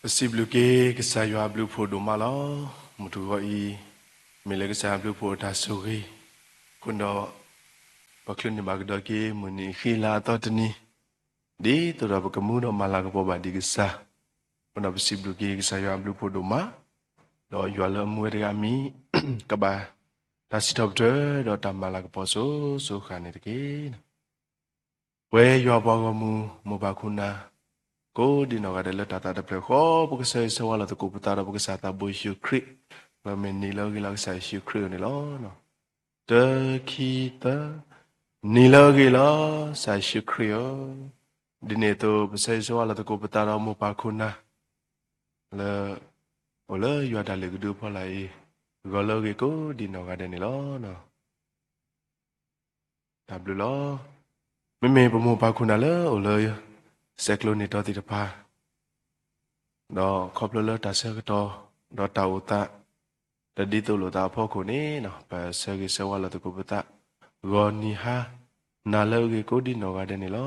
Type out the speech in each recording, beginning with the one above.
ပစံးဘျုးက့ၤကစၢ်ယွၤအဘျုးအဖှိၣ်ဒိၣ်မးလီၤ. မုၢ်တဂီၤအံၤ မ့ၢ်လၢကစၢ်ယွၤအဘျုးအဖှိၣ်အတၢ်ဆိၣ်ဂ့ၤအဃိဒီး ပချုးန့ၢ်ဘၣ်ကဒီးက့ၤမုၢ်နံၤအဃံလၤအသီတနံၤ, ဒ်သိးဒီးပကမူဒီးမၤလၤကပီၤဘၣ်ဒံးကစၢ်, အဃိဒီးပစံးဘျုးက့ၤကစၢ်ယွၤအဘျုးအဖှိၣ်ဒိၣ်မး, ဒီးယွၤလၢအမူဝဲတဂၤအမံၤ ကဘၣ်တၢ်စံးထီၣ်ပတြၢၤ ဒီးတၢ်မၤလၤကပီၤစိၤစိၤဃၣ်န့ၣ်တက့ၢ်. ပဝဲယွၤပှၤဂီၢ်မုၢ် မိၢ်ပၢ်ခိၣ်နၢ် ကိးဒံးနီၢ်ဂၤဒဲးလၢတၢ်သးတဖျၢၣ်ဃီ ပကဆၢဂ့ၤဆၢဝါလီၤသကိးပသးဒီးပကစၢ်သးဘိယ့ၣ်ၡူးခရံာ်, ပမ့ၢ်နံၤလၢအဂ့ၤလီၤကစၢ်ယ့ၣ်ၡူးခရံာ်အအိၣ်န့ၣ်လီၤ. တၢ ခံ သၢ, နံၤလၢအဂ့ၤလီၤ ကစၢ်ယ့ၣ်ၡူးခရံာ်ဧၢ, ဒ်န့ၣ်အသိး ပဆၢဂ့ၤဆၢဝါလီၤသကိးပသးဒီးမိၢ်ပၢ်ခိၣ်နၢ် လၢ အိၣ်လၢယွၤတၢ်လုၢ်ကဒုအဖီလာ်အံၤ, ဂီၤလၢအဂ့ၤကိးဒံးနီၢ်ဂၤဒဲးန့ၣ်လီၤ. တၢ်ဘျုးလီၤ. မ့မ့ၢ်ပမိၢ်ပၢ်ခိၣ်နၢ်လၢအိၣ်လၢ ဆဲးကျိးန့ၢ်တီသ့ၣ်တဖၣ် ဒီးခီဖျိလၢတၢ်ဆၢကတီၢ် ဒီးတၢ်အိၣ်သး တဒ်သိးလိာ်သးအဖီခိၣ်န့ၣ် ပဆၢဂ့ၤဆၢဝါလီၤသကိးပသး ဂီၤနံၤဟါ နၤလၢအဂ့ၤကိးဒံးနီၢ်ဂၤဒဲးန့ၣ်လီၤ.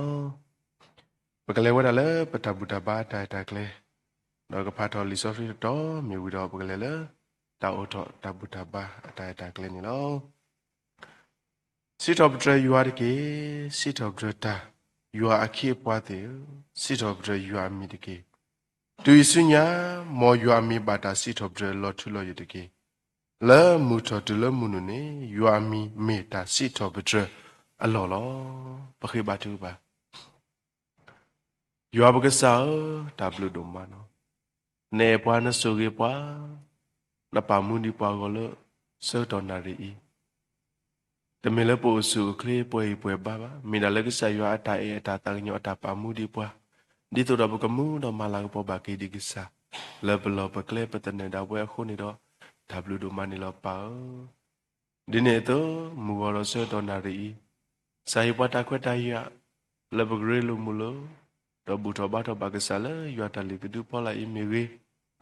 ပကလဲၤဝဲဒၣ်လၢပတၢ်ဘူၣ်တၢ်ဘါအတၢ်အဲၣ်တၢ်ကျဲ, ဒီးကဖးထီၣ်လံာ်စီဆှံတတီၤမ့ၢ်ဝံၤဒီး ပကလဲၤလၢ တၢ်အိးထီၣ်တၢ်ဘူၣ်တၢ်ဘါအတၢ်အဲၣ်တၢ်ကျဲန့ၣ်လီၤ. စံးထီၣ်ပတြၢၤယွၤတက့ၢ်. စံးထီၣ်ပတြၢၤတၢ်, ယွၤအခ့အပှၤသ့ၣ်ဧၢ, စံးထီၣ်ပတြၢၤယွၤအမံၤတက့ၢ်. တုၤအံၤဆူညါ မ်ယွၤအမံၤဘၣ်တၢ်စံးထီၣ်ပတြၢၤလီၤထူလီၤယိာ်တက့ၢ်. လၢမုၢ်ထီၣ်တုၤလၢမုၢ်နုာ်န့ၣ် ယွၤအမံၤမ့ၢ်တၢ်စံးထီၣ်ပတြၢၤအလီၢ်လီၤ. ပဃ့ဘါထုကဖၣ် ယွၤပကစၢ်ဧၢ, တၢ်ဘျုးဒိၣ်မးလီၤ. နအဲၣ်ပှၤ နဆိၣ်ဂ့ၤပှၤ, နပာ်မူဒံးပှၤဂီၤလၢ ဆၢကတီၢ်နၣ်ရံၣ်အံၤ, တမ့ၢ်လၢပအိၣ်ဆူၣ်အိၣ်ချ့ပှဲၤဂံၢ်ပှဲၤဘါဘၣ်, မ့ၢ်ဒၣ်လၢကစၢ်ယွၤအတၢ်အဲၣ်အတၢ်သးကညီၤအတၢ်ပာ်မူဒံးပှၤ, ဒ်သိးဒီးပကမူဒီးမၤလၤကပီၤဘၣ်က့ၤဒံးကစၢ်, လၢပလီၢ်ပကျဲပသနၢၣ်ဒၣ်ဝဲအဃိန့ၣ်ဒီး, တၢ်ဘျုးဒိၣ်မးန့ၣ်လီၤပၢ်ဧၢ. ဒ်န့ၣ်အသိး မုၢ်ဂီၤဒီးဆၢကတီၢ်နၣ်ရံၣ်အံၤ, ကစၢ်ဟ့ၣ်ပှၤတၢ်ခွဲးတၢ်ယာ် လၢပကရ့လိာ်မုာ်လိာ်, ဒီးဘူၣ်ထီၣ်ဘါထီၣ်ဘၣ်ကစၢ်လၢယွၤတၢ်လုၢ်ကဒုဖီလာ်အံၤမ့ၢ်ဂ့ၤ,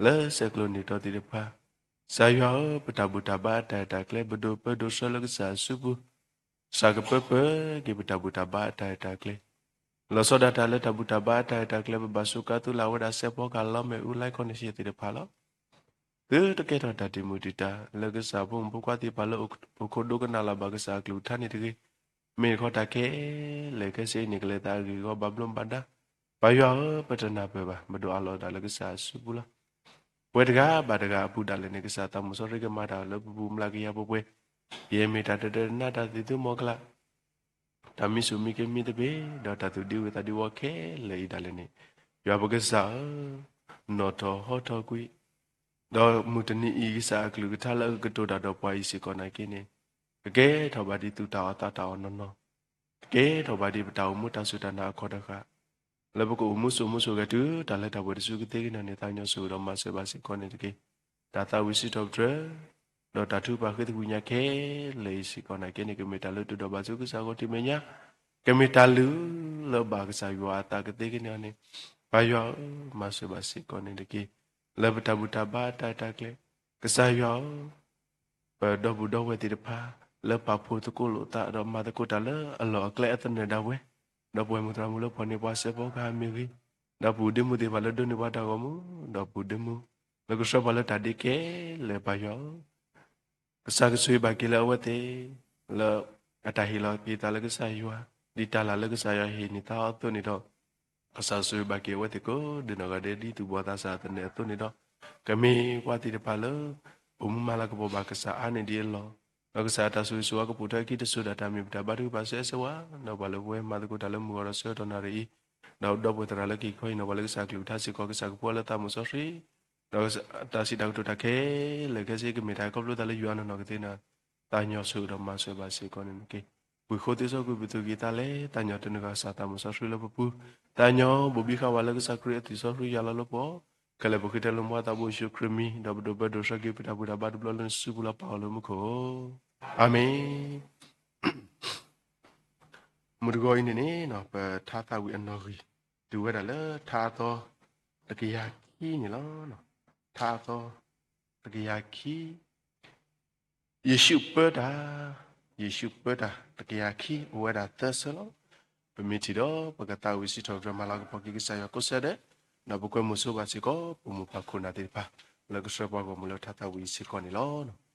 လၢဆဲးကျိးန့ၢ်တီသ့ၣ်တဖၣ်, ကစၢ်ယွၤဧၢ, ပတၢ်ဘူၣ်တၢ်ဘါအတၢ်အဲၣ်တၢ်ကျဲ ပဒိးပၢဒိးဆှၢလၢကစၢ်အစုပူၤ, ကစၢ်ကပၢပၢၤက့ၤပတၢ်ဘူၣ်တၢ်ဘါအတၢ်အဲၣ်တၢ်ကျဲ လီၤဆီဒၣ်တၢ်လၢတၢ်ဘူၣ်တၢ်ဘါအတၢ်အဲၣ်တၢ်ကျဲ ပဘၣ်စူးကါသုလၢအဝဲဒၣ် စဲးဖီကဟၣ် လီမဲာ်အူ လၢခီၣ်န့ၣ်စ့ၢ်သ့ၣ်တဖၣ်လီၤ. သုတကဲထီၣ်တၢ်တံာ်မုၢ်တံာ်တာ် လၢကစၢ်ဖိမုၣ်ဖိခွါသ့ၣ်တဖၣ်လၢအိၣ်ခိးဒိကနၣ်လီၤဘၣ်ကစၢ်အကလုၢ်ကထါန့ၣ်တဂ့ၤ. မ့ၢ်တခီတၢ်ခဲလၢာ်ခဲဆ့အံၤန့ၣ် ကလဲၤသးအဂ့ၢ်အဂီၢ်ဘၣ်ဘျီးဘၣ်ဒါ, ပၢ်ယွၤဧၢ, ပတနၢ်ပၢၢ်ဘၣ်, ပဒိးအးလီၤအသးလၢကစၢ်အစုပူၤလီၤ. ပဝဲတဂၤဘၣ်တဂၤအပူၤဒၣ်လဲာ်န့ၣ် ကစၢ်သးမုၢ်စီဆှံကမၤတၢ်လၢပပူၤမျးကယၤပှဲၤပှဲၤ, ယဲၢ်မ့ၢ်တၢ်တဒၢတနါတၢ်သံၣ်သုမီၤကလာ် တၢ်မံဆူၣ်မံကမံသပ့ၤ, ဒီးတၢ်သူၣ်ဒံဝုၤသးဒံဝီခဲလၢာ်အံၤဒၣ်လဲာ်န့ၣ်, ယွၤပကစၢ်ဧၢ, နီၣ်ထီၣ်ဟီထီၣ်ကွံာ်, ဒီးမုၢ်တနံၤအံၤ ကစၢ်အကလုၢ်ကထါလၢအကတိၤတၢ်ဒီးပှၤအံၤစ့ၢ်ကီးနာ်က့န့ၣ်, ကကဲထီၣ်ဘၣ်ဒ်သုတၢ်အီၣ်သးတၢ်အီၣ်နီၢ်နီၢ်, ကကဲထီၣ်ဘၣ်ဒ်ပတၢ်အိၣ်မူတၢ်စူၢ်တၢ်နာ်အခီတဃာ် လၢပကအိၣ်မူစိာ်မူစိာ်ဂဲၤတုၤတၢ်လၢတၢ်ပှဲၤတစုကသ့ကန့ၣ်န့ၣ် သးကညီၤဆိၣ်ဂ့ၤဒီးမၤစၢၤဘၣ်စ့ၢ်ကီးန့ၣ်တက့ၢ်. တၢ်သးဝံၣ်စံးထီၣ်ပတြၢၤ, ဒီးတၢ်ထုကဖၣ်ဃ့သကွံာ်ညါခဲလၢာ်အံၤစ့ၢ်ကီးနာ်က့န့ၣ် ကမ့ၢ်တၢ်လၢတုၤဒီးဘၣ်ဆူကစၢ်ဂီၢ်တမံၤညါ, ကမ့ၢ်တၢ်လုၢ်လၢဘၣ်ကစၢ်ယွၤအသးကသ့ကန့ၣ်န့ၣ်, ပၢ်ယွၤဧၢ, မၤစၢၤဘၣ်စ့ၢ်ကီးန့ၣ်တက့ၢ်. လၢပတၢ်ဘူၣ်တၢ်ဘါတၢ်တၢ်ကျဲ, ကစၢ်ယွၤဧၢ, ပဒီပုၢ်ဒီဝဲၢ်သ့ၣ်တဖၣ် လၢပာ်ဖှိၣ်သကိးလိာ်သးဒီးမၤသကိးတၢ်လၢအလီၢ်အကျဲအသနၢၣ်ဒၣ်ဝဲ, ဒီးပဝဲၢ်မုၣ်သရၣ်မုၣ်လၢဖီၣ်န့ၢ်ပှၤစဲးဖီကဟၣ်မ့ၢ်ဂ့ၤ, ဒီးပအိၣ်ဒ့မုၣ်သ့ၣ်တဖၣ်လၢဒိးန့ၢ်ပှၤတၢ်ဂီၤမူ, ဒီးပအိၣ်ဒ့မုၣ် လၢကဆှၢပှၤလၢတၢ်ဒ့ခဲလၢာ် ပၢ်ယွၤဧၢ, ကစၢ်ကဆိၣ်ဂ့ၤဘၣ်က့ၤလၢအဝဲသ့ၣ် လၢအတၢ်ဟ့ၣ်လီၤက့ၤသးလၢကစၢ်ယွၤ, ဒ်တၢ်လၢ်လၢကစၢ်ယွၤဟ့ၣ်န့ၢ်သးအသိးန့ၣ်ဒီး ကစၢ်ဆိၣ်ဂ့ၤဘၣ်က့ၤအဝဲသ့ၣ်ကိးဒံနီၢ်ဂၤဒဲးဒ်သူၣ်ဘီၣ်သးစၢ်အသနၢၣ်အသိးန့ၣ်ဒီး, ကမ့ၢ်ပှၤသ့ၣ်တဖၣ်လၢ အိၣ်မူမၤလၤကပီၤဘၣ်ကစၢ်အါန့ၢ်ဒံးအလီၢ်, ဒီးကစၢ်အတၢ်ဆိၣ်ဂ့ၤဆိၣ်ဝါကပိာ်ထွဲအခံတစိၤဒၣ်တၢ်မ့ၢ်ပတၢ်ဘါထုကဖၣ်ဆၢဂ့ၤဆၢဝါ, ဒီးပှၤလၢပဝဲမၤသကိးတၢ်လၢမုၢ်ဂီၤဒီးဆၢကတီၢ်နၣ်ရံၣ်အံၤ, ဒီးဒီပုၢ်ဝဲၢ်သရၣ်လၢက့ၤခီအံၤန့ၣ် ပှၤလၢကစၢ်ကလုၢ်ကထါစ့ၢ်ကီး ကစၢ်ကဖှူအီၤလၢသးမုၢ်စီဆှံ ဒီးတၢ်စံးတၢ်ကတိၤတၢ်ခဲလၢာ်ခဲဆ့ကမ့ၢ်တၢ်ခီဖျိသးလၢယွၤနီၢ်နီၢ်ကသ့န့ၣ်, သးကညီၤဆိၣ်ဂ့ၤဒီးမၤစၢၤဘၣ်စ့ၢ်ကီးန့ၣ်တက့ၢ်. ဝံၢ်ဃိသ့စီကွံာ်ပသူၣ်ကံၢ်သးလဲ, သးကညီၤတနုာ်ဃာ်ကစၢ်သးမုၢ်စီဆှံလၢပပူၤ, သးကညီၤဘိၣ်ဘံဃာ်ဝဲလၢကစၢ်ခရံာ်အသွံၣ်စီဆှံယွၤလီၤလၢပှၤ, ခဲလၢာ်ပဃ့တၢ်လၢမူဝဲသးဘိယ့ၣ်ၡူးခရံာ်မံၤ, ဒီးပဒိးပၢဒိးဆှၢက့ၤပတၢ်ဘူၣ်တၢ်ဘါတဘျီလၢနစုပူၤလၢပၢ်ဂီၢ်လၢမူခိၣ်, အၤမ့ၣ်. မုၢ်တဂီၤအံၤန့ၣ်န့ၣ် ပထါသးဝံၣ်အနီၣ်ဂံၢ် တုၤဝဲဒၣ်လၢထါအသီတကယၤခံန့ၣ်လီၤ. ထါအသီတကယၤခံ, ယ့ၣ်ၡူးပၢတၢ်, ယ့ၣ်ၡူးပၢတၢ်တကယၤခံ အိၣ်ဝဲဒၣ်သၢဆၢလီၤ. ပမ့ၢ်ထံၣ်ဒီး ပကသးဝံၣ်စံးထီၣ်ပတြၢၤမၤလၤကပီၤက့ၤကစၢ်ယွၤကိးဆၢဒဲး, ဒီးပကွဲမုာ်ဆိဘၣ်စ့ၢ်ကီး ပမိၢ်ပၢ်ခိၣ်နၢ်သ့ၣ်တဖၣ် လၢကဆှၢပှၤဂီၢ်မုၢ်လၢထါသးဝံၣ်အံၤစ့ၢ်ကီးန့ၣ်လီၤ.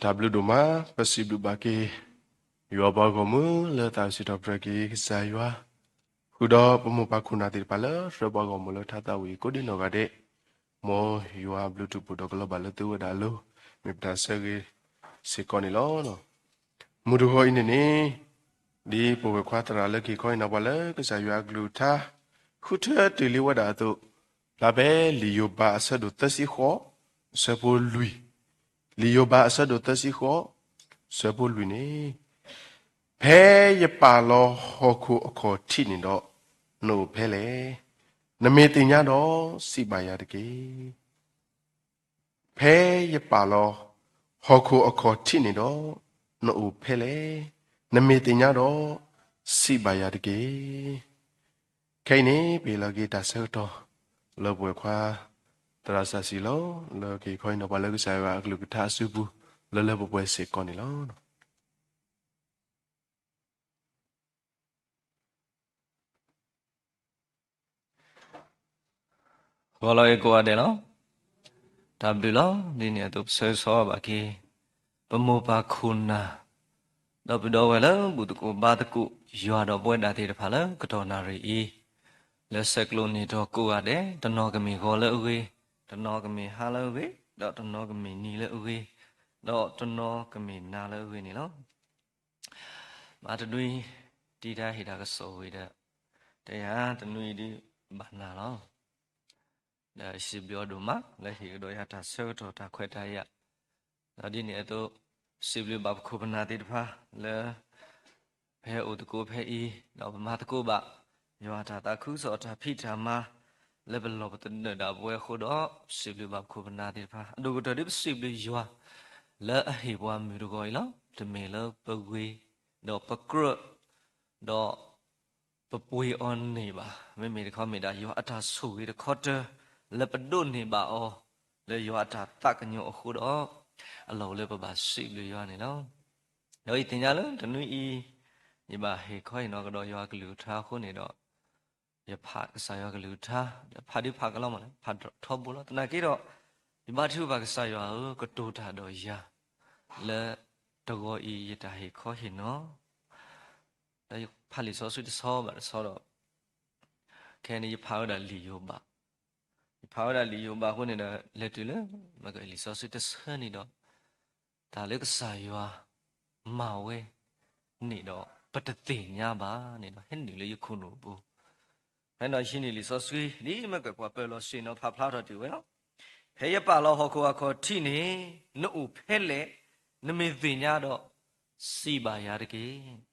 တၢ်ဘျုးဒိၣ်မး, ပစံးဘျုးဘၣ်က့ၤ ယွၤပှၤဂီၢ်မုၢ်လၢသးစီထီၣ်ပတြၢၤက့ၤကစၢ်ယွၤ, ဃုာ်ဒီးပမိၢ်ပၢ်ခိၣ်နၢ်သ့ၣ်တဖၣ်လၢဆှၢပှၤဂီၢ်မုၢ်လၢထါသးဝံၣ်အံၤကိးဒံနီၢ်ဂၤဒဲး, မ်ယွၤအဘျုးတၢ်ဖှိၣ်ဒီးကလီၤဘၣ်လၢသုဝဲဒၣ်အလိၤ, မ့ၢ်ပတၢ်ဆၢဂ့ၤစ့ၢ်ကီးန့ၣ်လီၤ. မုၢ်တဂီၤအံၤန့ၣ်န့ၣ်, ဒ်ပဝဲၢ်ခွါသရၣ်လၢက့ၤခီအံၤန့ၣ် ပှၤလၢကစၢ်ယွၤအကလုၢ်ကထါ ဃုထၢတ့ၢ်လံဝဲဒၣ်အသိး, ဖျါဖဲလံာ်ယိၤဘးအဆၢဒိၣ်သၢဆံဃိး, အဆၢဖိလွံၢ်, လံာ်ယိၤဘးအဆၢဒိၣ်သၢဆံဃိး, အဆၢဖိလွံၢ်န့ၣ်, ဖဲယပာ်လီၤဟီၣ်ခိၣ်အခီၣ်ထံးန့ၣ်ဒီး, နအိၣ်ဖဲလဲၣ်. နမ့ၢ်သ့ၣ်ညါဒီးစံးဘၣ်ယၤတက့ၢ်. ဖဲယပာ်လီၤဟီၣ်ခိၣ်အခီၣ်ထံးန့ၣ်ဒီး, နအိၣ်ဖဲလဲၣ်. နမ့ၢ်သ့ၣ်ညါဒီးစံးဘၣ်ယၤတက့ၢ်. ခဲအံၤန့ၣ် ပဟ့ၣ်လီၤက့ၤတၢ်ဆၢကတီၢ် လၢပဝဲၢ်ခွါသရၣ်စီဆှံလီၤ, လၢက့ၤခီအံၤန့ၣ် ပှၤလၢကစၢ်ယွၤအကလုၢ်ကထါအစုပူၤ လၢလၢပှဲၤပှဲၤစ့ၢ်ကီးန့ၣ်လီၤ. ဂီၤလၢအဂ့ၤကိးဂၤဒဲးလီၤ. တၢ်ဘျုးလီၤ. ဒ်န့ၣ်အသိးပဆၢဂ့ၤဆၢဝါဘၣ်က့ၤ ပမိၢ်ပၢ်ခိၣ်နၢ် ဒီးပဒီပုၢ်ဝဲၢ်လၢဘူၣ်သကိးဘါသကိး ယွၤဒီးပဝဲဒၣ်သ့ၣ်တဖၣ်လၢကတီၢ်နၣ်ရံၣ်အံၤ, လၢဆဲးကျိးန့ၢ်တၢ်ကိးဂၤဒဲး, တနီၤကမ့ၢ်ဂီၤလၢအဂ့ၤ, တနီၤကမ့ၢ်ဟါလၢအဂ့ၤ, ဒီးတနီၤကမ့ၢ်နံၤလၢအဂ့ၤ, ဒီးတနီၤကမ့ၢ်နၤလၢအဂ့ၤန့ၣ်လီၤ. မၤတနွံ တံၤတၢ်ဟ့ၣ်တၢ်ကစီၣ်ဝံၤဒီး တယၤတနွံအံၤဒုးဘၣ်နၤလီၤ. ဒီးစံးဘျုးအီၤဒိၣ်မး လၢဟ့ၣ်ကဒီးယၤတၢ်ဆၢကတီၢ်တၢ်ခွဲးတၢ်ယာ်, ဒီးဒ်န့ၣ်အသိး စံးဘျုးဘၣ်ပခိၣ်ပနၢ်သ့ၣ်တဖၣ် လၢ ဖဲအိၣ်သကိးဖဲအံၤ ဒီးပမၤသကိးဘၣ် ယွၤအတၢ်သးခုကစီၣ်အတၢ်ဖံးတၢ်မၤ လၢပလီၢ်ပသနၢၣ်ဒၣ်ပဝဲအဃိဒီး စံးဘျုးဘၣ်ပခိၣ်ပနၢ်သ့ၣ်တဖၣ် အဒိၣ်ကတၢၢ်ဒ်ပစံးဘျုးယွၤ လၢအဟ့ၣ်ပှၤမုၢ်တဂီၤအံၤလီၤ. တမ့ၢ်လၢပဂ့ၤ ဒီးပကြၢး ဒီး ပပှ့ၤအီၤန့ၢ်ဘၣ်, မ့မ့ၢ်တခီမ့ၢ်ဒၣ် ယွၤအတၢ်ဆိၣ်ဂ့ၤတခီတၢၢ် လၢပဒိးန့ၢ်ဘၣ်အီၤ လၢယွၤအတၢ်သးကညီၤအဃိဒီး အလီၢ်အိၣ်လၢပဘၣ်စံးဘျုးယွၤန့ၣ်လီၤ. ဒီးယသ့ၣ်ညါလၢတနွံအံၤ ယဘၣ်ဟ့ၣ်ခီဟ့ၣ်နီၤကဒီးယွၤကလုၢ်ကထါအဃိန့ၣ်ဒီး ယဖးကစၢ်ယွၤကလုၢ်ကထါ, ဖးဒုးဖးကလီမးလၢ ဖးထီဘိလီၤ. သနာ်က့ဒီး ယဘါထုကဖၣ်ကစၢ်ယွၤဧၢ, ကတိၤတၢ်ဒီးယၤ လၢတဂီၤအံၤယတၢ်ဟ့ၣ်ခီဟ့ၣ်နီၤ, ဒီးယဖးလံာ်စီဆှံတဆီဘၣ်တဆီဒီး ခဲအံၤန့ၣ် ယဖးဝဲဒၣ်လံာ်ယိၤဘး, ယဖးဝဲဒၣ်လံာ်ယိၤဘးအဃိန့ၣ်ဒီး လဲၤတုၤလၢ လံာ်စီဆှံတဆၢန့ၣ်ဒီး တၢ်လၢကစၢ်ယွၤမၤဝဲန့ၣ်ဒီး ပတသ့ၣ်ညါဘၣ်န့ၣ်ဒီး ဟဲနုာ်လၢယခိၣ်နူာ်အပူၤ, ဖဲနီၢ်ဟံးန့ၢ်လံာ်စီဆှံ ဒ်မ့ၢ်ကွဲးပှၤပၢၤလီၤဆ့ၣ်နီၤဖးဖျါထီၣ်တ့ၢ်ဝဲလီၤ. ဖဲယပာ်လီၤဟီၣ်ခိၣ်အခီၣ်ထံးန့ၣ် နအိၣ်ဖဲလဲၣ်, နမ့ၢ်သ့ၣ်ညါဒီး စံးဘၣ်ယၤတက့ၢ်.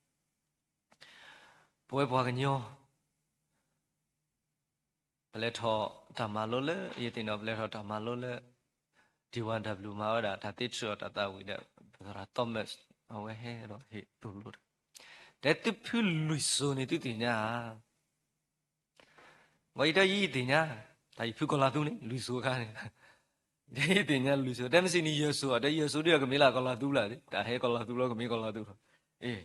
ပဝဲပှၤကညီ ပလဲၤထီၣ်တၢ်မၤလိလၢ ယသ့ၣ်နီၣ် ပလဲၤထီၣ်တၢ်မၤလိလၢ ထံဝါတၢ်ဘျုးမၤဝဲဒၣ် တၢ်သ့ထြၢးအီၤတၢ်သးဝံၣ်ဒီး ပသရၣ် Thomas အဝဲဟဲဒီးဟ့ၣ်သိၣ်လိတၢ်, တဲသုဖုလွံၢ်စိၤန့ၣ်သုသ့ၣ်ညါဧါ. ဝဲယတဲယသ့ၣ်ညါ, တၢ်ယဖုကီၤလၤသူန့ၣ် လွံၢ်စိၤအခါန့ၣ်, ယသ့ၣ်ညါလွံၢ်စိၤ, တဲမ့ၢ်စံးန့ၣ်ယဲၢ်စိၤ, တဲယဲၢ်စိၤဒီးကမ့ၢ်လၢကီၤလၤသူလၢ်, တၢ်ဟဲကီၤလၤသူလီၤ ကမ့ၢ်ကီၤလၤသူလီၤ. အ့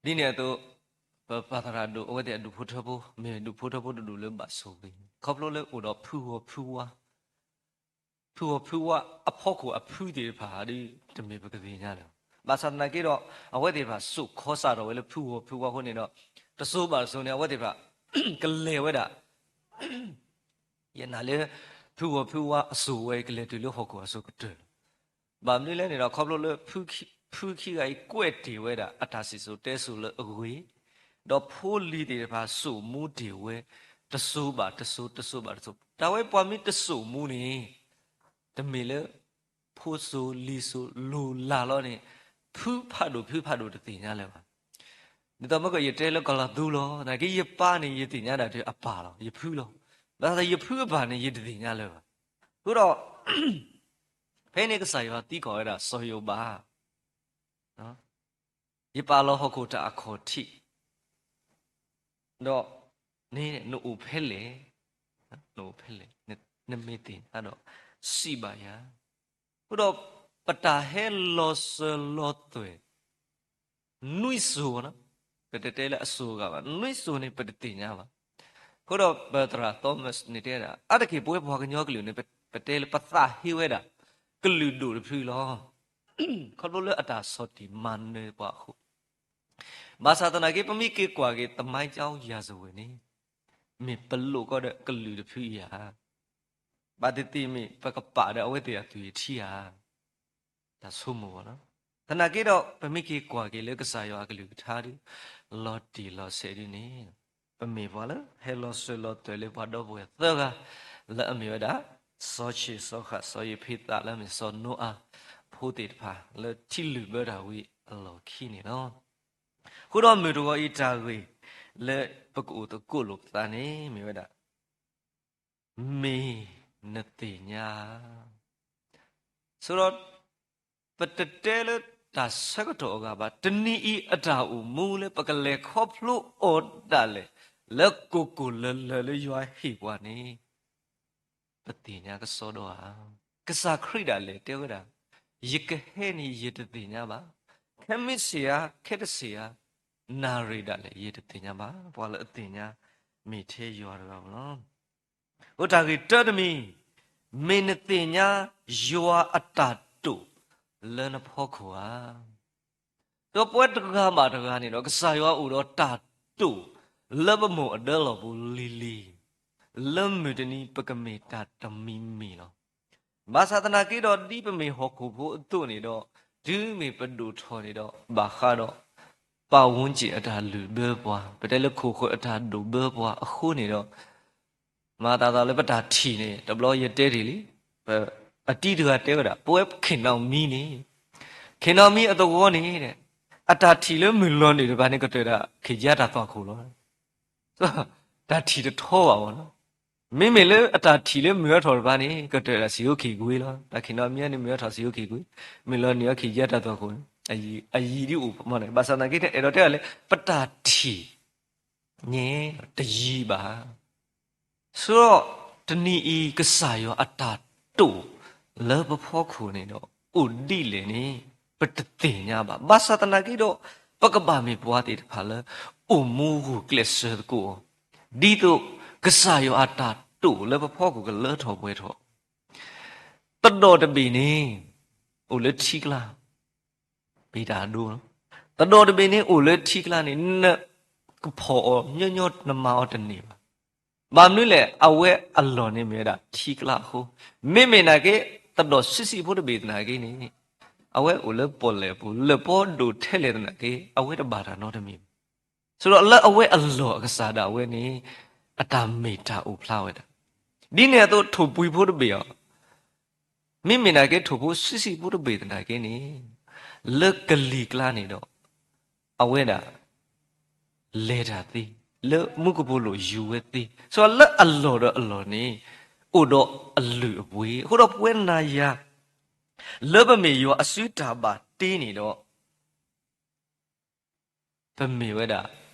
ဒ်န့ၣ်အသိး ပပၢ်သရၣ်ဒိၣ် အဝဲသ့ၣ်အဒူၣ်ဖိထၢဖိ မ့ၢ်ဒူၣ်ဖိထၢဖိတဒူၣ်လၢဘၣ်ဆိၣ်ဂ့ၤ, ခီဖျိလၢအိၣ်ဒီးဖုဂီၤဖုဝါ, ဖုဂီၤဖုဝါအဖီခိၣ်အဖုသ့ၣ်တဖၣ်ဒီး တမ့ၢ်ပကသ့ၣ်ညါလၢၤ. ဘၣ်ဆၣ်သနာ်က့ဒီး အဝဲသ့ၣ်တဖၣ်စိာ်ခီစၢ်ထီၣ်ဝဲလၢဖုဂီၤဖုဝါအဃိန့ၣ်ဒီး တစိၤဘၣ်တစိၤန့ၣ် အဝဲသ့ၣ်တဖၣ် ကလဲၤဝဲဒၣ် ယနာ်လၢ ဖုဂီၤဖုဝါအစိၤဝဲအံၤ ကလဲၤတုၤလၢဟီၣ်ခိၣ်အစိၤကတၢၢ်လီၤ. ဘၣ်မနုၤလဲၣ်န့ၣ်ဒီး ခီဖျိလၢ ဖုခံဂၤအံၤကွဲးတ့ၢ်ဝဲဒၣ် အတၢ်စံၣ်စိၤတဲစိၤလၢအဂ့ၤ, ဒီးဖိလံၤသ့ၣ်တဖၣ်စိာ်မူတ့ၢ်ဝဲ တစိၤဘၣ်တစိၤ တစိၤဘၣ်တစိၤ, တၢ်ဝဲပှၤမ့ၢ်တစိာ်မူန့ၣ် တမ့ၢ်လၢ ဖိစိၤလံၤစိၤလိၤလၢ်လီၤန့ၣ် ဖုဖးဒိၣ်ဖုဖးဒိၣ်တသ့ၣ်ညါလၢၤဘၣ်. ဒ်သိးမ့ၢ်ကယတဲလၢကီၤလၤသူလီၤ, သနာ်က့ယပၢ်န့ၣ် ယသ့ၣ်ညါဒၣ်ထဲအပၢ်လီၤ, ယဖုလီၤ. ဘၣ်ဆၣ်ယဖုအပၢ်န့ၣ် ယတသ့ၣ်ညါလၢၤဘၣ်. အဃိဒီး ဖဲန့ၣ်ကစၢ်ယွၤသံကွၢ်ဝဲဒၣ်စီၤယိၤဘး, ယပာ်လီၤဟီၣ်ခိၣ်တၢ်အခီၣ်ထံး ဒီး နအိၣ်ဖဲလဲၣ်, နအိၣ်ဖဲလဲၣ်, နမ့ၢ်သ့ၣ်ညါဒီး စံးဘၣ်ယၤ. အဃိဒီး ပတၢ်ဟဲလီၤစၢၤလီၤသွဲၣ် နွံစိၤ, ပတတဲလၢအစိၤအဂၤဘၣ်, နွံစိၤန့ၣ် ပတသ့ၣ်ညါဘၣ်. အဃိဒီးပသရၣ် Thomas န့ၣ်တဲဒၣ် အါတက့ၢ် ပဝဲပှၤကညီကလုာ်န့ၣ် ပတဲလၢပသးဟ့ဝဲဒၣ် ကလုာ်ဒိၣ်တဖုလီၤ. ခီဖျိလၢအတၢ်ဆီၣ်တံၢ်မၤနၢၤပှၤအဃိ, ဘၣ်ဆၣ်သနာ်က့ ပမ့ၢ်က့ၤကွၢ်က့ၤ သမိုင်းကြောင်းရာဇဝင် န့ၣ် မ့ၢ်ပလိာ်ကီဒီးကလုာ်တဖုအံၤဧါ, ဘၣ်သ့ၣ်သ့ၣ်မ့ၢ်ပကပာ်ဒီးအဝဲသ့ၣ်အသွံၣ်အထံဧါ, တၢ်ဆိကမိၣ်ဘၣ်လီၤ. သနာ်က့ဒီး ပမ့ၢ်က့ၤကွၢ်က့ၤလၢကစၢ်ယွၤအကလုၢ်ကထါဒီး လီၤတံၢ်လီၤဆဲးဒ်န့ၣ်, ပမ့ၢ်ပှၤလၢဟဲလီၤစၢၤလီၤသွဲၣ်လၢပှၤဒီပုၢ်ဝဲၢ်သၢဂၤ လၢအမ့ၢ်ဝဲဒၣ် စီၤၡ့ၣ်စီၤဃၣ် စီၤယ့းဖ့းသး လၢအမ့ၢ်စီၤနိအၤ ဖိသ့ၣ်တဖၣ် လၢထံလုာ်ဘၢတၢ်ဝံၤအလီၢ်ခံန့ၣ်လီၤ. အဃိဒီးမုၢ်တဂီၤအံၤတၢ်ဂ့ၢ် လၢပကအိၣ်သကိးလိာ်ပသးန့ၣ် မ့ၢ်ဝဲဒၣ် မ့ၢ်နသ့ၣ်ညါ ဆိဒီး ပတတဲလၢတၢ်ဆၢကတီၢ်အဂၤဘၣ်, တနံၤအံၤအတၢ်အိၣ်မူလၢပကလဲၤခီဖျိအီၤဒၣ်လဲာ် လၢကိၢ်ကိၢ်လၢၤလၢၤလၢယွၤဟ့ၣ်ပှၤန့ၣ် ပသ့ၣ်ညါကစီဒီဧါ. ကစၢ်ခရံာ်ဒၣ်လဲာ်တဲဝဲဒၣ်, ယကဟဲန့ၣ်ယတသ့ၣ်ညါဘၣ်, ခဲမုၢ်ဆ့ၣ်ဧါ ခဲတဆ့ၣ်ဧါ, နၣ်ရံၣ်ဒၣ်လဲာ် ယတသ့ၣ်ညါဘၣ်. ပှၤလၢအသ့ၣ်ညါ မ့ၢ်ထဲယွၤတဂၤဧိၤလီၤ. အဃိတၢ်ဂ့ၢ်တၢတမံၤ, မ့ၢ်နသ့ၣ်ညါယွၤအတၢ်တိာ်လၢနဖီခိၣ်ဧါ. ဒီးပဝဲတဂၤဘၣ်တဂၤန့ၣ်ဒီး ကစၢ်ယွၤအိၣ်ဒီးတၢ်တိာ်လၢပမိၢ်အဒၢလီၢ်ပူၤလံၤလံၤ, လၢမုၢ်တနံၤပကမ့ၢ်တၢ်တမံၤမံၤလီၤ. ဘၣ်ဆၣ်သနာ်က့ဒီး ဒ်ပမ့ၢ်ဟီၣ်ခိၣ်ဖိအသိးန့ၣ်ဒီး တုၤမ့ၢ်ပဒိၣ်ထီၣ်န့ၣ်ဒီး ဘၣ်ဃးဒီး ပတ်ဝန်းကျင်အတၢ်လုၢ်ဘၢပှၤ, ပတဲလၢခိၣ်ဃၢၤအတၢ်ဒိၣ်ဘၢပှၤအဃိန့ၣ်ဒီး မၤသးသးလၢပတၢ်ထံၣ်န့ၣ် တဘျီယတဲတ့ၢ်လံ, ပအတံၤတဂၤတဲဝဲဒၣ် ပဝဲခ့ၣ်နီၣ်မံန့ၣ်, ခ့ၣ်နီၣ်မံအသဝီန့ၣ် အတၢ်ထံၣ်လၢမုၢ်လီၤနုာ်တဖၣ်န့ၣ် ကတၢၢ်ဒၣ်ခ့ၣ်ယါတၢ်သွၣ်ခိၣ်လီၤ. တၢ်ထံၣ်တထီဘၣ်ဘၣ်နီၤ. မ့မ့ၢ်လၢအတၢ်ထံၣ်လၢမုၢ်အထီၣ်တဖၣ်န့ၣ် ကတၢၢ်ဒၣ်စံးအိၣ်ခ့ၣ်ကွ့လီၤ. တၢ်ခ့ၣ်နီၣ်မံန့ၣ် မုၢ်အထီၣ်စံးအိၣ်ခ့ၣ်ကွ့, မုၢ်လီၤနုာ်အီၤခ့ၣ်ယါတၢ်သွၣ်ခိၣ်န့ၣ် အယံၤဒ်အိၣ်မးန့ၣ်. ဘၣ်ဆၣ်သနာ်က့ အဲၣ်ဒိးတဲဒၣ်လၢ ပတၢ်ထံၣ် န့ၣ်တယံၤဘၣ်. ဆိဒီးတနံၤအံၤ ကစၢ်ယွၤအတၢ်တိာ်လၢပဖီခိၣ်န့ၣ်ဒီး အိၣ်ဒ်လဲၣ်န့ၣ် ပတသ့ၣ်ညါဘၣ်. ဘၣ်ဆၣ်သနာ်က့ဒီး ပကဘၣ်မ့ၢ်ပှၤသ့ၣ်တဖၣ်လၢ အိၣ်မူဂုာ်ကျဲးစၢးသကိးအီၤ, ဒ်သိးကစၢ်ယွၤအတၢ်တိာ်လၢပဖီခိၣ်ကလၢထီၣ်ပှဲၤထီၣ်. သဒီၣ်တဘ့ၣ်န့ၣ် အိၣ်လၢထံကျါ ပတၢ်ဒိလီၤ. သဒီၣ်တဘ့ၣ်န့ၣ်အိၣ်လၢထံကျါန့ၣ် နကဖီၣ်အီၤညီညီ နမၤအီၤတန့ၢ်ဘၣ်. ဘၣ်မနုၤလဲၣ်, အဝဲအလီၢ်န့ၣ်မ့ၢ်ဝဲဒၣ်ထံကျါအဃိ, မ့မ့ၢ်နာ်က့ သဒီၣ်ဆံးဆံးဖိတဘ့ၣ်သနာ်က့န့ၣ် အဝဲအိၣ်လၢပီၣ်လဲၣ်ပူၤ လၢပီဒိၣ်ထဲလဲၣ်သနာ်က့ အဝဲတဘၣ်တၢ်နီတမံၤဘၣ်. ဆိဒီးလၢအဝဲအလီၢ်အကစၢ်ဒၣ်ဝဲန့ၣ် အတၢ်မ့ၢ်တၢ်အိၣ်ဖျါဝဲဒၣ်. ဒ်န့ၣ်အသိး ထိၣ်ပှံၤဖိတဘ့ၣ်အီၤ မ့မ့ၢ်နာ်က့ ထိၣ်ဖိဆံးဆံးဖိတဘ့ၣ်သနာ်က့န့ၣ် လၢကလံၤကျါန့ၣ်ဒီး အဝဲဒၣ် လဲၤတၢ်သ့, လၢမူကပိာ်လိၤယူၤဝဲသ့, ဆိဒီးလၢအလီၢ်ဒီးအလီၢ်န့ၣ် အိၣ်ဒီးအလုၢ်အပှ့ၤ. အဃိဒီးပဝဲနၤယၤ လၢပမ့ၢ်ယွၤအစုတၢ်ဘၣ်တ့န့ၣ်ဒီး ပမ့ၢ်ဝဲဒၣ်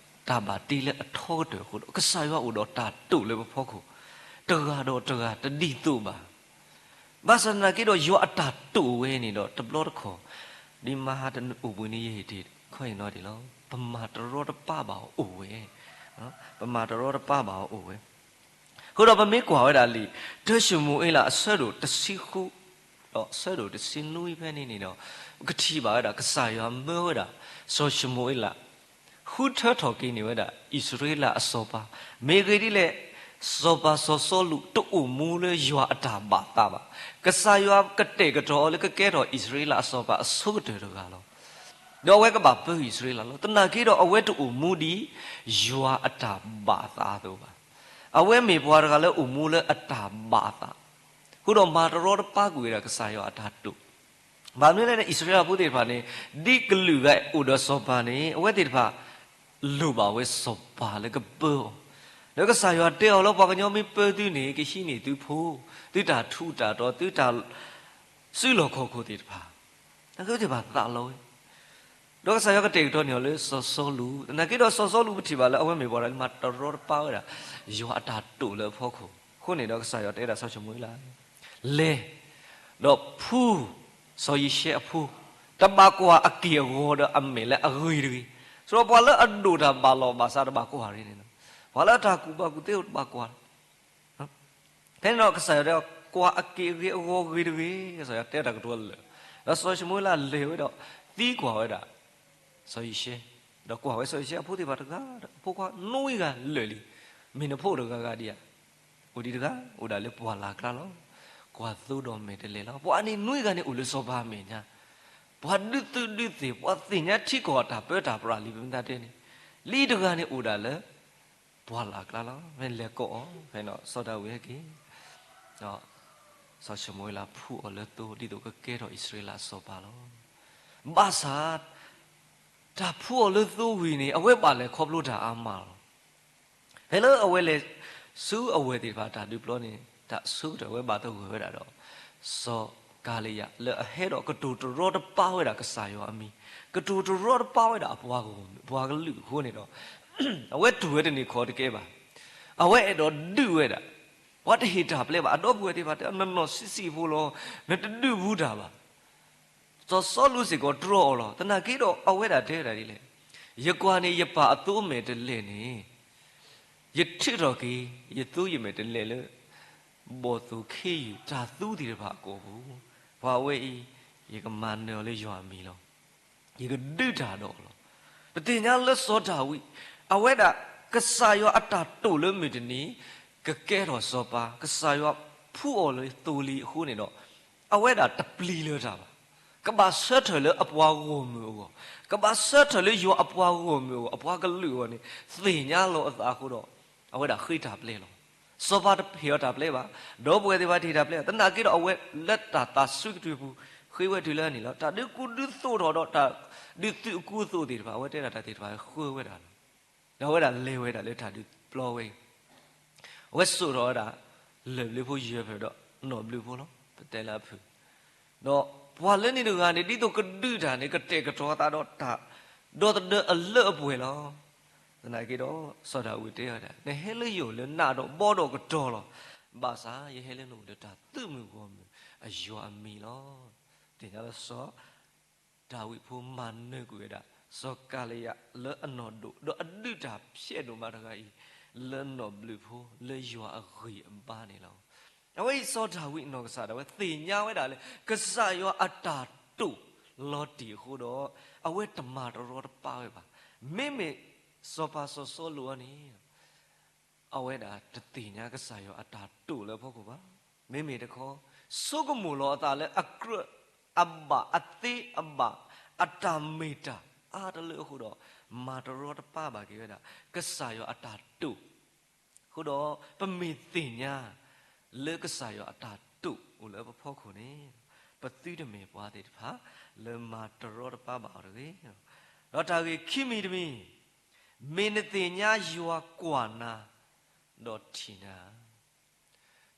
တၢ်ဘၣ်တ့လၢအထီကတၢၢ်အဃိဒီး ကစၢ်ယွၤအိၣ်ဒီးတၢ်တိာ်လၢပဖီခိၣ် တဂၤဒီးတဂၤတဒ်သိးဘၣ်. ဘၣ်ဆၣ်သနာ်က့ဒီး ယွၤအတၢ်တိာ်ဝဲန့ၣ်ဒီး တဘျီတခီၣ် ဒ်မဟါတအိၣ်ဘှံးနံၤယဟ့ၣ်တ့ၢ်ခီအံၤနီၤဒံးလီၤ. ပမၤတရီတပါဘၣ်အီၤအိၣ်ဝဲ, ပမၤတရီတပါဘၣ်အီၤအိၣ်ဝဲ. အဃိဒီးပမ့ၢ်ကွၢ်ဝဲဒၣ်လံာ် တၢၡမူၤအ့လးအဆၢဒိၣ်တဆံဃု ဒီးအဆၢဒိၣ်တဆံနွံဖဲန့ၣ်န့ၣ်ဒီး ပကထံၣ်ဘၣ်ဝဲဒၣ် ကစၢ်ယွၤမၢဝဲဒၣ် စီၤၡမူၤအ့လး ဃုထၢထီၣ်က့ၤန့ၢ်ဝဲဒၣ် အံၣ်စရ့လးအစီၤပၤ, မ့ၢ်ဂ့ၢ်ဒ်လဲၣ်, စီၤပၤစီၤစီလူး တအိၣ်မူလၢယွၤအတၢ်ဘၣ်သးဘၣ်. ကစၢ်ယွၤကတဲာ်ကတီၤအီၤလၢကကဲထီၣ်အံၣ်စရ့လးအစီၤပၤအဆိကတၢၢ်တဂၤလီၤ. ဒီးအဝဲကဘၣ်ပၢအံၣ်စရ့လးလီၤ. သနာ်က့ဒီးအဝဲတအိၣ်မူဒ် ယွၤအတၢ်ဘၣ်သးအသိးဘၣ်. အဝဲမ့ၢ်ပှၤတဂၤလၢအိၣ်မူလၢအတၢ်ဘၣ်သး, အဃိဒီးမၤတရီတပါကွံာ်ဝဲဒၣ်ကစၢ်ယွၤအတၢ်တိာ်. ဘၣ်မနုၤလဲၣ်န့ၣ် အံၣ်စရ့လးဖိသ့ၣ်တဖၣ်န့ၣ် ဒ်ကလုာ်ဂၤအိၣ်ဒီးစီၤပၤန့ၣ် အဝဲသ့ၣ်တဖၣ် လိၣ်ဘၣ်ဝဲစီၤပၤလၢကပၢအီၤ, ဒီးကစၢ်ယွၤတဲအီၤလၢ ပှၤကညီမ့ၢ်ပၢသုန့ၣ် ကဟံးန့ၢ်သုဖိ, သုတၢ်ထူးတၢ်တီၤ သုတၢ်စုလီၢ်ခီၣ်ခိၣ်သ့ၣ်တဖၣ်, အဝဲသ့ၣ်တဖၣ်သးလီၤဝဲ ဒီးကစၢ်ယွၤကတဲာ်ကတီၤန့ၢ်အီၤလၢစီၤစီလူး, သနာ်က့ဒီးစီၤစီလူး ပထံၣ်ဘၣ်လၢအဝဲမ့ၢ်ပှၤတဂၤလၢမၤတရီတပါဝဲဒၣ် ယွၤအတၢ်တိာ်လၢအဖီခိၣ်. အဃိန့ၣ်ဒီးကစၢ်ယွၤတဲဒၣ်စီၤၡမူၤအ့လး လဲၤ, ဒီးဖှူစီၤယံၤၡဲအဖိ, တဘၣ်ကွၢ်အက့ၢ်အဂီၤဒီးအမဲာ်လၢအဂ့ၤတဂ့ၤ. ဆိဒီးပှၤလၢအဒိၣ်တၢ်ဘၣ်လီၤဘၣ်စးတဘၣ်ကွၢ်ရ့န့ၣ်လီၤ. ပှၤလၢအတၢ်ကူၣ်ဘၣ်ကူၣ်သ့တဘၣ်ကွၢ် ဖဲန့ၣ်ဒီးကစၢ်ယွၤတဲ ကွၢ်အက့ၢ်အဂီၤဂ့ၤတဂ့ၤ, ကစၢ်ယွၤတဲတၢ်ကတိၤလၢာ်, ဒီးစီၤၡမူၤအ့လးလဲၤဝဲဒီး သံကွၢ်ဝဲဒၣ် စီၤယံၤၡဲ, ဒီးကွၢ်ဝဲစီၤယံၤၡဲအဖိသ့ၣ်တဖၣ်တဂၤဒီး အဖိခွါနွံဂၤလၢာ်လံ, မ့ၢ်နဖိတဂၤဂၤဒံးဧါ. အိၣ်ဒံးတဂၤ အိၣ်ဒၣ်လၢပှၢ်လၢ်ကျါလီၤ. ကွၢ်သိဒီးမဲာ်တဲးလဲးလီၤ. ပှၤန့ၣ်နွံဂၤန့ၣ်အိၣ်လၢစီၤပၤအမဲာ်ညါ, ပှၤဒုးသုးဒုးသ့ၣ် ပှၤသ့ၣ်ညါထံကီၢ်အတၢ်ပၢတၢ်ပြးလံ ပမ့ၢ်တဲန့ၣ်, လံတဂၤန့ၣ်အိၣ်ဒၣ်လၢ ပှၢ်လၢ်ကျါလီၤ. မ့ၢ်လဲၤကိးအီၤ ဖဲန့ၣ်ဒီး စီၤဒၤဝံးဟဲက့ၤ, ဒီးစီၤၡမူၤအ့လးဖှူအီၤလၢသိ ဒ်သိးကကဲထီၣ်အံၣ်စရ့လးအစီၤပၤလီၤ. ဘၣ်ဆၣ် တၢ်ဖှူအီၤလၢသိဝံၤန့ၣ် အဝဲဘၣ်လဲၤခီဖျိတၢ်အါမးလီၤ. ဖဲလၢအဝဲလဲၤဆူအဝဲၢ်သ့ၣ်တဖၣ်တၢ်ဒုးပျီန့ၣ် တၢ်အဆိကတၢၢ်အဝဲဘၣ်သဂၢၢ်ဝဲဒၣ်ဒီး စီၤကၤလံယၤ လၢအဟဲဒီးကတိၤတရီတပါဝဲဒၣ်ကစၢ်ယွၤအမံၤ, ကတိၤတရီတပါဝဲဒၣ်အပှၤဂီၢ်မုၢ် ပှၤကလုာ်အဃိန့ၣ်ဒီး အဝဲတူၢ်ဝဲတန့ၢ်ခီၣ်တကဲဘၣ်. အဝဲအဲၣ်ဒိးဒုးဝဲဒၣ်, ပှၤတဟ့ၣ်တၢ်ပျဲဘၣ်. အဒီပုၢ်ဝဲၢ်သ့ၣ်တဖၣ်တဲ နနီၢ်ဆံးဆံးဖိလီၤ, နတဒုးဘူးတၢ်ဘၣ်. စီၤစီလူးစ့ၢ်ကီးတြီအီၤလီၤ. သနာ်က့ဒီးအဝဲဒၣ်တဲဝဲဒၣ်ဒ်လဲၣ်, ယကွၢ်န့ၣ်ယပၢ်အသိမဲာ်တဲးလဲးန့ၣ် ယထုးထီၣ်က့ၤ ယသိယမဲာ်တဲးလဲးလၢ ဘီၣ်သိၣ်ခ့ယုၢ်တၢ်သူသ့ၣ်တဖၣ်အကိာ်ပူၤ, ပှၤအဝဲအံၤ ယကမၤနၢၤအီၤလၢယွၤအမံၤလီၤ. ယကဒုးတၢ်ဒီးအီၤလီၤ. ပသ့ၣ်ညါလၢစီၤဒၤဝံး အဝဲဒၣ် ကစၢ်ယွၤအတၢ်တိာ်လၢမုၢ်တနံၤ ကကဲထီၣ်စီၤပၤ, ကစၢ်ယွၤဖှူအီၤလၢသိလံအဃိန့ၣ်ဒီး အဝဲဒၣ်တပျံၤလၢၤတၢ်ဘၣ်. ကဘၣ်ဆၢထၢၣ်လၢအပှၤဂီၢ်မုၢ်အဂီၢ်, ကဘၣ်ဆၢထၢၣ်လၢယွၤအပှၤဂီၢ်မုၢ်အဂီၢ်, အပှၤကလုာ်အဂီၢ်န့ၣ် သ့ၣ်ညါလီၤအသးအဃိဒီး အဝဲဒၣ်ဃ့တၢ်ပျဲလီၤ. စီၤပၤတဟ့ၣ်အီၤတၢ်ပျဲဘၣ်, ဒီပုၢ်ဝဲၢ်သ့ၣ်တဖၣ်တဟ့ၣ်တၢ်ပျဲဘၣ်. သနာ်က့ဒီးအဝဲလၢတၢ်သးစူၤကတုၤပူၤ ဃ့ဝဲတုၤလၢန့ၣ်လီၤ. တၢ်ဒုးကူဒုးသိးထီၣ်ဒီးတၢ်ဒုးသုးအကူအသိးသ့ၣ်တဖၣ် အဝဲတဲဒၣ်တၢ်သ့ၣ်တဖၣ်ဃၢဝဲဒၣ်လီၤ. ဒီးအဝဲဒၣ်လဲၤဝဲဒၣ်လၢတၢ်ဒုးပျီဝဲအံၤ အဝဲစိာ်ထီၣ်ဝဲဒၣ် လၢၢ်ဘျုးဖိယဲၢ်ဖျၢၣ်ဒီးနီၢ်ဘျုးဖိလီၤ. ပတဲလၢအဖုၣ်, ဒီးပှၤလၢန့ၣ်တဂၤန့ၣ် ဒ်သိးကဒုးတၢ်န့ၣ် ကတဲာ်ကတီၤသးဒီးတၢ်ဒီသဒၢအလၢအပှဲၤလီၤ. သနာ်က့ဒီး စီၤဒၤဝံးတဲဝဲဒၣ်, နဟဲလၢယအိၣ်လၢနးဒီးဘီဒီးကတီၤလီၤ. ဘၣ်ဆၣ်ယဟဲလၢနအိၣ်လၢတၢ်သုးမုၢ်ဂီၢ်မုၢ်အယွၤအမံၤလီၤ. သ့ၣ်ညါလၢစီၤ ဒၤဝံးဖိမၤနၢၤကွံာ်ဝဲဒၣ် စီၤကၤလံယၤလၢအနီၢ်ဒိၣ် ဒီးအဒုးတၢ်ဖျဲးဒိၣ်မးတဂၤအံၤ လၢနီၢ်ဘျုးဖိ လၢယွၤအဂံၢ်အဘါန့ၣ်လီၤ. အဝဲအံၤစီၤဒၤဝံးအနီၢ်ကစၢ်ဒၣ်ဝဲသ့ၣ်ညါဝဲဒၣ်လၢ ကစၢ်ယွၤအတၢ်တိာ်လီၤတံၢ်အဃိဒီး အဝဲတမၤတရီတပါဝဲဘၣ်. မ့မ့ၢ်စီၤပၤစီၤစီလူးအံၤန့ၣ် အဝဲဒၣ်တသ့ၣ်ညါကစၢ်ယွၤအတၢ်တိာ်လၢအဖီခိၣ်ဘၣ်. မ့မ့ၢ်တခီ ဆိကမိၣ်လီၤအသးလၢအကြၢးအဘၣ် အသ့အဘၣ် အတၢ်မ့ၢ်တၢ်အါတလၢအဃိဒီး မၤတရီတပါဘၣ်က့ၤဝဲဒၣ် ကစၢ်ယွၤအတၢ်တိာ်. အဃိဒီး ပမ့ၢ်သ့ၣ်ညါ လၢကစၢ်ယွၤအတၢ်တိာ်အိၣ်လၢပဖီခိၣ်န့ၣ် ပသုတမ့ၢ်ပှၤသ့ၣ်တဖၣ် လၢမၤတရီတပါဘၣ်အီၤတဂ့ၤ. ဒီးတၢ်ဂ့ၢ်ခံမံၤတမံၤ မ့ၢ်နသ့ၣ်ညါယွၤကွၢ်နၤ ဒီးထံၣ်နၤ.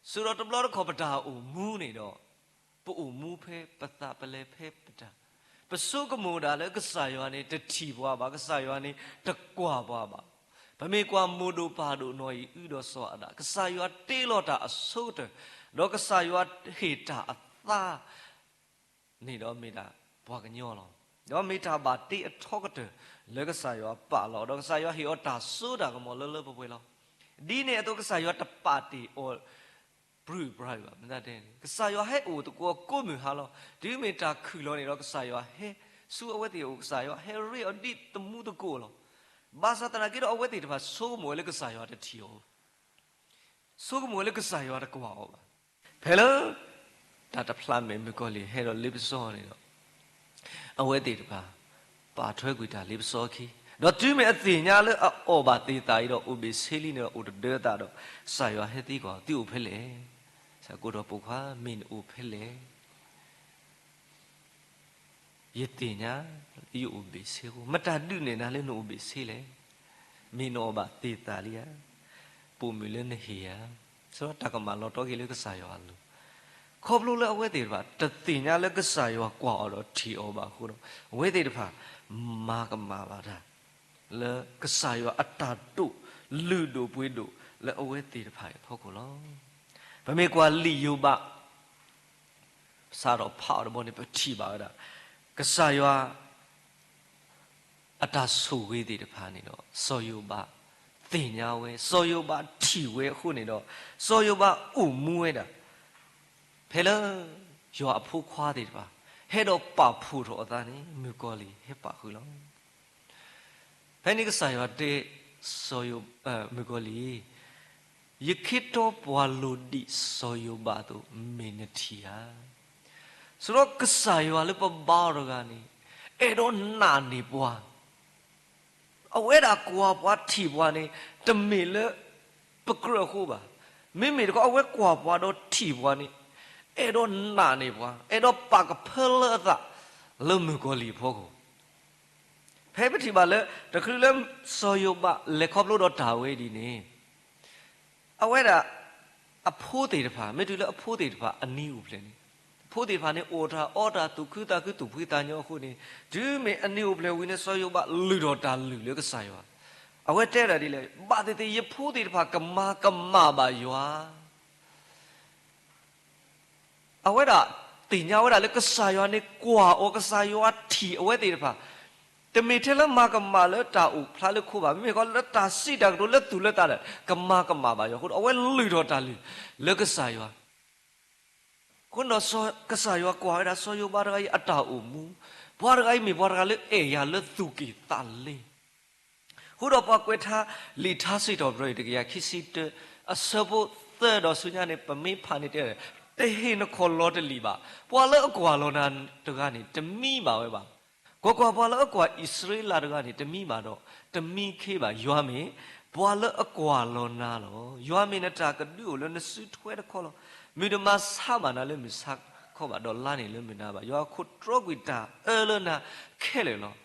စိၤဒီးတဘျီတခီၣ်ပတၢ်အိၣ်မူန့ၣ်ဒီး ပအိၣ်မူဖဲပသးပလဲၤဖဲပတၢ် ပဆိကမိၣ်ဒၣ်လၢကစၢ်ယွၤန့ၣ်တထံၣ်ပှၤဘၣ်, ကစၢ်ယွၤန့ၣ်တကွၢ်ပှၤဘၣ်. ပမ့ၢ်ကွၢ်မိၢ်ဒိၣ်ပၢ်ဒိၣ်နီၢ်အံၤအုဒီးစီၤအၤဒၣ် ကစၢ်ယွၤတ့လီၤတၢ်အဆိကတၢၢ်, ဒီးကစၢ်ယွၤဟ့ၣ်တၢ်အသါ န့ၣ်ဒီးမ့ၢ်ဒၣ်ပှၤကညီလီၤ. ဒီးမ့ၢ်တၢ်ဘၣ်တ့အထီကတၢၢ်လၢကစၢ်ယွၤပာ်လီၤ, ဒီးကစၢ်ယွၤဟ့ၣ်အီၤတၢ်စိတၢ်ကမီၤလၢလၢပှဲၤပှဲၤလီၤ. ဒ်န့ၣ်အသိးကစၢ်ယွၤတပာ်တ့ၢ်အီၤ ပြူၢ်ပြါဘၣ်, မ့ၢ်တၢ်တဲန့ၣ် ကစၢ်ယွၤဟဲအိၣ်သကိးကိးမုၢ်ဟါလီၤ. တုၤမ့ၢ်တၢ်ခုၣ်လီၤန့ၣ်ဒီး ကစၢ်ယွၤဟဲဆူအဝဲသ့ၣ်အအိၣ်, ကစၢ်ယွၤဟဲရ့အီၤဒ်သမူသကိးလီၤ. ဘၣ်ဆၣ်သနာ်က့ဒီး အဝဲသ့ၣ်တဖၣ်ဆိကမိၣ်ဝဲလၢကစၢ်ယွၤတထံၣ်အီၤ ဆိကမိၣ်ဝဲလၢကစၢ်ယွၤတကွၢ်အီၤဘၣ်. ဖဲလၢ တၢ်တဖျးမဲာ်မုၣ်ကီၤလံၢ်ဟဲဒီးလ့ပစီန့ၣ်ဒီး အဝဲသ့ၣ်တဖၣ် ပာ်ထွဲကွံာ်တၢ်လ့ပစီအခံ, ဒီးတုၤမ့ၢ်အသ့ၣ်ညါလၢအအီၣ်ဘၣ်သ့ၣ်သၣ်အံၤဒီး အိၣ်ဘ့ၣ်ဆ့လံန့ၣ်ဒီး အိၣ်တဒၢသးဒီး ကစၢ်ယွၤဟဲသံကွၢ်အီၤ, သုအိၣ်ဖဲလဲၣ်. ဆၢကိးထီၣ်ပိာ်ခွါ မ့ၢ်နအိၣ်ဖဲလဲၣ်. ယသ့ၣ်ညါ ယအိၣ်ဘ့ၣ်ဆ့အဃိ, မတၤဒုးနဲၣ်နၤလၢနအိၣ်ဘ့ၣ်ဆ့လဲၣ်. မ့ၢ်နအီၣ်ဘၣ်သ့ၣ်သၣ်လံဧါ, ပိာ်မုၣ်လၢနဟ့ၣ်ဧါ, ဆိတၢ်ကမၣ်လီၤတီက့ၤလၢကစၢ်ယွၤအလိၤ, ခီဖျိလၢအဝဲသ့ၣ်တဖၣ် တသ့ၣ်ညါလၢကစၢ်ယွၤကွၢ်အီၤဒီးထံၣ်အီၤဘၣ်အဃိဒီး အဝဲသ့ၣ်တဖၣ် မၤကမၣ်ဘၣ်တၢ် လၢကစၢ်ယွၤအတၢ်တိာ်လုၢ်ဒိၣ်ပှ့ၤဒိၣ်လၢအဝဲသ့ၣ်တဖၣ်အဖီခိၣ်လီၤ. ပမ့ၢ်ကွၢ်လံာ်ယိၤဘး စးထီၣ်ဖးအီၤတဘျီန့ၣ် ပထံၣ်ဘၣ်ဝဲဒၣ် ကစၢ်ယွၤ အတၢ်ဆိၣ်ဂ့ၤသ့ၣ်တဖၣ်န့ၣ်ဒီး စီၤယိၤဘးသ့ၣ်ညါဝဲ, စီၤယိၤဘးထံၣ်ဝဲအဃိန့ၣ်ဒီး စီၤယိၤဘးအိၣ်မူဝဲဒၣ် ဖဲလၢ ယွၤအဖိခွါသ့ၣ်တဖၣ် ဟဲဒီးပာ်ဖှိၣ်ထီၣ်အသးန့ၣ် မုၣ်ကီၤလံၢ်ဟဲပာ်ဃုာ်လီၤ. ဖဲန့ၣ်ကစၢ်ယွၤတဲ စီၤယိၤ, မုၣ်ကီၤလံၢ်, ယခ့တီပှၤလိၤဒံးစီၤယိၤဘးအသိး မ့ၢ်နထံၣ်ဧါ. ဆိဒီးကစၢ်ယွၤလၢပဘါအီၤတဂၤန့ၣ် အဲၣ်ဒိးနာ်န့ၢ်ပှၤ အဝဲဒၣ်ကွၢ်ပှၤထံၣ်ပှၤန့ၣ် တမ့ၢ်လၢပကြၢးအဃိဘၣ်. မ့မ့ၢ်တခီ အဝဲကွၢ်ပှၤဒီးထံၣ်ပှၤန့ၣ် အဲၣ်ဒိးနာ်န့ၢ်ပှၤ, အဲၣ်ဒိးပာ်ကဖၢလၢအသး လၢမုၣ်ကီၤလံၢ်အဖီခိၣ်. ဖဲပထံၣ်ဘၣ်လၢ တချုးလၢ စီၤယိၤဘးလဲၤခီဖျိဒီးတၢ်ဝဲဒ်န့ၣ် အဝဲဒၣ် အဖိသ့ၣ်တဖၣ် မ့ၢ်တုၤလၢအဖိသ့ၣ်တဖၣ်အနံၤအိၣ်ဖျဲၣ်န့ၣ် အဖိသ့ၣ်တဖၣ်န့ၣ် အိၣ်တၢ်အီတၢ် သူၣ်ခုသးခု သူၣ်ဖှံသးညီအဃိန့ၣ် တုၤမ့ၢ်အနံၤအိၣ်ဖျဲၣ်ဝံၤန့ၣ် စီၤယိၤဘးလုၢ်ထီၣ်တၢ်လုၢ်လၢကစၢ်ယွၤ, အဝဲတဲဒၣ်ဒ်လဲၣ်, ဘၣ်သ့ၣ်သ့ၣ် ယဖိသ့ၣ်တဖၣ်ကမၤကမၣ်ဘၣ်ယွၤ အဝဲဒၣ်သ့ၣ်ညါဝဲဒၣ်လၢကစၢ်ယွၤန့ၣ်ကွၢ်အီၤ, ကစၢ်ယွၤထံၣ်အဝဲသ့ၣ်တဖၣ်, တမ့ၢ်ထဲလၢမၤကမၣ်လၢတၢ်အိၣ်ဖျါလၢခိဘၣ်, မ့မ့ၢ်ဃီလၢတၢ်စံးတၢ်ကတိၤလၢသူၣ်လၢသးဒီး ကမၤကမၣ်ဘၣ်ယွၤအဃိဒီး အဝဲလုၢ်ထီၣ်တၢ်လုၢ်လၢကစၢ်ယွၤ အဃိဒီး ကစၢ်ယွၤကွၢ်ဝဲဒၣ်စီၤယိၤဘးတဂၤအံၤအတၢ်အိၣ်မူ, ပှၤတဂၤအံၤမ့ၢ်ပှၤတဂၤလၢအဲၣ်ယၤလၢသူၣ်က့ၣ်သးလဲ, အဃိဒီးပှၤကွဲးထါလံာ်ထါစံးထီၣ်ပတြၢၤအံၤ တကယၤခံဆံတၢ အဆၢဖိသၢဒီးဆူညါန့ၣ် ပမ့ၢ်ဖးန့ၣ်တဲ, တဟ့ၣ်နခီၣ်လီၤတလံာ်ဘၣ်, ပှၤလၢအကွၢ်လီၤနၤတဂၤန့ၣ် တမံဘၣ်ဝဲဘၣ်. ကွၢ်ကွၢ်, ပှၤလၢအကွၢ်အံၣ်စရ့လးတဂၤန့ၣ် တမံဘၣ်ဒီး တမံခ့ဘၣ်. ယွၤမ့ၢ်ပှၤလၢအကွၢ်လီၤနၤလီၤ. ယွၤမ့ၢ်နတၢ်ကဒုအိၣ်လၢနစုထွဲတခီလီၤ. မုၢ်တမၤဆါဘၣ်နၤလၢမုၢ်ဆါခီဘၣ်, ဒီးလါန့ၣ်လၢမုၢ်နၤဘၣ်. ယွၤခိးတြီကွံာ်တၢ်အၢလၢနၤခဲလၢာ်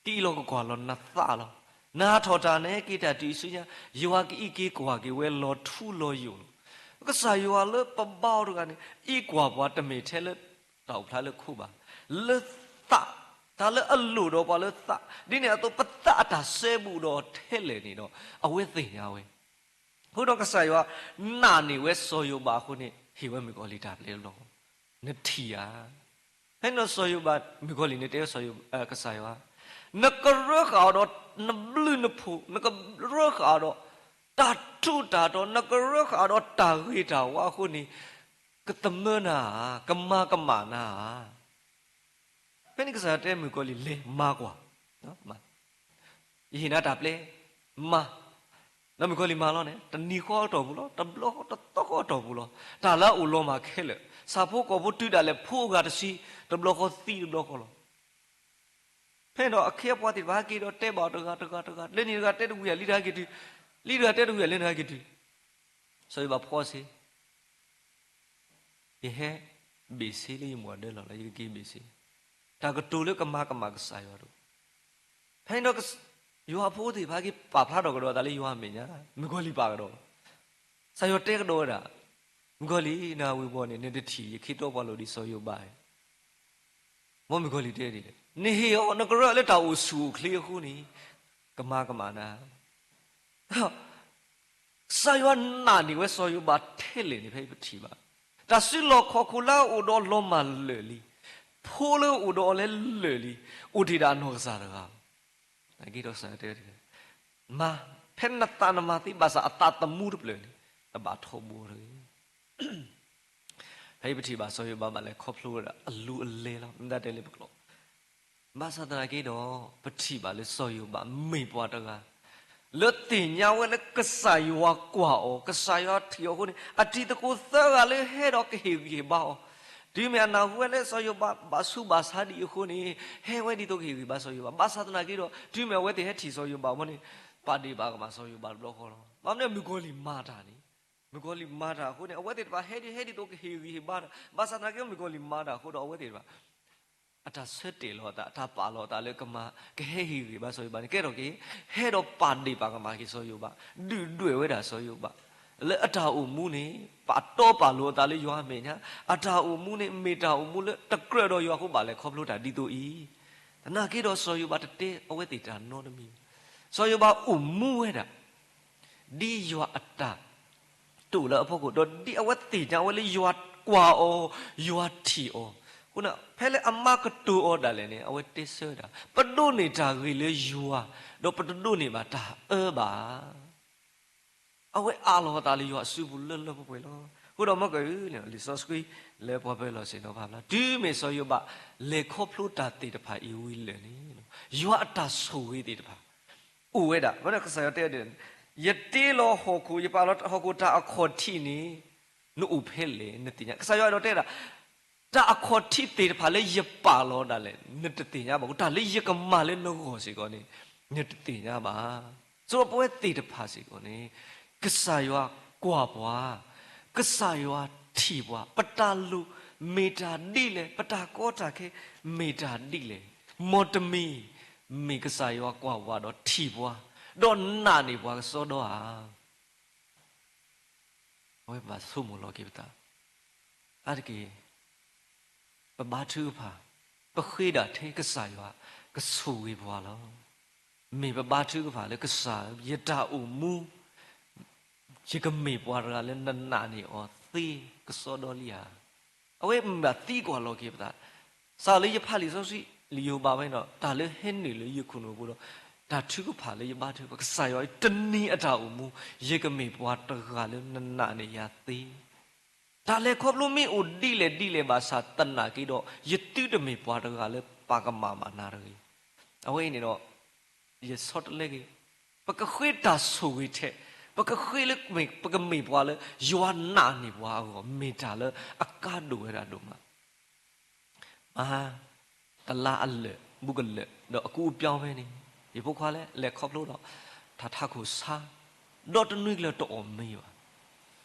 လီၤ. အံၤလီၤကကွၢ်လီၤနသးလီၤ. နဟးထီၣ်တၢ်နဟဲက့ၤတၢ်တုၤအံၤဆူညါ, ယွၤကအံးက့ၤကွၢ်က့ၤဝဲလီၤထူလီၤယိာ်လီၤ. ကစၢ်ယွၤလၢပဘါအီၤတဂၤန့ၣ် အံးကွၢ်ပှၤတမ့ၢ်ထဲလၢတၢ်အိၣ်ဖျါလၢခိဘၣ်, လၢသး တၢ်လၢအလိၣ်ဒီးပှၤလၢသး, ဒ်န့ၣ်အသိးပသးအတၢ်စဲဘူးဒီးထဲလဲၣ်န့ၣ်ဒီး အဝဲသ့ၣ်ညါဝဲ. အဃိဒီးကစၢ်ယွၤနာ်န့ၢ်ဝဲစီၤယိၤဘးအဃိန့ၣ် ဟ့ၣ်ဝဲမုၣ်ကီၤလံၢ်တၢ်ပျဲတဘျီဃီ, နထံၣ်ဧါ. ဖဲန့ၣ်ဒီးစီၤယိၤဘး, မုၣ်ကီၤလံၢ်န့ၣ်တဲဝဲစီၤယိၤ, ကစၢ်ယွၤ, နကရၢဃာ်အီၤဒီးနဘျုးနဖှိၣ်, နကရၢဃာ်အီၤဒီးတၢ်ထူးတၢ်တီၤ, နကရၢဃာ်အီၤဒီးတၢ်ဂ့ၤတၢ်ဝါအဃိန့ၣ် ကသမၢနၤဧါ, ကမၤကမၣ်နၤဧါ. ဖဲန့ၣ်ကစၢ်ယွၤတဲမုၣ်ကီၤလံၢ်လဲၤမၤကွၢ်, ယဟ့ၣ်နၤတၢ်ပျဲ, မၤ. ဒီးမုၣ်ကီၤလံၢ်မၤလီၤန့ၣ် တနံၤဃီအတီၢ်ပူၤလီၤ, တဘျီဃီတသီဃီအတီၢ်ပူၤလီၤ, တၢ်လၢအအိၣ်လီၤမၢ်ခဲလၢာ်, ဆၣ်ဖိကီၢ်ဖိတုၤဒၣ်လဲာ်ဖိအဂၤတဆံ, တဘျီဃီသံတဘျီဃီလီၤ. ဖဲန့ၣ်ဒီးအခ့အပှၤသ့ၣ်တဖၣ်ဟဲက့ၤဒီးတဲဘၣ်အီၤတဂၤတဂၤတဂၤ, လၢန့ၣ်တဂၤတဲတဝံၤဧါ, လံတဂၤဟဲက့ၤတုၤ, လံတဂၤတဲတဝံၤဧါ, လၢန့ၣ်တဂၤဟဲက့ၤတုၤ, စီၤယိၤဘးဖှီၣ်စ့ ယဟဲဘ့ၣ်ဆ့လၢယမိၢ်အဒၢလီၤလီၤ, ယကက့ၤဘ့ၣ်ဆ့, တၢ်ကတိၤလၢကမၤကမၣ်ကစၢ်ယွၤတအိၣ်. ဖဲန့ၣ်ဒီး ယွၤအဖိသ့ၣ်တဖၣ်က့ၤပာ်ဖျါထီၣ်ကဒီးအသးလၢယွၤအမဲာ်ညါ, မုၣ်ကီၤလံၢ်ပာ်ကဒီးလီၤ. ကစၢ်ယွၤတဲကဒီးဝဲဒၣ်, မုၣ်ကီၤလံၢ်, နဝံၤဘီန့ၣ် နတထံၣ်ယခ့တီပှၤလိၤဒ်စီၤယိၤဘး, မ်မုၣ်ကီၤလံၢ်တဲဒ်လဲၣ်, နဟ့ၣ်အီၤ နကရၢလၢတၢ်အိၣ်ဆူၣ်အိၣ်ချ့အဃိန့ၣ် ကမၤကမၣ်နၤ. ကစၢ်ယွၤနာ်န့ၢ်ဝဲစီၤယိၤဘးထဲလဲၣ်န့ၣ် ဖဲပထံၣ်ဘၣ်, တၢ်စုလီၢ်ခီၣ်ခိၣ်လၢအအိၣ်ဒီးအီၤလီၤမၢ်လၢာ်လံ, ဖိလၢအအိၣ်ဒီးအီၤလၢလၢာ်လံ, အိၣ်တ့ၢ်ဒၣ်အနီၢ်ကစၢ်တဂၤ, နာ်က့ဒီးကစၢ်ယွၤတဲဝဲဒ်လဲၣ်, မၤ, ဖဲနသးနမၤသ့ဘၣ်ဆၣ်အသးသမူတဖျၢၣ်န့ၣ် တဘၣ်ထီဘိတဂ့ၤ. ဖဲအံၤပထံၣ်ဘၣ်စီၤယိၤဘးဘၣ်လဲၤခီဖျိဝဲဒၣ်အလူအလဲလီၤ, မ့ၢ်တၢ်တဲလၢပကျိာ်, ဘၣ်ဆၣ်သနာ်က့ဒီး ပထံၣ်ဘၣ်လၢစီၤယိၤဘးမ့ၢ်ပှၤတဂၤ လၢသ့ၣ်ညါဝဲလၢကစၢ်ယွၤကွၢ်အီၤ, ကစၢ်ယွၤထံၣ်အီၤအဃိန့ၣ် အတံၤသကိးသၢဂၤလၢဟဲဒီးကဟ့ၣ်ဂံၢ်ဟ့ၣ်ဘါအီၤ, တုၤမ့ၢ်အနၢ်ဟူဝဲလၢစီၤယိၤဘးဘၣ်ဆူးဘၣ်ဆါဒံးအဃိန့ၣ် ဟဲဝဲဒ်သိးကဟ့ၣ်ဂံၢ်ဘါစီၤယိၤဘး, ဘၣ်ဆၣ်သနာ်က့ဒီး တုၤမ့ၢ်အဝဲသ့ၣ်ဟဲထံၣ်စီၤယိၤဘးအဃိန့ၣ် ပာ်ဒ့ၣ်ပာ်ကမၣ်စီၤယိၤဘးတဘျီဃီလီၤ. ဘၣ်မနုၤမုၣ်ကီၤလံၢ်မၤတၢ်န့ၣ်, မုၣ်ကီၤလံၢ်မၤတၢ်အဃိန့ၣ် အဝဲသ့ၣ်တဖၣ်ဟဲဒ်ဟဲဒ်သိးကဟ့ၣ်ဂံၢ်ဟ့ၣ်ဘါတၢ်, ဘၣ်ဆၣ်သနာ်က့မုၣ်ကီၤလံၢ်မၤတၢ်အဃိဒီး အဝဲသ့ၣ်တဖၣ် အတၢ်ဆၢတဲာ်လီၤအသး, အတၢ်ပာ်လီၤအသးလၢကမၤ, ကဟဲဟ့ၣ်ဂံၢ်ဘါစီၤယိၤဘးန့ၣ် ကဲထီၣ်က့ၤ ဟဲဒီးပာ်ဒ့ၣ်ပာ်ကမၣ်က့ၤစီၤယိၤဘး, ဒုၣ်ဒွဲၣ်ဝဲဒၣ်စီၤယိၤဘး, လၢအတၢ်အိၣ်မူန့ၣ် ပာ်တီပာ်လိၤအသးလၢယွၤအမဲာ်ညါ, အတၢ်အိၣ်မူန့ၣ် မ့ၢ်တၢ်အိၣ်မူလၢတကြၢးဒီးယွၤအဃိဘၣ်လဲၤခီဖျိတၢ်ဒ်သိးအံၤ. သနာ်က့ဒီးစီၤယိၤဘးတတဲအဝဲသ့ၣ်တၢ်နီတမံၤဘၣ်. စီၤယိၤဘးအိၣ်မူဝဲဒၣ် ဒ်ယွၤအတၢ် တိာ်လၢအဖီခိၣ်, ဒီးဒ်အဝဲသ့ၣ်ညါဝဲလၢယွၤကွၢ်အီၤ, ယွၤထံၣ်အီၤ, အဃိန့ၣ် ဖဲလၢအမၤကတိၤအီၤဒၣ်လဲာ်န့ၣ် အဝဲတဲဆၢဝဲဒၣ် ပဒိးန့ၢ်တၢ်ဂ့ၤလၢယွၤ, ဒီးပတဒိးန့ၢ်ဘၣ်တၢ်အၢဘၣ်. အဝဲအးလီၤအသးလၢယွၤအစုပူၤလၢလၢပှဲၤပှဲၤလီၤ. အဃိဒီးမ်ကၢၢ်ဧၢ, လံာ်စီဆှံလၢပှၤပၢၤလီၢ်ဆ့ၣ်နီၤဖးဖျါ တုၤမ့ၢ်စီၤယိၤဘးလဲၤခီဖျိတၢ်သ့ၣ်တဖၣ်အံၤဝံၤလၢာ်န့ၣ် ယွၤအတၢ်ဆိၣ်ဂ့ၤသ့ၣ်တဖၣ် အိၣ်ဝဲဒၣ်. ကစၢ်ယွၤတဲ, ယတ့လီၤဟီၣ်ခိၣ်, ယပာ်လီၤဟီၣ်ခိၣ်တၢ်အခီၣ်ထံးန့ၣ် နအိၣ်ဖဲလဲၣ်နသ့ၣ်ညါ. ကစၢ်ယွၤအဲၣ်ဒိးတဲဒၣ် တၢ်အခီၣ်ထံးသ့ၣ်တဖၣ်လၢယပာ်လီၤဒၣ်လဲာ် နတသ့ၣ်ညါဘၣ်အဃိ တၢ်လၢယကမၤလၢနဂီၢ်စ့ၢ်ကီးန့ၣ် နတသ့ၣ်ညါဘၣ်. ဆိပဝဲသ့ၣ်တဖၣ်စ့ၢ်ကီးန့ၣ် ကစၢ်ယွၤကွၢ်ပှၤ, ကစၢ်ယွၤထံၣ်ပှၤ, ပတၢ်လိၣ်မ့ၢ်တၢ်ဒ်လဲၣ်, ပတၢ်ကီတၢ်ခဲမ့ၢ်တၢ်ဒ်လဲၣ်, မ်တမံၤ မ့ၢ်ကစၢ်ယွၤကွၢ်ပှၤဒီးထံၣ်ပှၤ, ဒီးနာ်န့ၢ်ပှၤကစီဒီဧါ. အဝဲဘၣ်ဆိကမိၣ်လီၤက့ၤပသး, အါတက့ၢ် ပဘါထုကဖၣ်, ပဃ့ဒၣ်ထဲကစၢ်ယွၤကဆိၣ်ဂ့ၤပှၤလီၤ. မ့ၢ်ပဘါထုကဖၣ်လၢကစၢ်ဧၢ, ယတၢ်အိၣ်မူ ယကမ့ၢ်ပှၤတဂၤလၢနနာ်န့ၢ်အီၤသ့ကစီဒီလံဧါ. အဝဲမ့ၢ်ဘၣ်သံကွၢ်လီၤက့ၤပသး, စးလၢယဖးလံာ်စီဆှံ လံာ်ယိၤဘးဝဲန့ၣ်ဒီး တၢ်လၢဟဲနုာ်လၢယခိၣ်နူာ်ပူၤဒီး တၢ်ထုကဖၣ်လၢယဘါထုကဖၣ် ကစၢ်ယွၤ တနံၤအတၢ်အိၣ်မူ ယကမ့ၢ်ပှၤတဂၤလၢနနာ်န့ၢ်ယၤသ့ တၢ်လဲၤခီဖျိမ့ၢ်အိၣ်ဒ်လဲၣ်ဒ်လဲၣ်ဘၣ်ဆၣ်သနာ်က့ဒီး ယသုတမ့ၢ်ပှၤတဂၤလၢပာ်ကမၣ်ဘၣ်နၤတဂ့ၤ. အဝဲအံၤန့ၣ်ဒီး ယဆီတလဲက့ၤ, ပကဃ့တၢ်ဆိၣ်ဂ့ၤထဲ, ပကဃ့လၢ ပကမ့ၢ်ပှၤလၢ ယွၤနာ်န့ၢ်ပှၤအဂီၢ် မ့ၢ်တၢ်လၢအကါဒိၣ်ဝဲဒၣ်ဒိၣ်မး မဟါ တလါအလၢာ် ဘူးကလၢာ် ဒီးအကူအပြောင်းဖဲန့ၣ် ယဖိခွါလဲၤလဲၤခီဖျိဒီး တၢ်ထးခိၣ်ဆါ ဒီးတနွံကျၢၤတအီၣ်မ့ၤဘၣ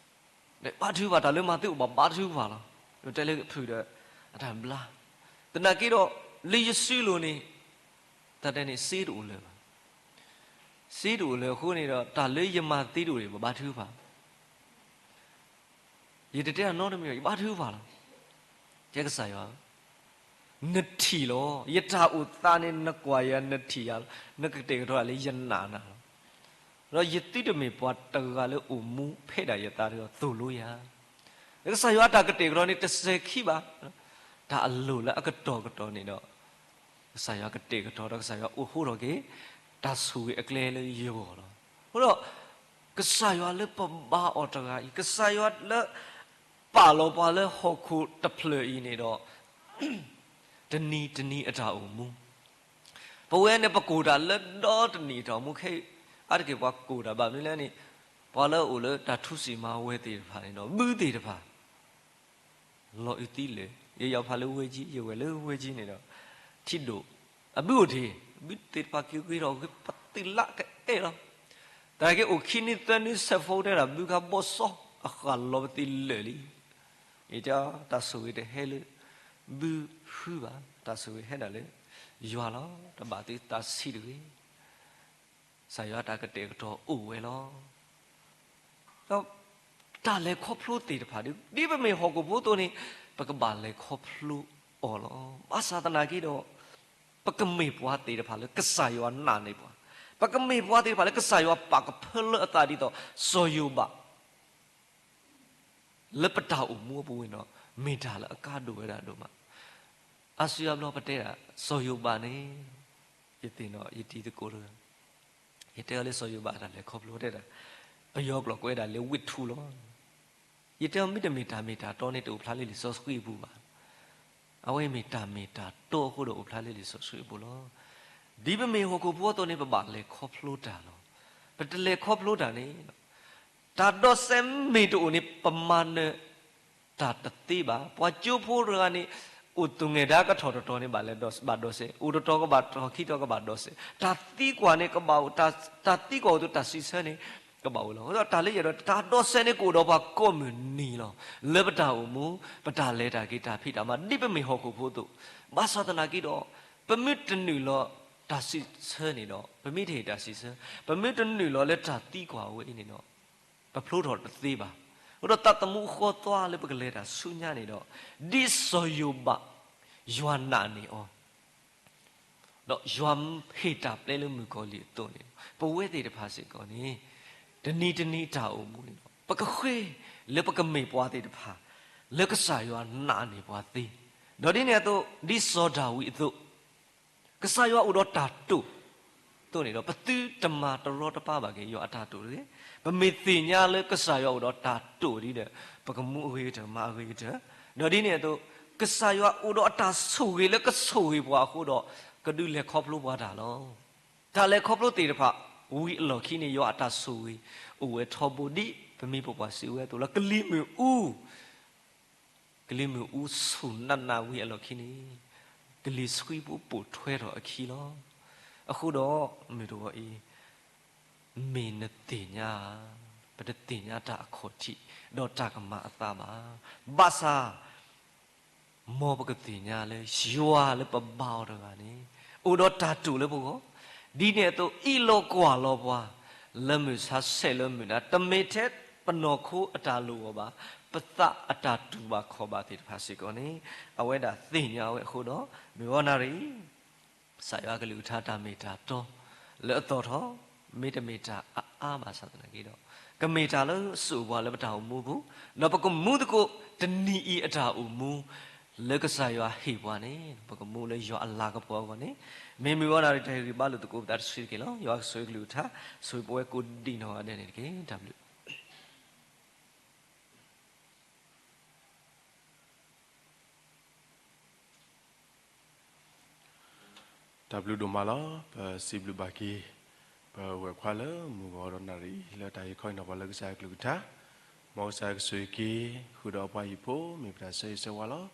်. ဘါထုကဖၣ် တၢ်လၢမၤသ့အိၣ်ဘၣ် ဘါထုကဖၣ်လီၤ. တဲလၢဖုၣ်ဒီး အတၢ်ဘျါ သနာ်က့ဒီး လၢယစုလိၤန့ၣ် တၢ်တဲန့ၣ် စ့တအိၣ်လၢၤဘၣ်. စ့တအိၣ်လၢၤအဃိန့ၣ်ဒီး တၢ်လၢယမၤသ့တအိၣ်န့ၣ် ပဘါထုကဖၣ် ယတတဲအနီတမံၤဘၣ် ယဘါထုကဖၣ်လီၤ. ကဲကစၢ်ယွၤဧၢ, နထံၣ်လီၤ. ယတၢ်အိၣ်သးန့ၣ် နကွၢ်ယၤ နထံၣ်ယၤလီၤ. နကတဲာ်ကတီၤဒၣ်လၢယနာ်နၤလီၤ. ဒီးယသုတမ့ၢ်ပှၤတဂၤလၢအိၣ်မူဖဲဒၣ်ယသးဒီးသိၣ်လိယၤ. ကစၢ်ယွၤအတၢ်ကတဲာ်ကတီၤန့ၣ် တစဲၤခံဘၣ်. တၢ်အလိၣ်လၢအကတီၢ်ကတီၢ်န့ၣ်ဒီး ကစၢ်ယွၤကတဲာ်ကတီၤဒီးကစၢ်ယွၤအိၣ်ဃိထီၣ်က့ၤ တၢ်ဆိၣ်ဂ့ၤအကျဲလၢယဂီၢ်လီၤ. အဃိဒီး ကစၢ်ယွၤလၢပဘါအီၤတဂၤအံၤ, ကစၢ်ယွၤလၢ ပာ်လီၤပှၤလၢဟီၣ်ခိၣ်တဖျၢၣ်အံၤန့ၣ်ဒီး တနံၤတနံၤအတၢ်အိၣ်မူ, ပဝဲန့ၣ်ပကိၢ်တၢ်လၢဒီတနံၤအတၢ်အိၣ်မူခဲအံၤ, အါတက့ၢ်ပှၤကိၢ်တၢ်ဘၣ်မနုၤလဲၣ်န့ၣ်, ပှၤလၢအအိၣ်လၢတၢ်ထူစံၣ်မၤဝဲသ့ၣ်တဖၣ်န့ၣ်ဒီး ဘုသ့ၣ်တဖၣ် လီၤအုးသံလၢာ်, ယယီၤဖးလၢဝဲကၠံ, ယဝဲၢ်လၢဝဲကၠံန့ၣ်ဒီး ထံဒိၣ်, အဘုအိၣ်တ့ၢ်, ဘုသ့ၣ်တဖၣ်က့ၤဂ့ၤထီၣ်ဂ့ၤ ပသ့ၣ်လၢကအဲၣ်လီၤ. တၢ်က့ၤအိၣ်ခံနွံသၢနွံ ဆဲးဖိတဲဒၣ် ဘုခါဘီစီ အဃၣ်လီၤပသ့ၣ်လၢာ်လံ. ယတဲအီၤ တၢ်ဆိၣ်ဂ့ၤတဟဲလၢ ဘုဟုဘၣ်, တၢ်ဆိၣ်ဂ့ၤဟဲဒၣ်လၢ ယွၤလီၤ. တဘၣ်သုသးဆံးတဂ့ၤ. ကစၢ်ယွၤတၢ်ကတဲာ်ကတီၤအိၣ်ဝဲလီၤ. ဒီးတၢ်လဲၤခီဖျိသ့ၣ်တဖၣ်ဒီး ဒ်ပမ့ၢ်ဟီၣ်ခိၣ်ဖိအသိးန့ၣ် ပကဘၣ်လဲၤခီဖျိအီၤလီၤ. ဘၣ်ဆၣ်သနာ်က့ဒီး ပကမ့ၢ်ပှၤသ့ၣ်တဖၣ်လၢကစၢ်ယွၤနာ်န့ၢ်ပှၤ, ပကမ့ၢ်ပှၤသ့ၣ်တဖၣ်လၢကစၢ်ယွၤပာ်ကဖၢလၢအသးဒ်သိး စီၤယိၤဘး လၢပတၢ်အိၣ်မူအပူၤန့ၣ်ဒီး မ့ၢ်တၢ်လၢအကါဒိၣ်ဝဲဒၣ်ဒိၣ်မး. အါစုအါဘျီပတဲဒၣ် စီၤယိၤဘးန့ၣ် ယသ့ၣ်နီၣ်ယတံၤသကိးတဂၤ, ယတဲအီၤလၢစီၤယိၤဘးတၢ်လဲၤခီဖျိတဲဒၣ် ပယီၤကျိာ်ကွဲးဒၣ်လၢဝ့ၢ်ထူလီၤ. ယတဲအီၤမ့တမ့ၢ်တၢ်မ့ၢ်တၢ်တီန့ၣ် တအိၣ်ဖျါလၢလံာ်စီဆှံအပူၤဘၣ်. အဝဲမ့ၢ်တၢ်မ့ၢ်တၢ်တီအဃိဒီးအိၣ်ဖျါလၢလံာ်စီဆှံအပူၤလီၤ. ဒ်ပမ့ၢ်ဟီၣ်ခိၣ်ဖိအသိးန့ၣ် ပဘၣ်လဲၤခီဖျိတၢ်လီၤ. ပတလဲၤခီဖျိတၢ်န့ၣ် တၢ်ဒီးစဲးမ့ၢ်တအိၣ်န့ၣ် ပမၤနၢၤတၢ်တသ့ဘၣ်. ပှၤကၠိဖိတဂၤန့ၣ် အိၣ်သူၣ်ငဲၢ်ဒါကထီၣ်တတီၤန့ၣ် ဘၣ်လဲၤဘၣ်ဒီးစဲး, အိၣ်တတီၤကဘၣ်ထီၣ်ခံတီၤကဘၣ်ဒီးစဲး, တၢ်သံကွၢ်န့ၣ်ကဘၣ်အိၣ်, တၢ်သံကွၢ်အိၣ်သူးတၢ်စံးဆၢန့ၣ် ကဘၣ်အိၣ်လီၤ. အဃိဒီးတၢ်လၢယအဲၣ်ဒိး တၢ်ဒီးစဲးန့ၣ်ကအိၣ်ဒီးပှၤကိးမုၢ်နံၤလီၤ. လၢပတၢ်အိၣ်မူ, ပတၢ်လဲၤတၢ်က့ၤတၢ်ဖံးတၢ်မၤ ဒ်ပမ့ၢ်ဟီၣ်ခိၣ်ဖိအသိး, ဘၣ်ဆၣ်သနာ်က့ဒီး ပမ့ၢ်တနုာ်လီၤတၢ်စံးဆၢန့ၣ်ဒီး ပမ့ၢ်တဟ့ၣ်တၢ်စံးဆၢ, ပမ့ၢ်တနုာ်လီၤလၢတၢ်သံကွၢ်ဝဲအံၤန့ၣ်ဒီး ပဖျိထီၣ်တသ့ဘၣ်. အဃိဒီးသးသမူအဃိသးလၢပကလဲၤတၢ်ဆူညါန့ၣ်ဒီး ဒ်စီၤယိၤဘး ယွၤနာ်န့ၢ်အီၤ ဒီးယွၤဟ့ၣ်တၢ်ပျဲလၢမုၣ်ကီၤလံၢ်အသိးန့ၣ်, ပဝဲသ့ၣ်တဖၣ်စ့ၢ်ကီးန့ၣ် တနံၤတနံၤတၢ်အိၣ်မူန့ၣ်ဒီး ပကဃ့လၢပကမ့ၢ်ပှၤသ့ၣ်တဖၣ် လၢကစၢ်ယွၤနာ်န့ၢ်ပှၤသ့, ဒီးဒ်န့ၣ်အသိး ဒ်စီၤဒၤဝံးအသိး ကစၢ်ယွၤအိၣ်ဒီးတၢ်တိာ်အသိးန့ၣ်ဒီး ပသုတမၤတရီတပါဘၣ်က့ၤ ယွၤအတၢ်တိာ်တဂ့ၤ. ပမ့ၢ်သ့ၣ်ညါလၢကစၢ်ယွၤအိၣ်ဒီးတၢ်တိာ်ဒ်ဒီး ပကမူအဂ့ၤကတၢၢ် မၤအဂ့ၤကတၢၢ်, ဒီးဒ်န့ၣ်အသိး ကစၢ်ယွၤအိၣ်ဒီးအတၢ်ဆိၣ်ဂ့ၤလၢကဆိၣ်ဂ့ၤပှၤအဃိဒီး ကဒုးလဲၤခီဖျိပှၤတၢ်လီၤ. တၢ်လဲၤခီဖျိသ့ၣ်တဖၣ် ဝံၤအလီၢ်ခံန့ၣ် ယွၤအတၢ်ဆိၣ်ဂ့ၤ အိၣ်ဝဲထီဘိဒ်ပမ့ၢ်ပပှၢ်စံးဝဲအသိးလီၤ. ကလံၤမုၢ်အူ ကလံၤမုၢ်အူဆူၣ်နးနးဝံၤအလီၢ်ခံန့ၣ် ကလံၤဆှံပူၤပိာ်ထွဲထီၣ်အခံလီၤ. အဃိဒီး မုၢ်တဂီၤအံၤ မ့ၢ်နသ့ၣ်ညါဧါ, ပတသ့ၣ်ညါတၢ်အခီၣ်ထံး ဒီးတၢ်ကမၤအသးဘၣ်. ဘၣ်ဆၣ် မ်ပကသ့ၣ်ညါလၢယွၤလၢပဘါအီၤတဂၤန့ၣ် အိၣ်ဒီးတၢ်တိာ်လၢပဂီၢ်, ဒ်န့ၣ်အသိး အံးလီၤကွၢ်လီၤပှၤ လၢမုၢ်ဆါဆဲးလၢမုၢ်နၤ တမ့ၢ်ထဲပနီၢ်ခိအတၢ်လိၣ်အီၤဘၣ်, ပသးအတၢ်တူၢ်ဘၣ်ခီၣ်ဘၣ်သ့ၣ်တဖၣ်စ့ၢ်ကီးန့ၣ် အဝဲဒၣ်သ့ၣ်ညါဝဲအဃိဒီး မုၢ်ဂီၤနၣ်ရံၣ် ကစၢ်ယွၤကလုၢ်ကထါတၢ်မ့ၢ်တၢ်တီ လၢအသီၣ်ထီၣ် မ့တမ့ၢ်တၢ်အါအါဘၣ်ဆၣ်သနာ်က့ဒီး ကမ့ၢ်တၢ်လၢအစိာ်ပှၤလၢပတၢ်အိၣ်မူအပူၤ, ဒီးပကမူသကိးတနံၤအံၤအတၢ်အိၣ်မူ လၢကစၢ်ယွၤဟ့ၣ်ပှၤန့ၣ် ပကမူလၢယွၤအလၤကပီၤအဂီၢ်န့ၣ် မ့ၢ်မုၢ်ဂီၤနၣ်ရံၣ်တၢ်ဟ့ၣ်ဂံၢ်ဘါလိာ်သကိးပသးတစုတက့ၢ်လီၤ. ယွၤကဆိၣ်ဂ့ၤကလုၢ်ကထါ ဆိၣ်ဂ့ၤပဝဲကိးဒံးနီၢ်ဂၤဒဲးန့ၣ်တက့ၢ်. တၢ်ဘျုးတၢ်ဘျုးဒိၣ်မးလီၤ. ပစံးဘျုးဘၣ်က့ၤ ပဝဲၢ်ခွါလၢမုၢ်ဂီၤဒီးနၣ်ရံၣ် လၢတၢ်ဟ့ၣ်ခီဟ့ၣ်နီၤပှၤလၢကစၢ်ယွၤကလုၢ်ကထါ, မ်ကစၢ်ယွၤကဆိၣ်ဂ့ၤက့ၤ ဃုာ်ဒီးပှၤဟံၣ်ဖိ မ့ၢ်ပတၢ်ဆၢဂ့ၤဆၢဝါလီၤ.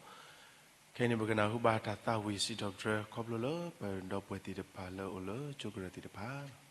ခဲအံၤန့ၣ် ပကနၢ်ဟူဘၣ်တၢ်သးဝံၣ်စံးထီၣ်ပတြၢၤ ခီဖျိလၢပဒီပုၢ်ဝဲၢ်သ့ၣ်တဖၣ်လၢအအိၣ်လၢကၠိကရၢၢ်သ့ၣ်တဖၣ်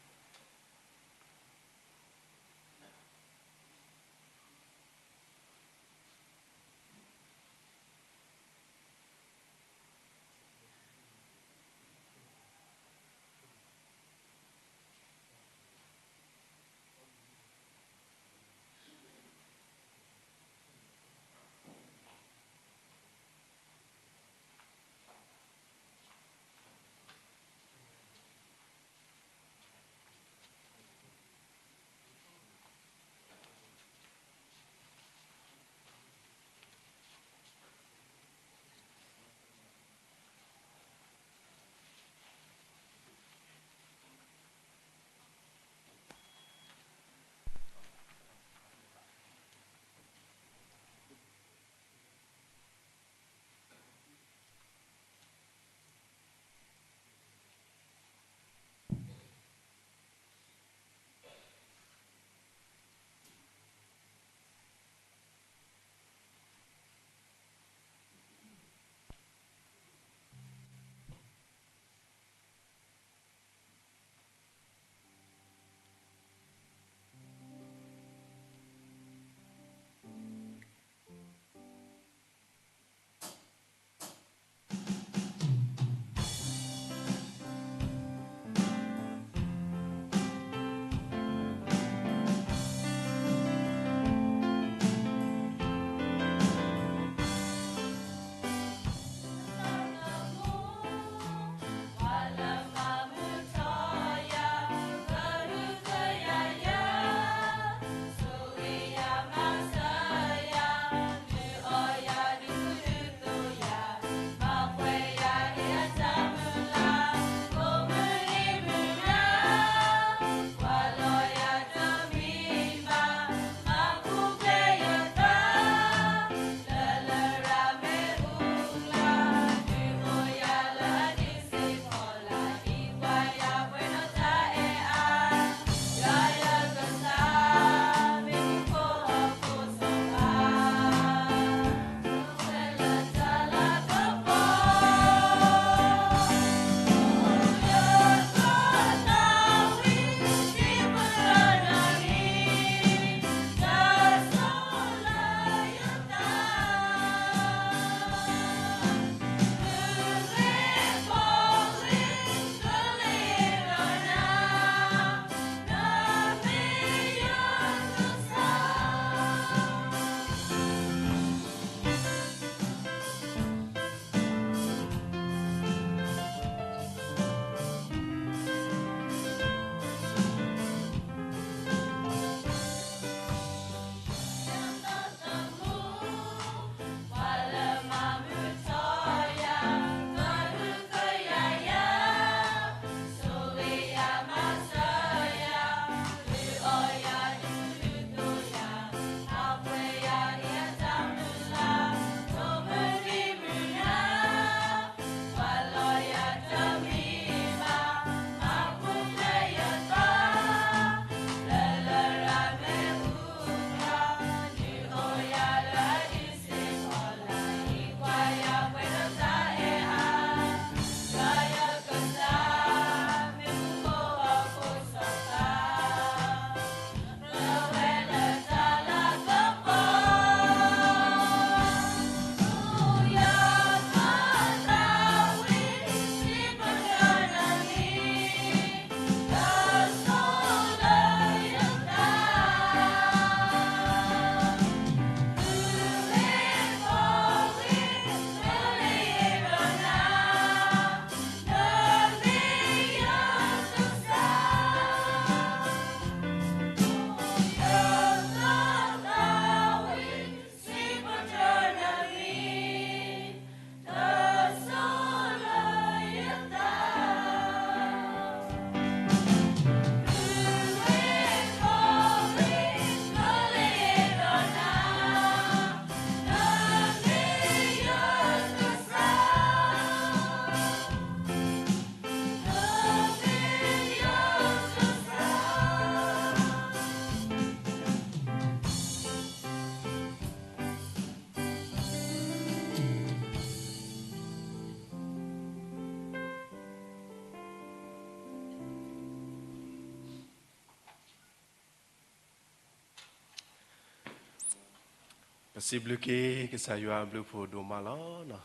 ပစံးဘျုးက့ၤကစၢ်ယွၤအဘျုးအဖှိၣ်ဒိၣ်မးလီၤ.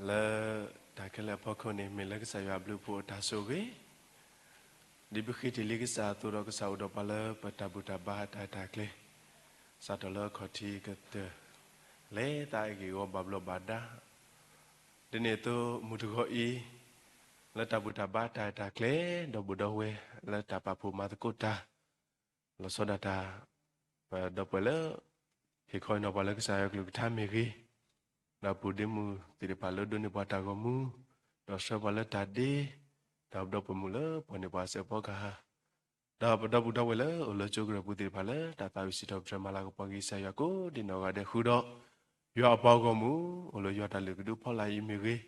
လၢတၢ်ခဲလၢာ်အဖီခိၣ်န့ၣ် မ့ၢ်လၢကစၢ်ယွၤအဘျုးအဖှိၣ်အတၢ်ဆိၣ်ဂ့ၤ, ဒ်ပဃ့တ့ၢ်လံကစၢ်အသိးဒီး ကစၢ်အိၣ်ဒီးပှၤလၢပတၢ်ဘူၣ်တၢ်ဘါအတၢ်အဲၣ်တၢ်ကျဲ, စးထီၣ်လၢအခီၣ်ထံးကတၢၢ် လဲၤသးအဂ့ၢ်အဂီၢ်ဘၣ်ဘျီးဘၣ်ဒါ ဒ်န့ၣ်အသိး မုၢ်တဂီၤအံၤ လၢတၢ်ဘူၣ်တၢ်ဘါတၢ်အဲၣ်တၢ်ကျဲ ဒီပုၢ်ဒီဝဲၢ်လၢတၢ်ပာ်ဖှိၣ်မၤသကိးတၢ် လီၤဆီဒၣ်တၢ် ပဒီပုၢ်ဝဲၢ်လၢ ဟ့ၣ်ခီအံၤနီၤပှၤလၢကစၢ်ယွၤကလုၢ်ကထါမ့ၢ်ဂ့ၤ, ဒီးပုၢ်ဒ့မုၣ်သ့ၣ်တဖၣ်လၢဒိးန့ၢ်ပှၤတၢ်ဂီၤမူ, ဒီးဆှၢပှၤလၢတၢ်ဒ့, ဒီးပဒီပုၢ်ဝဲၢ်လၢပှၤန့ၢ်ပှၤအစၢၤအဖီကဟါ ဒီးပဒီပုၢ်ဝဲၢ်လၢအိၣ်လၢကၠိကရၢၢ်ပူၤသ့ၣ်တဖၣ်လၢတၢ်သးဝံၣ်စံးထီၣ်ပတြၢၤမၤလၤကပီၤက့ၤကစၢ်ယွၤကိးဒံးနီၢ်ဂၤဒဲးဃုာ်ဒီး ယွၤအပှၤဂီၢ်မုၢ် အိၣ်လၢယွၤတၢ်လုၢ်ကဒုအဖီလာ်အံၤမ့ၢ်ဂ့ၤ,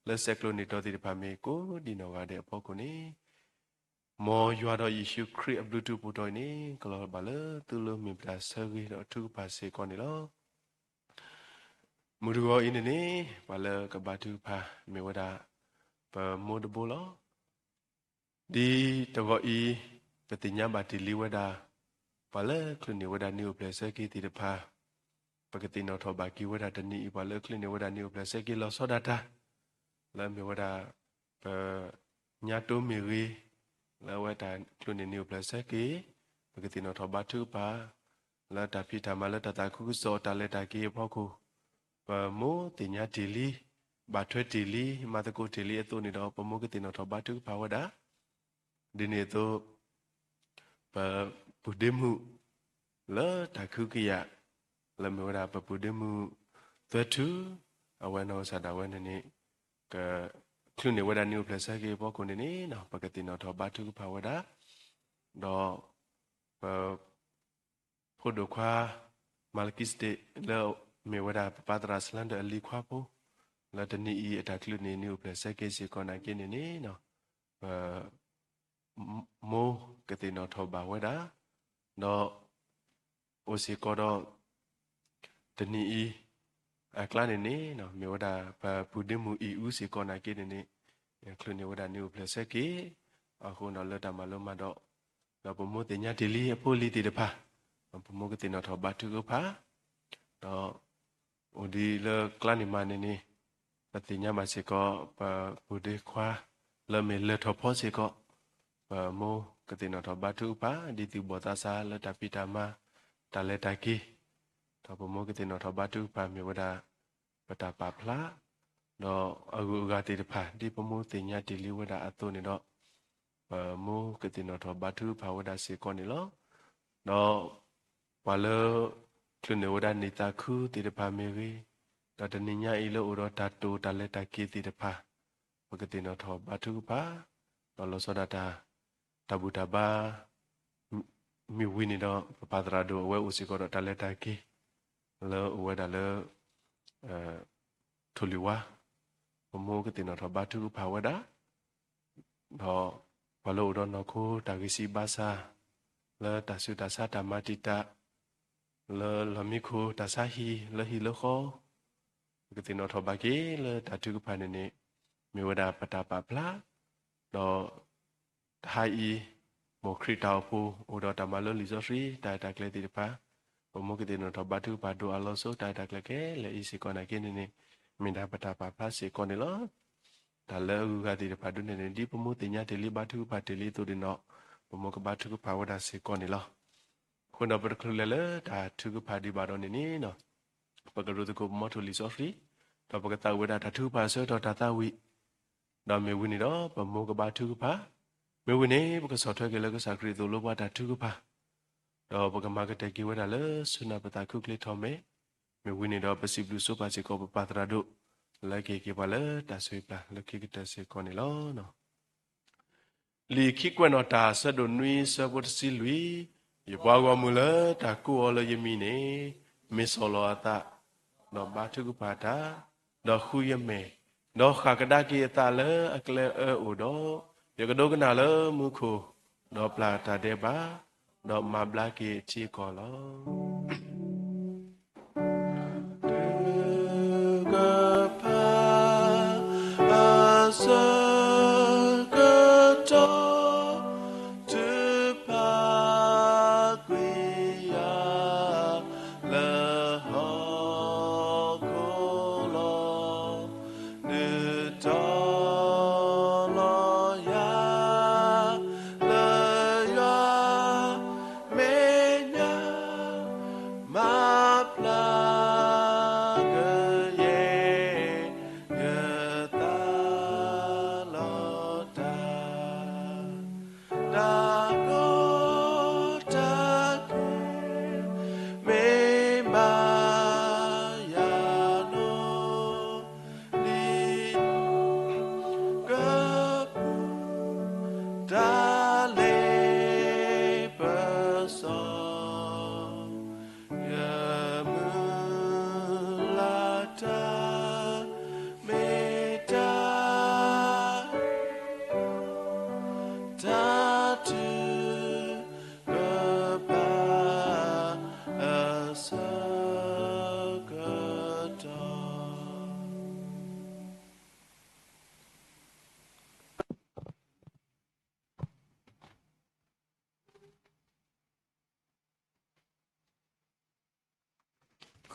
လၢဆဲးကျိးန့ၢ်တီၤသ့ၣ်တဖၣ်မ့ၢ်ကိးဒံးနီၢ်ဂၤဒဲးအဖီခိၣ်န့ၣ်, မ်ယွၤဒီးယ့ၣ်ၡူးခရံာ်အဘျုးထူးပူၤတီၤအံၤန့ၣ် ကလီၤဘၣ်လၢသုလၢမ့ၢ်ပတၢ်ဆၢဂ့ၤဒီးထုကဖၣ်စ့ၢ်ကီးန့ၣ်လီၤ. မုၢ်တဂီၤအံၤန့ၣ်န့ၣ် ပှၤလၢကဘါထုကဖၣ်မ့ၢ်ဝဲဒၣ် ပမိၢ်တဘိလီၤ. ဒ်တဂီၤအံၤ ပသ့ၣ်ညါဘၣ်တ့ၢ်လံဝဲဒၣ် ပှၤလၢချုးန့ၢ်ဝဲဒၣ်နံၣ်အိၣ်ဖျဲၣ်ဆၢက့ၤသ့ၣ်တဖၣ်, ပကသ့ၣ်နီၣ်ထီၣ်ဘၣ်က့ၤဝဲဒၣ်တနံၤအံၤ ပှၤလၢချုးန့ၢ်ဝဲဒၣ်နံၣ်အိၣ်ဖျဲၣ်ဆၢက့ၤလီၤဆီဒၣ်တၢ် လၢမ့ၢ်ဝဲဒၣ် ပ ညါတိမ့ၢ်ဂ့ၤ, လၢအဝဲတၢ်ချုးန့ၢ်နံၣ်အိၣ်ဖျဲၣ်ဆၢက့ၤ, ပကသ့ၣ်နီၣ်ထီၣ်ဘါထုကဖၣ် လၢတၢ်ဖံးတၢ်မၤလၢတၢ်သးခုကစီၣ်တၢ်လဲၤတၢ်က့ၤအဖီခိၣ်, ပမိၢ်သ့ၣ်ညါတ့ၢ်လံ, ဘၣ်ထွဲတ့ၢ်လံ, မၤသကိးတ့ၢ်လံအသိးန့ၣ်ဒီး ပမိၢ်ကသ့ၣ်နီၣ်ထီၣ်ဘါထုကဖၣ်ဝဲဒၣ် ဒ်န့ၣ်အသိး ပပုၢ်ဒ့မုၣ် လၢတၢ်ခုကယာ် လၢမ့ၢ်ဝဲဒၣ်ပပုၢ်ဒ့မုၣ် သွဲထူ, အဝဲနီၢ်ကစၢ်ဒၣ်ဝဲန့ၣ်န့ၣ် ကချုးန့ၢ်ဝဲဒၣ်နံၣ်အိၣ်ဖျဲၣ်ဆၢက့ၤအဖီခိၣ်န့ၣ်န့ၣ် ပကသ့ၣ်နီၣ်ထီၣ်ဘါထုကဖၣ်ဝဲဒၣ်, ဒီးပ ဖိဒိၣ်ခွါ မၤလကံစတ့း လၢမ့ၢ်ဝဲဒၣ်ပပၢ်သရၣ်စလၣ်ဒၢၣ်အလံၤခွါဖိ, လၢတနံၤအံၤအတၢ်ချုးန့ၢ်နံၣ်အိၣ်ဖျဲၣ်ဆၢက့ၤစ့ၢ်ကီးနာ်က့န့ၣ်န့ၣ် ပ မိၢ်ကသ့ၣ်နီၣ်ထီၣ်ဘၣ်ဝဲဒၣ်, ဒီးအိၣ်စ့ၢ်ကီးဒီး တနံၤအံၤ အကျါန့ၣ်န့ၣ် မ့ၢ်ဝဲဒၣ်ပပုၢ်ဒ့မုၣ်အံၤအူစ့ၢ်ကီးနာ်က့န့ၣ်န့ၣ် ချုးန့ၢ်ဝဲဒၣ်နံၣ်အိၣ်ဖျဲၣ်ဆၢက့ၤ, အဃိဒီးလၢတၢ်မၤလိမၤဒိး ဒီးပမိၢ်သ့ၣ်ညါတ့ၢ်လံအဖိအလံၤသ့ၣ်တဖၣ်, ပမိၢ်ကသ့ၣ်နီၣ်ထီၣ်ဘါထုကဖၣ်, ဒီး အိၣ်ဒ်လၢကျါန့ၣ်မးန့ၣ်န့ၣ် ပသ့ၣ်ညါဘၣ်စ့ၢ်ကီး ပပုၢ်ဒ့ခွါ လၢမ့ၢ်လၢၢ်ထီၣ်ဖီစ့ၢ်ကီး, ပမိၢ်ကသ့ၣ်နီၣ်ထီၣ်ဘါထုကဖၣ် ဒ်သုးဘီၣ်သးစၢ်လၢတၢ်ဖံးတၢ်မၤ တၢ်လဲၤတၢ်က့ၤ, ဒီးပမိၢ်ကသ့ၣ်နီၣ်ထီၣ်ဘါထုကဖၣ်မ့ၢ်ဝဲဒၣ် ပတၢ်ပာ်ဖျါ ဒီးအဂုၤအဂၤသ့ၣ်တဖၣ် ဒ်ပမိၢ်သ့ၣ်ညါတ့ၢ်လံဝဲဒၣ်အသိးန့ၣ်ဒီး ပမိၢ်ကသ့ၣ်နီၣ်ထီၣ်ဘါထုကဖၣ်ဝဲဒၣ်စ့ၢ်ကီးန့ၣ်လီၤ. ဒီးပှၤလၢ ချုးန့ၢ်ဝဲဒၣ်နံၣ်သးခုသ့ၣ်တဖၣ်မ့ၢ်ဂ့ၤ, ဒီးတနံၤညါအံၤလၢအိၣ်ဒီးတၢ်တိာ်တၢ်လဲၤတၢ်က့ၤသ့ၣ်တဖၣ်, ပကသ့ၣ်နီၣ်ထီၣ်ဘါထုကဖၣ်, ဒီးလီၤဆီဒၣ်တၢ် တၢ်ဘူၣ်တၢ်ဘါ မ့ၢ်ဝံၤန့ၣ်ဒီး ပပၢ်သရၣ်ဒိၣ်အဝဲအိၣ်စ့ၢ်ကီးဒီးတၢ်လဲၤတၢ်က့ၤ လၢအိၣ်ဝဲဒၣ်လၢ ထိၣ်လွံၢ်ဝါ, ပမိၢ်ကသ့ၣ်နီၣ်ထီၣ်ဘါထုကဖၣ်ဝဲဒၣ်, ဒီးပှၤလၢအိၣ်ဒီးနီၢ်ခိတၢ်ဂံၢ်စၢ်ဘါစၢ်, လၢတၢ်ဆူးတၢ်ဆါတၢ်မၤတံာ်တာ်, လၢလီၢ်မံခိၣ်တၢ်ဆါဟံၣ်လၢဟံၣ်လၢဃီ, ပကသ့ၣ်နီၣ်ထီၣ်ဘၣ်က့ၤလၢတၢ်ထုကဖၣ်န့ၣ်န့ၣ် မ့ၢ်ဝဲဒၣ်ပတၢ်ပာ်ဖျါ, ဒီး တဟါအံၤ မ်ခရံာ်တၢ်အိၣ်ဖှိၣ် အိၣ်ဒီးတၢ်မၤလိလံာ်စီဆှံ တၢ်ရဲၣ်တၢ်ကျဲၤသ့ၣ်တဖၣ်, ပမိၢ်ကသ့ၣ်နီၣ်ထီၣ်ဘါထုကဖၣ်ဒိၣ်အလီၤစိၤ တၢ်ရဲၣ်တၢ်ကျဲၤခဲလၢာ်အံၤစ့ၢ်ကီးနာ်က့န့ၣ်န့ၣ် မ့ၢ်ဒၣ်ပတၢ်ပာ်ဖျါစ့ၢ်ကီးန့ၣ်လီၤ. တၢ်လၢအဂုၤအဂၤသ့ၣ်တဖၣ်ဒ်န့ၣ်န့ၣ် ဒ်ပမိၢ်သ့ၣ်ညါတ့ၢ်လံဘါထုကဖၣ်တ့ၢ်လံအသိးန့ၣ်ဒီး ပမိၢ်ကဘါထုကဖၣ်ဝဲဒၣ်စ့ၢ်ကီးန့ၣ်လီၤ. အဃိဒီးပတချုးလဲၤလၢတၢ်ထုကဖၣ်ဒံးဘၣ်ဒီးန့ၣ်န့ၣ် ပကဒိးသကိးပမီထိၣ်လံာ်စီဆှံ, ဒီးပကသးဝံၣ်ဝဲဒၣ်တၢ်ထုကဖၣ်အဆၢကတီၢ်တၢ်သးဝံၣ် ဒီးမ့ၢ်ဝံၤန့ၣ်ဒီး ပမိၢ်ကဘါထုကဖၣ်, မ့ၢ်ဝံၤန့ၣ် ပကဆီၣ်ထွဲက့ၤလၢကစၢ်ခရံာ်အသိးလၢပှၤတၢ်ထုကဖၣ်, ဒီးပကမၤကတၢၢ်က့ၤဝဲဒၣ်လၢဆူနၢ်ပသးခုချ့ထီၣ်မဲာ်, မ့ၢ်ဝံၤန့ၣ်ဒီး ပစံးဘျုးဆိပာ်စ့ၢ်ကီးပပၢ်သရၣ်ဒိၣ် လၢကဟ့ၣ်က့ၤပှၤလၢတၢ်ဆိၣ်ဂ့ၤပျၢ်လၢခံကတၢၢ်စ့ၢ်ကီးန့ၣ်လီၤ. လံာ်ခံကွဲးနီၣ်တၢ် ဆၢဒိၣ်နွံ ဆၢဖိတဆံလွံၢ်, ယပှၤဂီၢ်မုၢ်လၢတၢ်ကိးအီၤလၢယမံၤန့ၣ် မ့ၢ်ဆီၣ်လီၤအသး, ဒီးဘါထုကဖၣ်တၢ်, ဒီးဃုယမဲာ်, ဒီးဃၣ်ကဒါက့ၤအသးလၢအကျဲအၢအိၣ်ဒီး, ယကဒိကနၣ်လၢမူခိၣ်, ဒီးပျၢ်တၢ်ဒဲးဘး, ဒီးမၤဘျါက့ၤအထံအကီၢ်လီၤ. ထုကဖၣ် အဆၢကတီၢ် ထုကဖၣ်ကွံာ်ယၤလၢ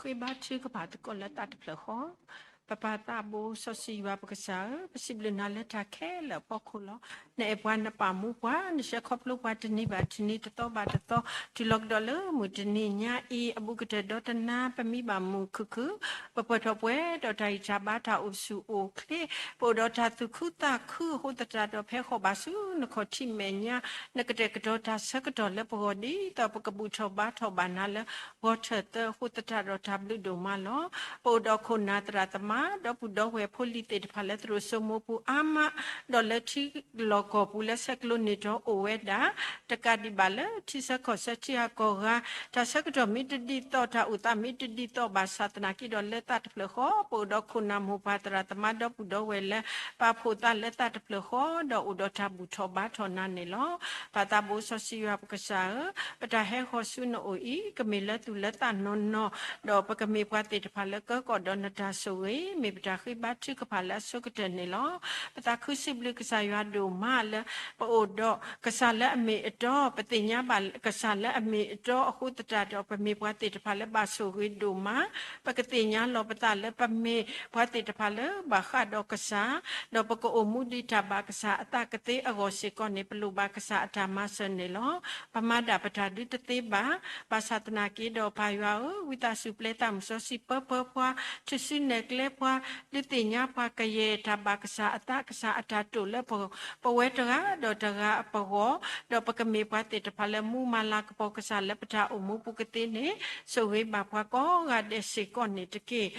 ဃ့ဘါထုကဖၣ်သကိးလၢသးတဖျၢၣ်ဃီ. ပပၢ်သးဘိစီဆှံယွၤပကစၢ်ဧၢ, ပစံးဘျုးနၤလၢတၢ်ခဲလၢာ်အဖီခိၣ်လီၤ. နအဲၣ်ပှၤနပာ်မူပှၤ, နဆှၢခီဖျိပှၤတနံၤဘၣ်တနံၤ တသီဘၣ်တသီ, တုၤလီၤကဒီးလၢမုၢ်တနံၤညါအံၤ အဘူးကတၢၢ်ဒီတနၤ ပမံဘၣ်မုာ်ခုၣ်ခုၣ်, ပပှဲၤထီၣ်ပှဲၤဒီးတၢ်ဂံၢ်တၢ်ဘါ တၢ်အိၣ်ဆူၣ်အိၣ်ချ့, ပအိၣ်ဒီးတၢ်သူၣ်ခုသးခုအဃိသတးဒီး ဖဲဃီၤဘၣ်ဆူနခီၣ်ထံးမဲာ်ညါ နကတဲာ်ကတီၤတၢ်ဆၢကတီၢ်လၢပဂီၢ် ဒ်သိးပကဘူၣ်ထီၣ်ဘါထီၣ်ဘၣ်နၤလၢ ဂီၤထၢၣ်သၢအဃိသတးဒီး တၢ်ဘျုးဒိၣ်မးလီၤ. ပအိၣ်ဒီးခိၣ်နၢ်သရၣ်သမါ ဒီပုၢ်ဒီဝဲၢ်ဖိလံၤသ့ၣ်တဖၣ်လၢ သရိာ်စိမိပူၤအါမး, ဒီးလၢထံလီၢ်ကီၢ်ပူၤလၢဆဲးကျိးန့ၢ်တီအိၣ်ဝဲဒၣ်, တကးဒံးဘၣ်လၢထံဆၢကီၢ်ဆၢထံဂၤကီၢ်ဂၤ တၢ်ဆၢကတီၢ်မ့ၢ်တဒ်သိး တၢ်အိၣ်သးမ့ၢ်တဒ်သိးဘၣ်ဆၣ်သနာ်က့ဒီး လၢသးတဖျၢၣ်ဃီ ပအိၣ်ဒီးခိၣ်နၢ်မိၢ်ပၢ်သရၣ်သမါ ဒီပုၢ်ဒီဝဲၢ်လၢ ပာ်ဖှိၣ်သးလၢသးတဖျၢၣ်ဃီ ဒီးအိၣ်ဒီးတၢ်ဘူၣ်ထီၣ်ဘါထီၣ်နၤန့ၣ်လီၤ. ပၢ်သးဘိစီဆှံယွၤပကစၢ်ဧၢ, ပတၢ်ဟဲဃီၤဆူနအိၣ်အံၤ ကမ့ၢ်လၢသူၣ်လၢသးနီၢ်နီၢ်, ဒီးပကမ့ၢ်ပှၤသ့ၣ်တဖၣ်လၢကၢကီၣ်ဒီးနတၢ်ဆိၣ်ဂ့ၤ, မ့ၢ်ပတၢ်ဃ့ဘါထုကဖၣ်လၢအဆိကတၢၢ်န့ၣ်လီၤ. ပသးခုစံးဘျုးကစၢ်ယွၤဒိၣ်မးလၢ ပအိၣ်ဒီးကစၢ်လၢအမ့ၢ်အတီ, ပသ့ၣ်ညါဘၣ်ကစၢ်လၢအမ့ၢ်အတီအဃိသတးဒီး ပမ့ၢ်ပှၤသ့ၣ်တဖၣ်လၢဘၣ်ဆိၣ်ဂ့ၤဒိၣ်မး, ပကသ့ၣ်ညါလီၤပသးလၢပမ့ၢ်ပှၤသ့ၣ်တဖၣ်လၢဘၣ်ဃးဒီးကစၢ်, ဒီးပကအိၣ်မူဒံးတၢ်ဘၣ်ကစၢ်အသးကသ့အဂီၢ်စ့ၢ်ကီးန့ၣ် ပလိၣ်ဘၣ်ကစၢ်အတၢ်မၤစၢၤန့ၣ်လီၤ. ပမၤဒၣ်ပတၢ်ဒုးတသ့ဘၣ်, ဘၣ်ဆၣ်သနာ်က့ဒီးပၢ်ယွၤဧၢ, ဝံသးစူၤပျဲသးမုၢ်စီဆှံပၢပၢပှၤ, ထုးစုနဲၣ်ကျဲပှၤ, ဒုးသ့ၣ်ညါပှၤကယဲၢ်တၢ်ဘၣ်ကစၢ်အသး, ကစၢ်အတၢ်တိာ်လၢပဝဲတဂၤဒီးတဂၤအပဂီၢ်, ဒီးပကမ့ၢ်ပှၤသ့ၣ်တဖၣ်လၢမူမၤလၤကပီၤကစၢ်လၢပတၢ်အိၣ်မူပူၤကသ့န့ၣ် ဆိၣ်ဂ့ၤဘၣ်ပှၤကိးဂၤဒဲးစ့ၢ်ကီးန့ၣ်တက့ၢ်.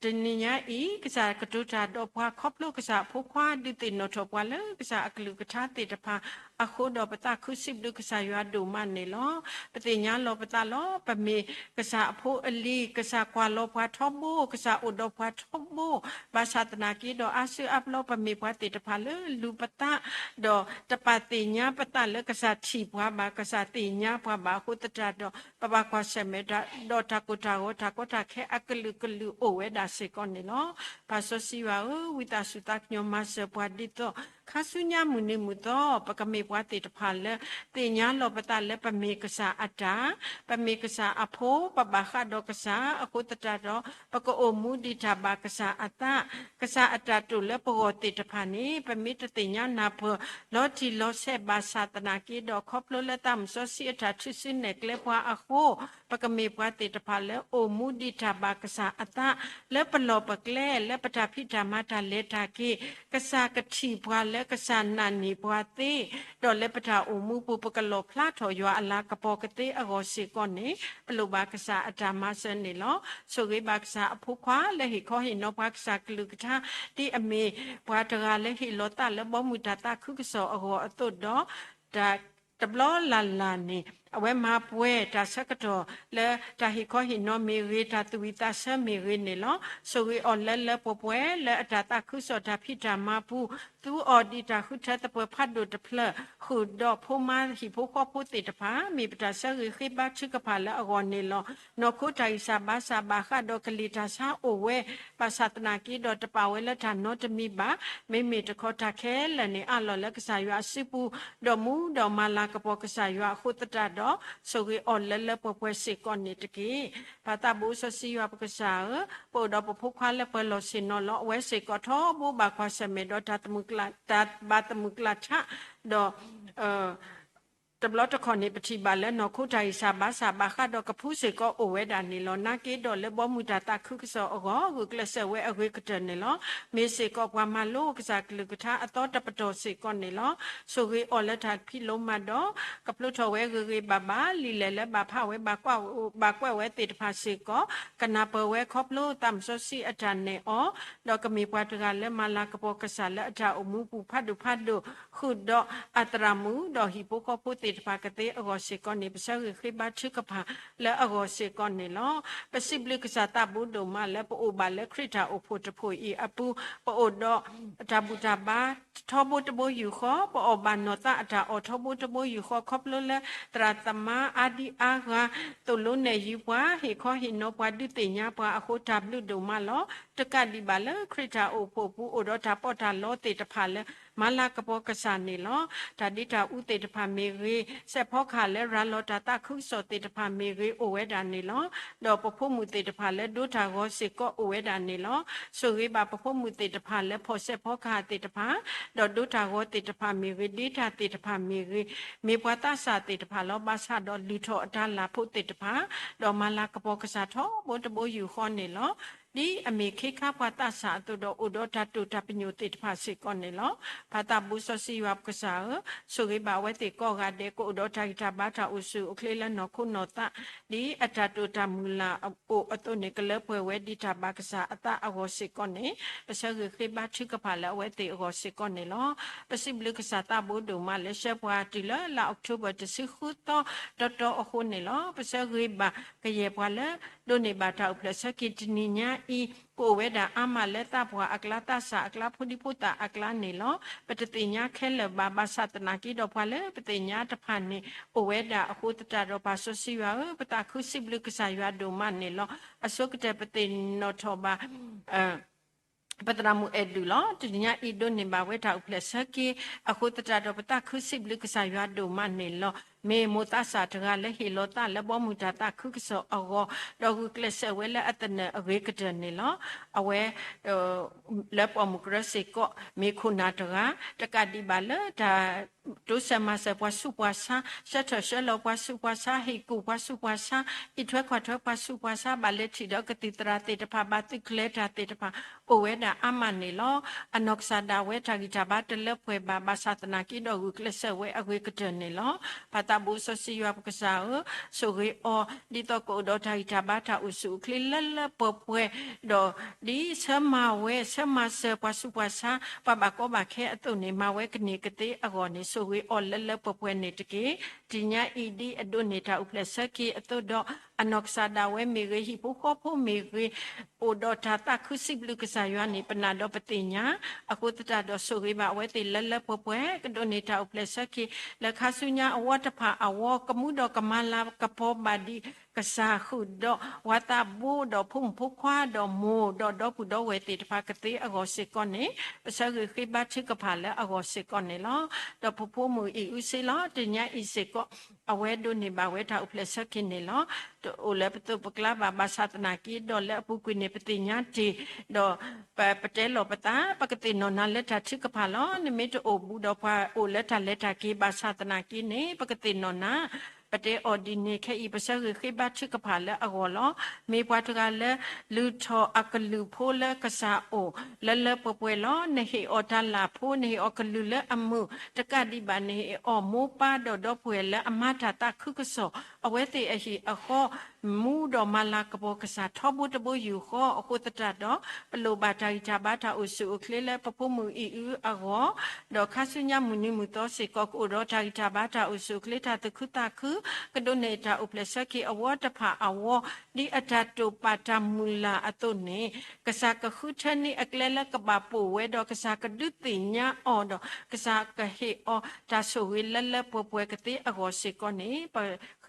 တနံၤညါအံၤ ကစၢ်ကတိၤတၢ်ဒီးပှၤခီဖျိကစၢ်အဖိခွါ ဒုးသ့ၣ်နီၣ်ထီၣ်ပှၤလၢကစၢ်အကလုၢ်ကထါသ့ၣ်တဖၣ်အဃိဒီး ပသးခုစံးဘျုးကစၢ်ယွၤဒိၣ်မးန့ၣ်လီၤ. ပသ့ၣ်ညါလီၤပသးလီၤ. ပမ့ၢ်ကစၢ်အဖိအလံၤ, ကစၢ်ကွၢ်လီၤပှၤထီဘိ, ကစၢ်အိၣ်ဒီးပှၤထီဘိ, ဘၣ်ဆၣ်သနာ်က့ဒီး အါစုအါဘျီ ပမ့ၢ်ပှၤသ့ၣ်တဖၣ်လၢလူၤပသး, ဒီးတပာ်သ့ၣ်ညါပသးလၢကစၢ်ထံၣ်ပှၤဘၣ်, ကစၢ်သ့ၣ်ညါပှၤဘၣ်အဃိသတးဒီး ပဘၣ်ကွၢ်ဆၢၣ်မဲာ်ဒီးတၢ်ကိၢ်တၢ်ဂီၤ တၢ်ကီတၢ်ခဲအကလုာ်ကလုာ်အိၣ်ဝဲဒၣ်စ့ၢ်ကီးန့ၣ်လီၤ. ပၢ်စီဆှံယွၤဧၢ, ဝံသးစူၤသးကညီၤမၤစၢၤပှၤဒ်သိး ခါဆူညါမုၢ်နံၤမုၢ်သီ ပကမ့ၢ်ပှၤသ့ၣ်တဖၣ်လၢ သ့ၣ်ညါလီၤပသးလၢပမ့ၢ်ကစၢ်အတၢ်, ပမ့ၢ်ကစၢ်အဖိ, ပဘၣ်ဃးဒီးကစၢ်အဃိသတးဒီး ပကအိၣ်မူဒံးတၢ်ဘၣ်ကစၢ်အသး, ကစၢ်အတၢ်တိာ်လၢပဂီၢ်သ့ၣ်တဖၣ်န့ၣ် ပမ့ၢ်တသ့ၣ်ညါနၢ်ပၢၢ်လီၤတံၢ်လီၤဆဲးဘၣ်ဆၣ်သနာ်က့ဒီး ခီဖျိလၢသးမုၢ်စီဆှံအတၢ်ထုးစုနဲၣ်ကျဲပှၤအဃိ ပကမ့ၢ်ပှၤသ့ၣ်တဖၣ်လၢအိၣ်မူဒံးတၢ်ဘၣ်ကစၢ်အသး လၢပလီၢ်ပကျဲ လၢပတၢ်ဖံးတၢ်မၤတၢ်လဲၤတၢ်က့ၤ ကစၢ်ကထံၣ်ပှၤလၢကစၢ်နာ်န့ၢ်ပှၤသ့, ဒီးလၢပတၢ်အိၣ်မူပူၤ ပကလီၣ်ဖျါထီၣ်ယွၤအလၤကပီၤကသ့အဂီၢ်စ့ၢ်ကီးန့ၣ် ပလိၣ်ဘၣ်ကစၢ်အတၢ်မၤစၢၤန့ၣ်လီၤ. ဆိၣ်ဂ့ၤဘၣ်ကစၢ်အဖိခွါလၢဟ့ၣ်ခီဟ့ၣ်နီၤပှၤကစၢ်ကလုၢ်ကထါ ဒ်အမ့ၢ်ပှၤတဂၤလၢဟ့ၣ်လီၤသးလၢဘီမုၢ်တၢ်သးခုကစီၣ်အဂီၢ်အသိးဒီး တဘျီလၢ်လၢ်န့ၣ် အဝဲမၤပှဲၤတၢ်ဆၢကတီၢ်လၢတၢ်ဟ့ၣ်ခီဟ့ၣ်နီၤမ့ၢ်ဂ့ၤ, တၢ်သူၣ်ဝံၣ်သးဆၢမ့ၢ်ဂ့ၤန့ၣ်လီၤ. ဆိၣ်ဂ့ၤအီၤလၢလၢပှဲၤပှဲၤလၢအတၢ်သးခုကစီၣ်တၢ်ဖံးတၢ်မၤပူၤ, သူအီၤဒ်တၢ်ဃုထၢသပှၢ်ဖးဒိၣ်တဖျၢၣ်, ဃုာ်ဒီးဖိမါဟံၣ်ဖိဃီဖိသ့ၣ်တဖၣ် မ့ၢ်ပတၢ်ဆၢဂ့ၤဃ့ဘါထုကဖၣ်လၢအဂီၢ်န့ၣ်လီၤ. နီၢ်ခိတၢ်ဂံၢ်စၢ်ဘါစၢ်ဘၣ်ဃးဒီးကလံၤတၢ်ဆါအိၣ်ဝဲ, ဘၣ်ဆၣ်သနာ်က့ဒီးတပာ်ဝဲလၢတၢ်နီတမံၤဘၣ်. မ့မ့ၢ်တခီတၢ်ခဲလၢာ်န့ၣ် အးလီၤလၢကစၢ်ယွၤအစုပူၤ, ဒီးမူဒီးမၤလၤကပီၤကစၢ်ယွၤအဃိသတးဒီး ဆိၣ်ဂ့ၤအီၤလၢလၢပှဲၤပှဲၤစ့ၢ်ကီးန့ၣ်တက့ၢ်. ပၢ်သးဘိစီဆှံယွၤပကစၢ်ဧၢ, ပအိၣ်ဒီးပဖိခွါလၢပှဲၤလီၢ်ဆ့ၣ်နီၤလီၤ. အဝဲစ့ၢ်ကီးထီဘိဘၣ်ကွၢ်ဆၢၣ်မဲာ်ဒီးတၢ်သမုၢ်ကျၢ်, တၢ်ဘၣ်သမုၢ်ကျၢ်ထး, ဒီး တဘျီတခီၣ်န့ၣ် ပထံၣ်ဘၣ်လၢနီၢ်ခိတၢ်ဂံၢ်စၢ်ဘါစၢ်ဘၣ်ဃးဒီးကဖူစ့ၢ်ကီးအိၣ်ဝဲဒၣ်န့ၣ်လီၤ. နာ်က့ဒီးလၢဘီမုၢ်တၢ်သးခုကစီၣ်အဂီၢ် ဂုာ်ကျဲးစၢးဝဲအဂ့ၤကတၢၢ်န့ၣ်လီၤ. မ့ၢ်စ့ၢ်ကီးပှၤမၤလိကစၢ်ကလုၢ်ကထါအသီတပတီၢ်စ့ၢ်ကီးန့ၣ်လီၤ. ဆိၣ်ဂ့ၤအီၤလၢတၢ်ဖံးလိမၤဒီး ကဖျိထီၣ်ဝဲဂ့ၤဂ့ၤဘၣ်ဘၣ်, လံာ်လဲၢ်လၢဘၣ်ဖးဝဲ ဘၣ်ကွၢ်ဝဲသ့ၣ်တဖၣ်စ့ၢ်ကီး ကနၢ်ပၢၢ်ဝဲခီဖျိသးမုၢ်စီဆှံအတၢ်နဲၣ်အီၤ, ဒီးကမ့ၢ်ပှၤတဂၤလၢမၤလၤကပီၤကစၢ်လၢအတၢ်အိၣ်မူပူၤဖးဒိၣ်ဖးဒိၣ်, ဃုာ်ဒီးအသရၣ်မုၣ်ဒီးဟံၣ်ဖိဃီဖိသ့ၣ်တဖၣ်ကသ့အဂီၢ်စ့ၢ်ကီးန့ၣ် ပဆၢဂ့ၤဃ့ဘါထုကဖၣ်လၢအဂီၢ်စ့ၢ်ကီးန့ၣ်လီၤ. ပစံးဘျုးကစၢ်သးဘိဒိၣ်မးလၢပအိၣ်ဘၣ်လၢခရံာ်တၢ်အိၣ်ဖှိၣ်တဖှိၣ်အံၤအပူၤ, ပအိၣ်ဒီးတၢ်ဘူၣ်တၢ်ဘါထီဘိတဘိယူၢ်ဃီ, ပအီၣ်ဘၣ်နီၢ်သးအတၢ်အီၣ်ထီဘိတဘိယူၢ်ဃီ ခီဖျိလၢသရၣ်သမါအါဒံအါဂၤ သိၣ်လိနဲၣ်ယုၤပှၤ, ဟ့ၣ်ခီဟ့ၣ်နီၤပှၤ, ဒုးသ့ၣ်ညါပှၤအဃိ တၢ်ဘျုးဒိၣ်မးလီၤ. တကးဒံးဘၣ်လၢခရံာ်တၢ်အိၣ်ဖှိၣ်ပူၤ အိၣ်ဒီးတၢ်ပီးတၢ်လီသ့ၣ်တဖၣ်လၢ မၤလၤကပီၤကစၢ်န့ၣ်လီၤ. တၢ်ဒ့တၢ်အူသ့ၣ်တဖၣ်မ့ၢ်ဂ့ၤ, စဲးဖီကဟၣ်လၢရၤလီၤတၢ်သးခုကစီၣ်သ့ၣ်တဖၣ်မ့ၢ်ဂ့ၤ အိၣ်ဝဲဒၣ်န့ၣ်လီၤ. ဒီးပဖိမုၣ်သ့ၣ်တဖၣ်လၢဒိတၢ်ဂီၤစ့ၢ်ကီးအိၣ်ဝဲဒၣ်န့ၣ်လီၤ. ဆိၣ်ဂ့ၤဘၣ်ပဖိမုၣ်သ့ၣ်တဖၣ်လၢဖီၣ်စဲးဖီကဟၣ်သ့ၣ်တဖၣ်, ဒီးဒိတၢ်ဂီၤသ့ၣ်တဖၣ်မ့ၢ်ဂ့ၤ, ဒ့တၢ်သ့ၣ်တဖၣ်မ့ၢ်ဂ့ၤ, မ့ၢ်ပှၤသးစၢ်သ့ၣ်တဖၣ်လီၤ. ဘၣ်ဆၣ်ဒီးလုၢ်ထီၣ်အတၢ်လၢ်ဖိသ့ၣ်တဖၣ်, ဒီးမၤလၤကပီၤကစၢ်ထီဘိတဘိယူၢ်ဃီန့ၣ်လီၤ. ဒ်အမ့ၢ်ခ့ခါပှၤသးစၢ်အသိးဒီး အိၣ်ဒီးတၢ်တိာ်တၢ်ပညိၣ်သ့ၣ်တဖၣ်စ့ၢ်ကီးန့ၣ်လီၤ. ပၢ်သးဘိစီဆှံယွၤပကစၢ်ဧၢ, ဆိၣ်ဂ့ၤဘၣ်အဝဲသ့ၣ်ကိးဂၤဒဲး ကအိၣ်ဒီးတၢ်ဂံၢ်တၢ်ဘါတၢ်အိၣ်ဆူၣ်အိၣ်ချ့လၢနီၢ်ခိနီၢ်သး, ဒ်အတၢ်တိာ်တၢ်မုၢ်လၢ်အိၣ်အသိးန့ၣ် ကလၢပှဲၤဝဲဒ်တၢ်ဘၣ်ကစၢ်အသးအဂီၢ်စ့ၢ်ကီးန့ၣ် ပဆၢဂ့ၤဃ့ဘါထုကဖၣ်လၢအဝဲသ့ၣ်အဂီၢ်စ့ၢ်ကီးန့ၣ်လီၤ. ပစံးဘျုးကစၢ်သးဘိဒိၣ်မးလၢဆှၢပှၤတုၤလၢလါအီးကထိဘၢၣ် တဆံဃုသီတီတီအဃိန့ၣ်လီၤ. ပဆၢဂ့ၤဘၣ်ကယဲၢ်ပှၤလၢ ဒိးန့ၢ်ဘၣ်တၢ်အိၣ်ဖျဲၣ်ဆၢက့ၤတနံၤညါအံၤ, ကအိၣ်ဝဲဒၣ်အါမးလၢသးပှၢ်အကျါ သးစၢ်အကျါ ဖိဒံဖိသၣ်အကျါန့ၣ်လီၤ. ပတသ့ၣ်ညါခဲလၢာ်ဘၣ်, ဘၣ်ဆၣ်သနာ်က့ဒီးပှၤလၢပသ့ၣ်ညါတဖၣ်န့ၣ် အိၣ်ဝဲဒၣ်အဃိသတးဒီး ပၢ်စီဆှံယွၤဧၢ, ပသးခုစံးဘျုးကစၢ်ယွၤဒိၣ်မးန့ၣ်လီၤ. အဆိကတၢၢ်ပသ့ၣ်နီၣ်ထီၣ်ဘၣ် ပသရၣ်မုၣ်အဲၣ်ဒုၣ်လီၤ. တနံၤညါအံၤဒိးန့ၢ်ဘၣ်ဝဲတၢ်အိၣ်ဖျဲၣ်ဆၢက့ၤအဃိသတးဒီး ပသးခုစံးဘျုးကစၢ်ယွၤဒိၣ်မးန့ၣ်လီၤ. မ့ၢ်မိၢ်သးစၢ်တဂၤလၢဟ့ၣ်လီၤသးလၢဘီမုၢ်တၢ်သးခုကစီၣ်အဂီၢ်, ဒီးဂုာ်ကျဲးစၢးဝဲလၢအသနၢၣ်အဂ့ၤကတၢၢ်န့ၣ်လီၤ. အဝဲ လၢပိာ်မုၣ်ကရၢစ့ၢ်ကီး မ့ၢ်ခိၣ်နၢ်တဂၤ, တကးဒံးဘၣ်လၢတၢ် တိစၢၤမၤစၢၤပှၤဆူးပှၤဆါ, ဆှၢထၢၣ်ဆှၢလီၤပှၤဆူးပှၤဆါ, ဟ့ၣ်ကူၣ်ပှၤဆူးပှၤဆါ, အံးထွဲကွၢ်ထွဲပှၤဆူးပှၤဆါ, ဘၣ်လဲၤထံၣ်ဒီးကသံၣ်သရၣ်သ့ၣ်တဖၣ်, ဘၣ်သုးကျဲၤတၢ်သ့ၣ်တဖၣ် အိၣ်ဝဲဒၣ်အါမးန့ၣ်လီၤ. အနီၢ်ကစၢ်ဒၣ်ဝဲတၢ်ဂံၢ်တၢ်ဘါတလၢပှဲၤဘၣ်, ဘၣ်ဆၣ်သနာ်က့ဒီးဂုာ်ကျဲးစၢးဝဲအဂ့ၤကတၢၢ်န့ၣ်လီၤ. ပၢ်သးဘိစီဆှံယွၤပကစၢ်ဧၢ, ဆိၣ်ဂ့ၤအီၤ ဒ်သိးကအိၣ်ဒီးတၢ်ဂံၢ်တၢ်ဘါတၢ်အိၣ်ဆူၣ်အိၣ်ချ့လၢလၢပှဲၤပှဲၤ, ဒီးဒ်ဆၢမၤဝဲ ဆၢမၤစၢၤပှၤဆူးပှၤဆါ ပှၤဘၣ်ကီဘၣ်ခဲအသိးန့ၣ် မၤဝဲကန့ၢ်ကသ့အဂီၢ်န့ၣ် ဆိၣ်ဂ့ၤအီၤလၢလၢပှဲၤပှဲၤန့ၣ်တက့ၢ်. တနံၤညါအံၤဒ်အဒိးန့ၢ်တၢ်အိၣ်ဖျဲၣ်ဆၢက့ၤအသိးဒီး အနီၢ်ကစၢ်ဒၣ်ဝဲမ့ၢ်ဂ့ၤ, ဟံၣ်ဖိဃီဖိမ့ၢ်ဂ့ၤ, အိၣ်ဒီးတၢ်သးခုစံးဘျုးကစၢ်ယွၤန့ၣ် ပနာ်ဒီးပသ့ၣ်ညါ, အဃိသတးဒီးဆိၣ်ဂ့ၤဘၣ်အဝဲသ့ၣ်လၢလၢပှဲၤပှဲၤ, ကဒိးန့ၢ်တၢ်အိၣ်ဖျဲၣ်ဆၢက့ၤ လၢခါဆူညါအဝီတဖၣ်အဝီ, ကမူဒီးကမၤလၤကပီၤဘၣ်ဒံး ကစၢ်ဃုာ်ဒီးဝၤသးဘိဒီးဖိမုၣ်ဖိခွါဒီးမိၢ်ဒီးဒီပုၢ်ဒီဝဲၢ်သ့ၣ်တဖၣ်ကသ့အဂီၢ်စ့ၢ်ကီးန့ၣ် ပဆၢဂ့ၤဃ့ဘါထုကဖၣ်လၢအဂီၢ်စ့ၢ်ကီးန့ၣ်လီၤ. ဒီးဖိဖိမုၣ်အံၣ်အုစ့လီၤ, တနံၤညါအံၤစ့ၢ်ကီး အဝဲဒိးန့ၢ်ဘၣ်ဝဲတၢ်အိၣ်ဖျဲၣ်ဆၢက့ၤန့ၣ်လီၤ. တအိၣ်လၢပသိးပကျါဘၣ်, ဘၣ်ဆၣ်သနာ်က့ဒီးလၢအပူၤကွံာ်န့ၣ် ပသ့ၣ်ညါတ့ၢ်, ဒီးပ ပတဲလီၤပသး, ပကသ့ၣ်နီၣ်နၤလၢတၢ်ထုကဖၣ်လီၤ. နမ့ၢ်တအိၣ်ဘူးဒီးပှၤအိၣ်လၢတၢ်လဲၤတၢ်က့ၤ ဘၣ်ဆၣ်သနာ်က့န့ၣ် ပကသ့ၣ်နီၣ်နၤ, ပတဲအီၤဒ်န့ၣ် ခဲအံၤပဆၢဂ့ၤဃ့ဘါထုကဖၣ်လၢအဂီၢ်လီၤ. မ့ၢ်ပှၤတဂၤလၢ လုၢ်ထီၣ်အကလုၢ်ဖိလၢကစၢ်အိၣ် လၢလၢပှဲၤပှဲၤလီၤ. နဟ့ၣ်အီၤတၢ်လၢ်ဖိ, နဟ့ၣ်အီၤကလုၢ်လၢအမုာ်, တကးဒံးဘၣ် နဟ့ၣ်အီၤမိၢ်ပၢ်ဒီးဒီပုၢ်ဝဲၢ်လၢအမၤတၢ်သးခုကစီၣ်, အဝဲသ့ၣ်အဟံၣ်အဃီ မူဒီးမၤလၤကပီၤကစၢ်ထီဘိတဘိယူၢ်ဃီအဃိသတးဒီး ပလိၣ်ဘၣ်တၢ်ဂံၢ်တၢ်ဘါတၢ်အိၣ်ဆူၣ်အိၣ်ချ့လၢပဖိမုၣ်အံၣ်အုအဂီၢ်, ဒီးခါဆူညါမုၢ်နံၤမုၢ်သီစ့ၢ်ကီး ကအိၣ်ဒီးတၢ်ဂံၢ်တၢ်ဘါတၢ်အိၣ်ဆူၣ်အိၣ်ချ့တၢ်သူၣ်ခုသးခု, ကဒိးန့ၢ်တၢ်အိၣ်ဖျဲၣ်ဆၢက့ၤအဝီတဖၣ်အဝီ, ဒ်အတၢ်တိာ်ပာ်တၢ်မုၢ်လၢ်အသိးန့ၣ် ကစၢ်ကဃုထၢန့ၢ်အကျဲလၢကဘၣ်ပိာ်ဝဲဒီးကစၢ်ကဒုးသ့ၣ်ညါအီၤဒီး ကစၢ်ကဟ့ၣ်အီၤတၢ်ဆိၣ်ဂ့ၤလၢလၢပှဲၤပှဲၤကသ့အဂီၢ်စ့ၢ်ကီးန့ၣ် ပဃ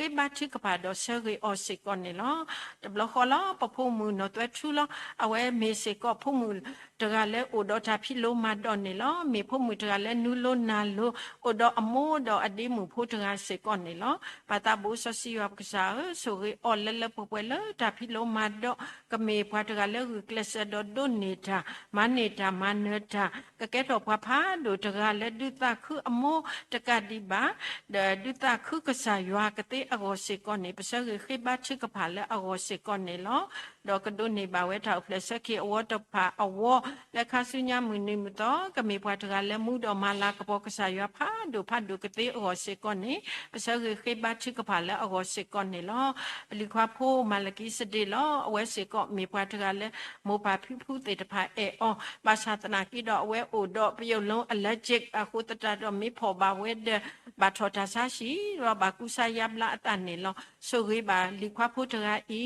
့ဘါထုကဖၣ်ဒီးဆၢဂ့ၤအီၤစ့ၢ်ကီးန့ၣ်လီၤ. တဘျီဃီလီၤ ပဖိမုၣ်နီၢ်သွဲထူလီၤ. အဝဲမ့ၢ်စ့ၢ်ကီးဖိမုၣ်တဂၤလၢအိၣ်ဒီးတၢ်ဖံးလိမၤဒိးန့ၣ်လီၤ. မ့ၢ်ဖိမုၣ်တဂၤလၢနုာ်လိနၤလိ အိၣ်ဒီးအမိၢ်ဒီးအဒ့မုၣ်ဖိတဂၤစ့ၢ်ကီးန့ၣ်လီၤ. ပၢ်သးဘိစီဆှံယွၤပကစၢ်ဧၢ, ဆိၣ်ဂ့ၤအီၤလၢလၢပှဲၤပှဲၤလၢတၢ်ဖံးလိမၤဒိး, ကမ့ၢ်ပှၤတဂၤလၢဂုာ်ကျဲးစၢးဒီးဒိးန့ၢ်တၢ်, မၤန့ၢ်တၢ်မၤနၢၤတၢ်, ကကဲထီၣ်ပှၤဖးဒိၣ်တဂၤလၢဒုးသးခုအမိၢ်တကးဒံးဘၣ် ဒီးဒုးသးခုကစၢ်ယွၤကသ့အဂီၢ်စ့ၢ်ကီးန့ၣ် ပဆၢဂ့ၤဃ့ဘါထုကဖၣ်လၢအဂီၢ်စ့ၢ်ကီးန့ၣ်လီၤ. ဒီးကဒိးန့ၢ်ဘၣ်ဝဲတၢ်အိၣ်ဖျဲၣ်ဆၢက့ၤအဝီတဖၣ်အဝီ, လၢခါဆူညါမုၢ်နံၤမုၢ်သီ ကမ့ၢ်ပှၤတဂၤလၢမူဒီးမၤလၤကပီၤကစၢ်ယွၤဖးဒိၣ်ဖးဒိၣ်ကသ့အဂီၢ်စ့ၢ်ကီးန့ၣ် ပဆၢဂ့ၤဃ့ဘါထုကဖၣ်လၢအဂီၢ်စ့ၢ်ကီးန့ၣ်လီၤ. ပလံၤခွါဖိမၤလကံစဒ့လီၤ. အဝဲစ့ၢ်ကီးမ့ၢ်ပှၤတဂၤလၢ မိၢ်ပၢ်ဖံဖုသ့ၣ်တဖၣ်အဲၣ်အီၤ, ဘၣ်ဆၣ်သနာ်က့ဒီးအဝဲအိၣ်ဒီးပယိၣ်လူ allergic အဃိသတးဒီးမ့ၢ်ဖီၣ်ဘၣ်ဝဲဒီး ဘၣ်ထီၣ်တၢ်ဆါဟံၣ်ဒီးဘၣ်ကူစါယါဘျါအသးန့ၣ်လီၤ. ဆိၣ်ဂ့ၤဘၣ်လံၤခွါဖိတဂၤအံၤ, ထီ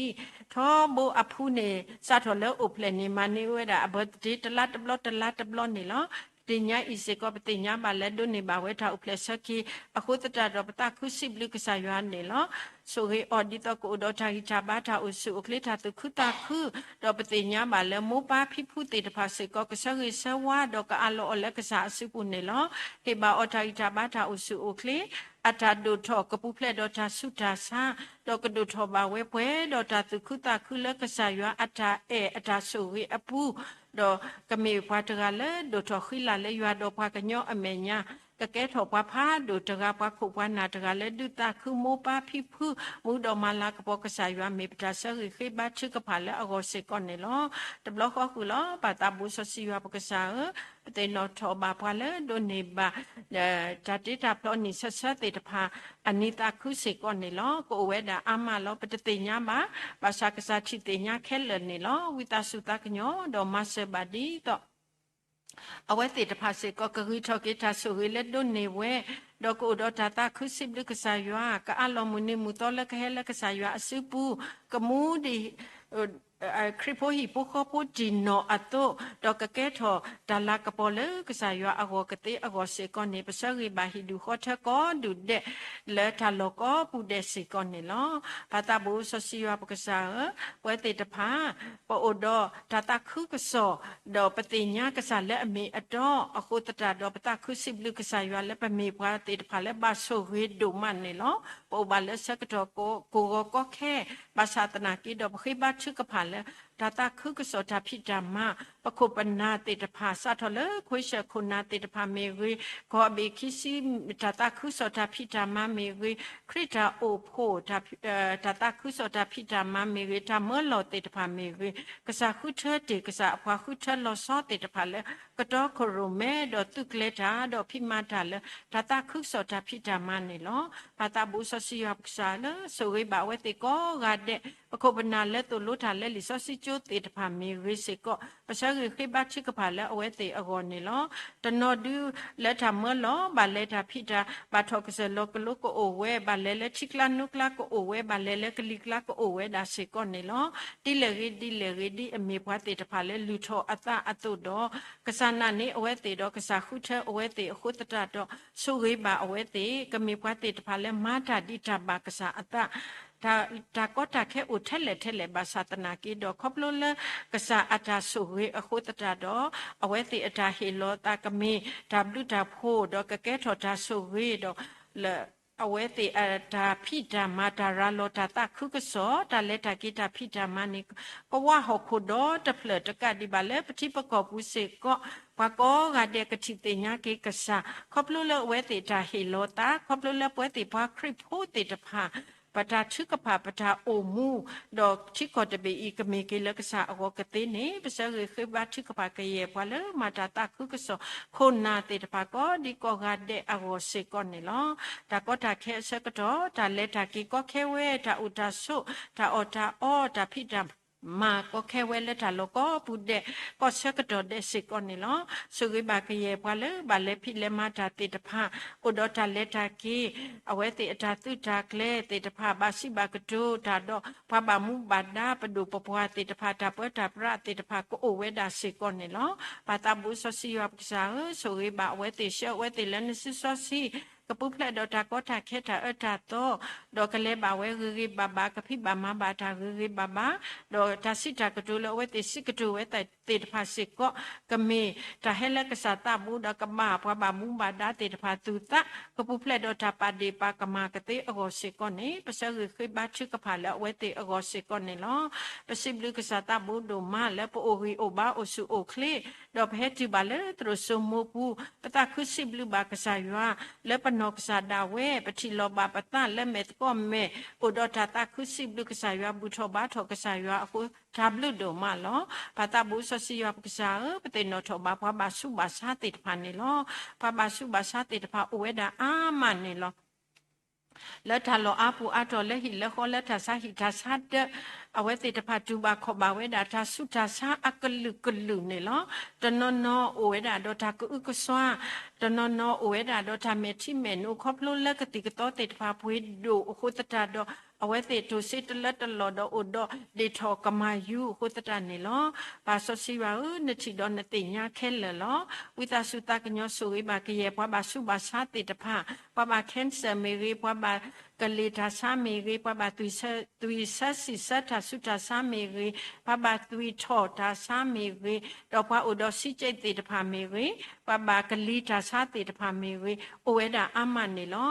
ဘိအဖုန့ၣ် စးထီၣ်လၢအိၣ်ဖျဲၣ်န့ၣ် မၤန့ၢ်ဝဲဒၣ်အ birthday တလါတဘျီတလါတဘျီန့ၣ်လီၤ. တနံၤညါအံၤစ့ၢ်ကီး ပသ့ၣ်ညါဘၣ်လၢဒိးန့ၢ်ဘၣ်ဝဲတၢ်အိၣ်ဖျဲၣ်ဆၢက့ၤ အဃိသတးဒီးပသးခုစံးဘျုးကစၢ်ယွၤန့ၣ်လီၤ. ဆိၣ်ဂ့ၤအီၤဒ်သိးကအိၣ်ဒီးတၢ်ဂံၢ်တၢ်ဘါ တၢ်အိၣ်ဆူၣ်အိၣ်ချ့ တၢ်သူၣ်ခုသးခု, ဒီးပသ့ၣ်ညါဘၣ်လၢမိၢ်ပၢ်ဖံဖုသ့ၣ်တဖၣ်စ့ၢ်ကီး ကဆၢဂ့ၤဆၢဝါဒီးကအးလီအီၤလၢကစၢ်အစုပူၤန့ၣ်လီၤ. ဟ့ၣ်ဘၣ်အီၤတၢ်ဂံၢ်တၢ်ဘါ တၢ်အိၣ်ဆူၣ်အိၣ်ချ့ အတၢ်ဒိၣ်ထီၣ်ကပူၤဖျဲးဒီးတၢ်ဆူးတၢ်ဆါ, ဒီးကဒိၣ်ထီၣ်ဘၣ်ဝဲပှဲၤဒီးတၢ်သူၣ်ခုသးခုလၢကစၢ်ယွၤအတၢ်အဲၣ်အတၢ်ဆိၣ်ဂ့ၤအပူၤ, ဒီးကမ့ၢ်ပှၤတဂၤလၢဒိၣ်ထီၣ်ဃံလၤလၢယွၤဒီးပှၤကညီအမဲာ်ညါ, ကကဲထီၣ်ပှၤဖးဒိၣ်တဂၤ ပှၤခိၣ်ပှၤနၢ်တဂၤလၢဒုးသးခုမိၢ်ပၢ်ဖံဖု, မူဒီးမၤလၤကပီၤကစၢ်ယွၤ မ့ၢ်ပတၢ်ဆၢဂ့ၤဃ့ဘါထုကဖၣ်လၢအဂီၢ်စ့ၢ်ကီးန့ၣ်လီၤ. တဘျီဃီဃုာ်လီၤ. ပၢ်သးဘိစီဆှံယွၤပကစၢ်ဧၢ, ပသ့ၣ်နီၣ်ထီၣ်ဘၣ်ပှၤလၢဒိးန့ၢ်ဘၣ် တၢ်တ့တၢ်ဖျီနံၣ်ဆၢဆၢသ့ၣ်တဖၣ် အနံၤသးခုစ့ၢ်ကီးန့ၣ်လီၤ. ကအိၣ်ဝဲဒၣ်အါမးလီၤ. ပတသ့ၣ်ညါဘၣ်, ဘၣ်ဆၣ်ကစၢ်ထံၣ်သ့ၣ်ညါခဲလၢာ်န့ၣ်လီၤ. ဝံသးစူၤသးကညီၤ ဒီးမၤစၢၤဘၣ်ဒ်သိး အဝဲသ့ၣ်တဖၣ်စ့ၢ်ကီး ကဂံၢ်ထီၣ်က့ၤတၢ်ဆိၣ်ဂ့ၤလၢဒိးန့ၢ်ဝဲ, ဒီးကအိၣ်ဒီးတၢ်သးခုစံးဘျုးကစၢ်ယွၤ, ကအးလီၤမုၢ်နံၤမုၢ်သီလၢကဟဲလၢကစၢ်ယွၤအစုပူၤ, ကမူဒံး ခရံာ်ဖိဟံၣ်ဖိဃီဖိတံၢ်နီၢ်အသိး, ဒီးကကဲထီၣ်တၢ်လၤကပီၤလၢကစၢ်ယွၤအဂီၢ်ကသ့အဂီၢ်စ့ၢ်ကီးန့ၣ်, ပဆၢဂ့ၤဘၣ်ဟံၣ်ဒူၣ်ဃီထၢကိးဒူၣ်ဒဲး လၢတၢ်လီၢ်ကိးပူၤဒဲးစ့ၢ်ကီးန့ၣ်လီၤ. ပၢ်သးဘိစီဆှံယွၤပကစၢ်ဧၢ, ပဝဲသ့ၣ်တဖၣ် ပအိၣ်ဒီးတၢ်သးခုကစီၣ်, ဒီးပသ့ၣ်ညါကစၢ်လၢအမ့ၢ်အတီ, အဃိသတးဒီးပသးခုစံးဘျုးကစၢ်ယွၤလၢပမ့ၢ်ပှၤသ့ၣ်တဖၣ်လၢဘၣ်ဆိၣ်ဂ့ၤဒိၣ်မးန့ၣ်လီၤ. ပအိၣ်ဘၣ်လၢဆၢကတီၢ်ကိးဂီၤကီခဲ, ဘၣ်ဆၣ်သနာ်က့ဒီး ပဃ့ဘါထုကဖၣ်လၢ တၢ်သးခုကစီၣ်တၢ်ဖံးတၢ်မၤ, ပခိၣ်ပနၢ်သ့ၣ်တဖၣ် စးထီၣ်လၢခွ့ဆၢၣ်ခိၣ်နၢ်သ့ၣ်တဖၣ်မ့ၢ်ဂ့ၤ, ကီၢ်ဘ့ၣ်ခံဆံ တၢ်သးခုကစီၣ်တၢ်ဖံးတၢ်မၤမ့ၢ်ဂ့ၤ, ခရံာ်တၢ်အိၣ်ဖှိၣ် တၢ်သးခုကစီၣ်တၢ်ဖံးတၢ်မၤမ့ၢ်ဂ့ၤ, တၢ်မၢလီၤသ့ၣ်တဖၣ်မ့ၢ်ဂ့ၤ, ကစၢ်ဃုထၢတ့ၢ် ကစၢ်အပှၤဃုထၢလီၤဆီသ့ၣ်တဖၣ်လၢ ကတီခိၣ်ရိၣ်မဲ ဒီးသုးကျဲၤတၢ် ဒီးဖံးမၤတၢ်လၢ တၢ်သးခုကစီၣ်တၢ်ဖံးတၢ်မၤန့ၣ်လီၤ. ပၢ်သးဘိစီဆှံယွၤပကစၢ်လၢ ဆိၣ်ဂ့ၤဘၣ်အဝဲသ့ၣ်ကိးဂၤဒဲး, ပခိၣ်ပနၢ်လၢသိၣ်လိတၢ်လၢလံာ်စီဆှံကၠိသ့ၣ်တဖၣ်မ့ၢ်ဂ့ၤစ့ၢ်ကီး, ပဆၢဂ့ၤဃ့ဘါထုကဖၣ်လၢအဝဲသ့ၣ်အဂီၢ်န့ၣ်လီၤ. တနီၤဒုးလၢတၢ်မၢလီၤ ဘၣ်လဲၤတၢ်ဖံးတၢ် ဘၣ်ထီၣ်ကစၢၢ်လီၤကလိကအိၣ်ဝဲ, ဘၣ်လဲၤလၢထံကျါနိကျါကအိၣ်ဝဲ, ဘၣ်လဲၤလၢကလံၤကျါကအိၣ်ဝဲဒၣ်စ့ၢ်ကီးန့ၣ်လီၤ. ဒ်လဲၣ်ဂ့ၤဒ်လဲၣ်ဂ့ၤ ဒ်အမ့ၢ်ပှၤသ့ၣ်တဖၣ်လၢလုၢ်ထီၣ်အသးအသိးဒီး, ကစၢ်နာ်န့ၢ်အဝဲသ့ၣ်ဒီး ကစၢ်ဃုထၢအဝဲသ့ၣ်အဃိသတးဒီး ဆိၣ်ဂ့ၤဘၣ်အဝဲသ့ၣ် ကမ့ၢ်ပှၤသ့ၣ်တဖၣ်လၢမၤတၢ်ဒံးတၢ်ဘၣ်ကစၢ်အသး တၢ်ကီတၢ်ခဲအိၣ်ထဲလဲၣ်ထဲလဲၣ်ဘၣ်ဆၣ်သနာ်က့ဒီး ခီဖျိလၢကစၢ်အတၢ်ဆိၣ်ဂ့ၤအဃိသတးဒီး အဝဲသ့ၣ်အတၢ်ဟ့ၣ်လီၤသးကမ့ၢ်တၢ်ဘျုးတၢ်ဖှိၣ် ဒီးကကဲထီၣ်တၢ်ဆိၣ်ဂ့ၤဒီး လၢအဝဲသ့ၣ်အတၢ်ဖံးတၢ်မၤ တၢ်ရၤလီၤတၢ်သးခုကစီၣ် တၢ်လဲၤတၢ်က့ၤတၢ်ဖံးတၢ်မၤန့ၣ် ကဝးဟီၣ်ခိၣ်ဒီတဖျၢၣ်တကးဒံးဘၣ်လၢပထံပကီၢ်ပူၤစ့ၢ်ကီး ပှၤကိးဂၤဒဲးကထံၣ်သ့ၣ်ညါက့ၤကစၢ် ခီဖျိလၢအဝဲသ့ၣ်တၢ်ဟ့ၣ်လီၤသး ခီဖျိလၢပဝဲသ့ၣ်ပှၤခရံာ်ဖိသ့ၣ်တဖၣ် ပတၢ်ထုကဖၣ် ပတၢ်အိၣ်မူ ဒီးထံကီၢ်တဘ့ၣ်အံၤ ကမ့ၢ်က့ၤလၢကစၢ်အဂီၢ်ကသ့န့ၣ် ပဆၢဂ့ၤဃ့ဘါထုကဖၣ်ကယဲၢ်ပှၤလၢမၤတၢ်သးခုကစီၣ် ခိၣ်နၢ်သ့ၣ်တဖၣ်ကိးဒံကိးဂၤဒဲးအဂီၢ်စ့ၢ်ကီးန့ၣ်လီၤ. တၢ်ကီတၢ်ခဲအဆၢကတီၢ် တၢ်လဲၤတၢ်က့ၤကီခဲဝဲ တၢ်အိၣ်တၢ်ဆိး တၢ်အီၣ်တၢ်အီ တၢ်ဖံးတၢ်မၤကီခဲဝဲလၢတၢ်လီၢ်ကိးပူၤဒဲး ကီၢ်ဆၢကတီၢ်ဒဲးစ့ၢ်ကီးန့ၣ်လီၤ. ဆိၣ်ဂ့ၤဘၣ်ကယဲၢ်ပှၤလၢဘၣ်လဲၤဖံးလဲၤမၤတၢ်သ့ၣ်တဖၣ် အိၣ်ဒီးတၢ်လဲၤတၢ်က့ၤ အဝဲသ့ၣ်အတၢ်သုးတၢ်ကျဲၤသ့ၣ်တဖၣ် ဘၣ်စံးဘၣ်ကတိၤတၢ်ဒီး ပှၤဘၣ်မူဘၣ်ဒါ ပဒိၣ်ပပှၢ်သ့ၣ်တဖၣ် တၢ်ပၢတၢ်ပြးသ့ၣ်တဖၣ် ကအိၣ်ဝဲဒၣ်စ့ၢ်ကီးန့ၣ်လီၤ. ပၢ်သးဘိစီဆှံယွၤပကစၢ်ဧၢ, ဆိၣ်ဂ့ၤဘၣ်အဝဲသ့ၣ် ဆှၢအဝဲသ့ၣ်လၢနစုစီဆှံ ကပူၤဖျဲးဒီးတၢ်ကီတၢ်ခဲတၢ်အၢတၢ်သီ ဒီးကလဲၤဘၣ်ဝဲဂ့ၤဂ့ၤဘၣ်ဘၣ် ကဖံးဘၣ်မၤဘၣ်တၢ်ဂ့ၤဂ့ၤဘၣ်ဘၣ် ဒီးတၢ်စံးတၢ်ကတိၤလၢအဝဲသ့ၣ်စံးကတိၤဝဲသ့ၣ်တဖၣ်စ့ၢ်ကီး ကမ့ၢ်တၢ်ဟဲလၢကစၢ်သးဘိဒီးကဘၣ်ပှၤဘၣ်မူဘၣ်ဒါသ့ၣ်တဖၣ်သူၣ်သး ကပူၤဖျဲးဒီးတၢ်ပာ်ဒ့ၣ်ပာ်ကမၣ်ကသ့အဂီၢ်စ့ၢ်ကီးန့ၣ် ပဆၢဂ့ၤဃ့ဘါထုကဖၣ်လၢအဝဲသ့ၣ်အဂီၢ်စ့ၢ်ကီးန့ၣ်လီၤ. ပစံးဘျုးကစၢ်သးဘိဒိၣ်မးလၢပအိၣ်ဂံၢ်အိၣ်ဘါအိၣ်ဆူၣ်အိၣ်ချ့ ဒီးပဟဲတုၤဘၣ်လၢသရိာ်စိမိပူၤ ပသးခုစံးဘျုးဘၣ်ကစၢ်ယွၤ လၢပနီၢ်ကစၢ်ဒၣ်ဝဲ ပထံၣ်လီၤဘၣ်ပသးလၢမဲာ်သကိးမဲာ် အိၣ်ဒီးတၢ်သးခုစံးဘျုးကစၢ်ယွၤ ဘူၣ်ထီၣ်ဘါထီၣ်ကစၢ်ယွၤအဃိ တၢ်ဘျုးဒိၣ်မးလီၤ. ပၢ်သးဘိစီဆှံယွၤပကစၢ်ဧၢ, ပသ့ၣ်နီၣ်ထီၣ်ဘၣ်ပှၤဘၣ်ဆူးဘၣ်ဆါသ့ၣ်တဖၣ်န့ၣ်လီၤ. ပှၤဘၣ်ဆူးဘၣ်ဆါသ့ၣ်တဖၣ်အိၣ်ဝဲဒၣ်အါမးန့ၣ်လီၤ. လၢတၢ်လီၢ်အါပူၤအါတီၤလၢဟံၣ်လၢဃီလၢတၢ်ဆါဟံၣ်တၢ်ဆါဒၢး အဝဲသ့ၣ်တဖၣ်တူၢ်ဘၣ်ခီၣ်ဘၣ်ဝဲဒၣ်တၢ်ဆူးတၢ်ဆါအကလုာ်ကလုာ်န့ၣ်လီၤ. တနီၤနီၤအိၣ်ဝဲဒၣ်ဒီးတၢ်ကအုကစွါ, တနီၤနီၤအိၣ်ဝဲဒၣ်ဒီးတၢ်မဲာ်ထံမဲာ်နိ ခီဖျိလၢကသံၣ်ကသီသ့ၣ်တဖၣ်ပှ့ၤဒိၣ်အဃိသတးဒီး အဝဲသ့ၣ်တိၢ်စ့တလၢတလီၢ်ဒီးအိၣ်ဒီးဒ့ၣ်ထီၣ်ကမၤယူၤအဃိသတးန့ၣ်လီၤ. ပၢ်စီဆှံယွၤဧၢ, နထံၣ်ဒီးနသ့ၣ်ညါခဲလၢာ်လီၤ. ဝံသးစူၤသးကညီဆိၣ်ဂ့ၤဘၣ်ကယဲၢ်ပှၤဘၣ်ဆူးဘၣ်ဆါသ့ၣ်တဖၣ်, ပှၤဘၣ် cancer မ့ၢ်ဂ့ၤ, ပှၤဘၣ်ကလ့ၤတၢ်ဆါမ့ၢ်ဂ့ၤ, ပှၤဘၣ်သွံၣ်ဆၢစံးဆၢတၢ်ဆူးတၢ်ဆါမ့ၢ်ဂ့ၤ, ပှၤဘၣ်သွံၣ်ထီၣ်တၢ်ဆါမ့ၢ်ဂ့ၤ, ဒီးပှၤအိၣ်ဒီး စံကဲး သ့ၣ်တဖၣ်မ့ၢ်ဂ့ၤ, ပှၤဘၣ်ကလံၤတၢ်ဆါသ့ၣ်တဖၣ်မ့ၢ်ဂ့ၤ, အိၣ်ဝဲဒၣ်အါမးန့ၣ်လီၤ.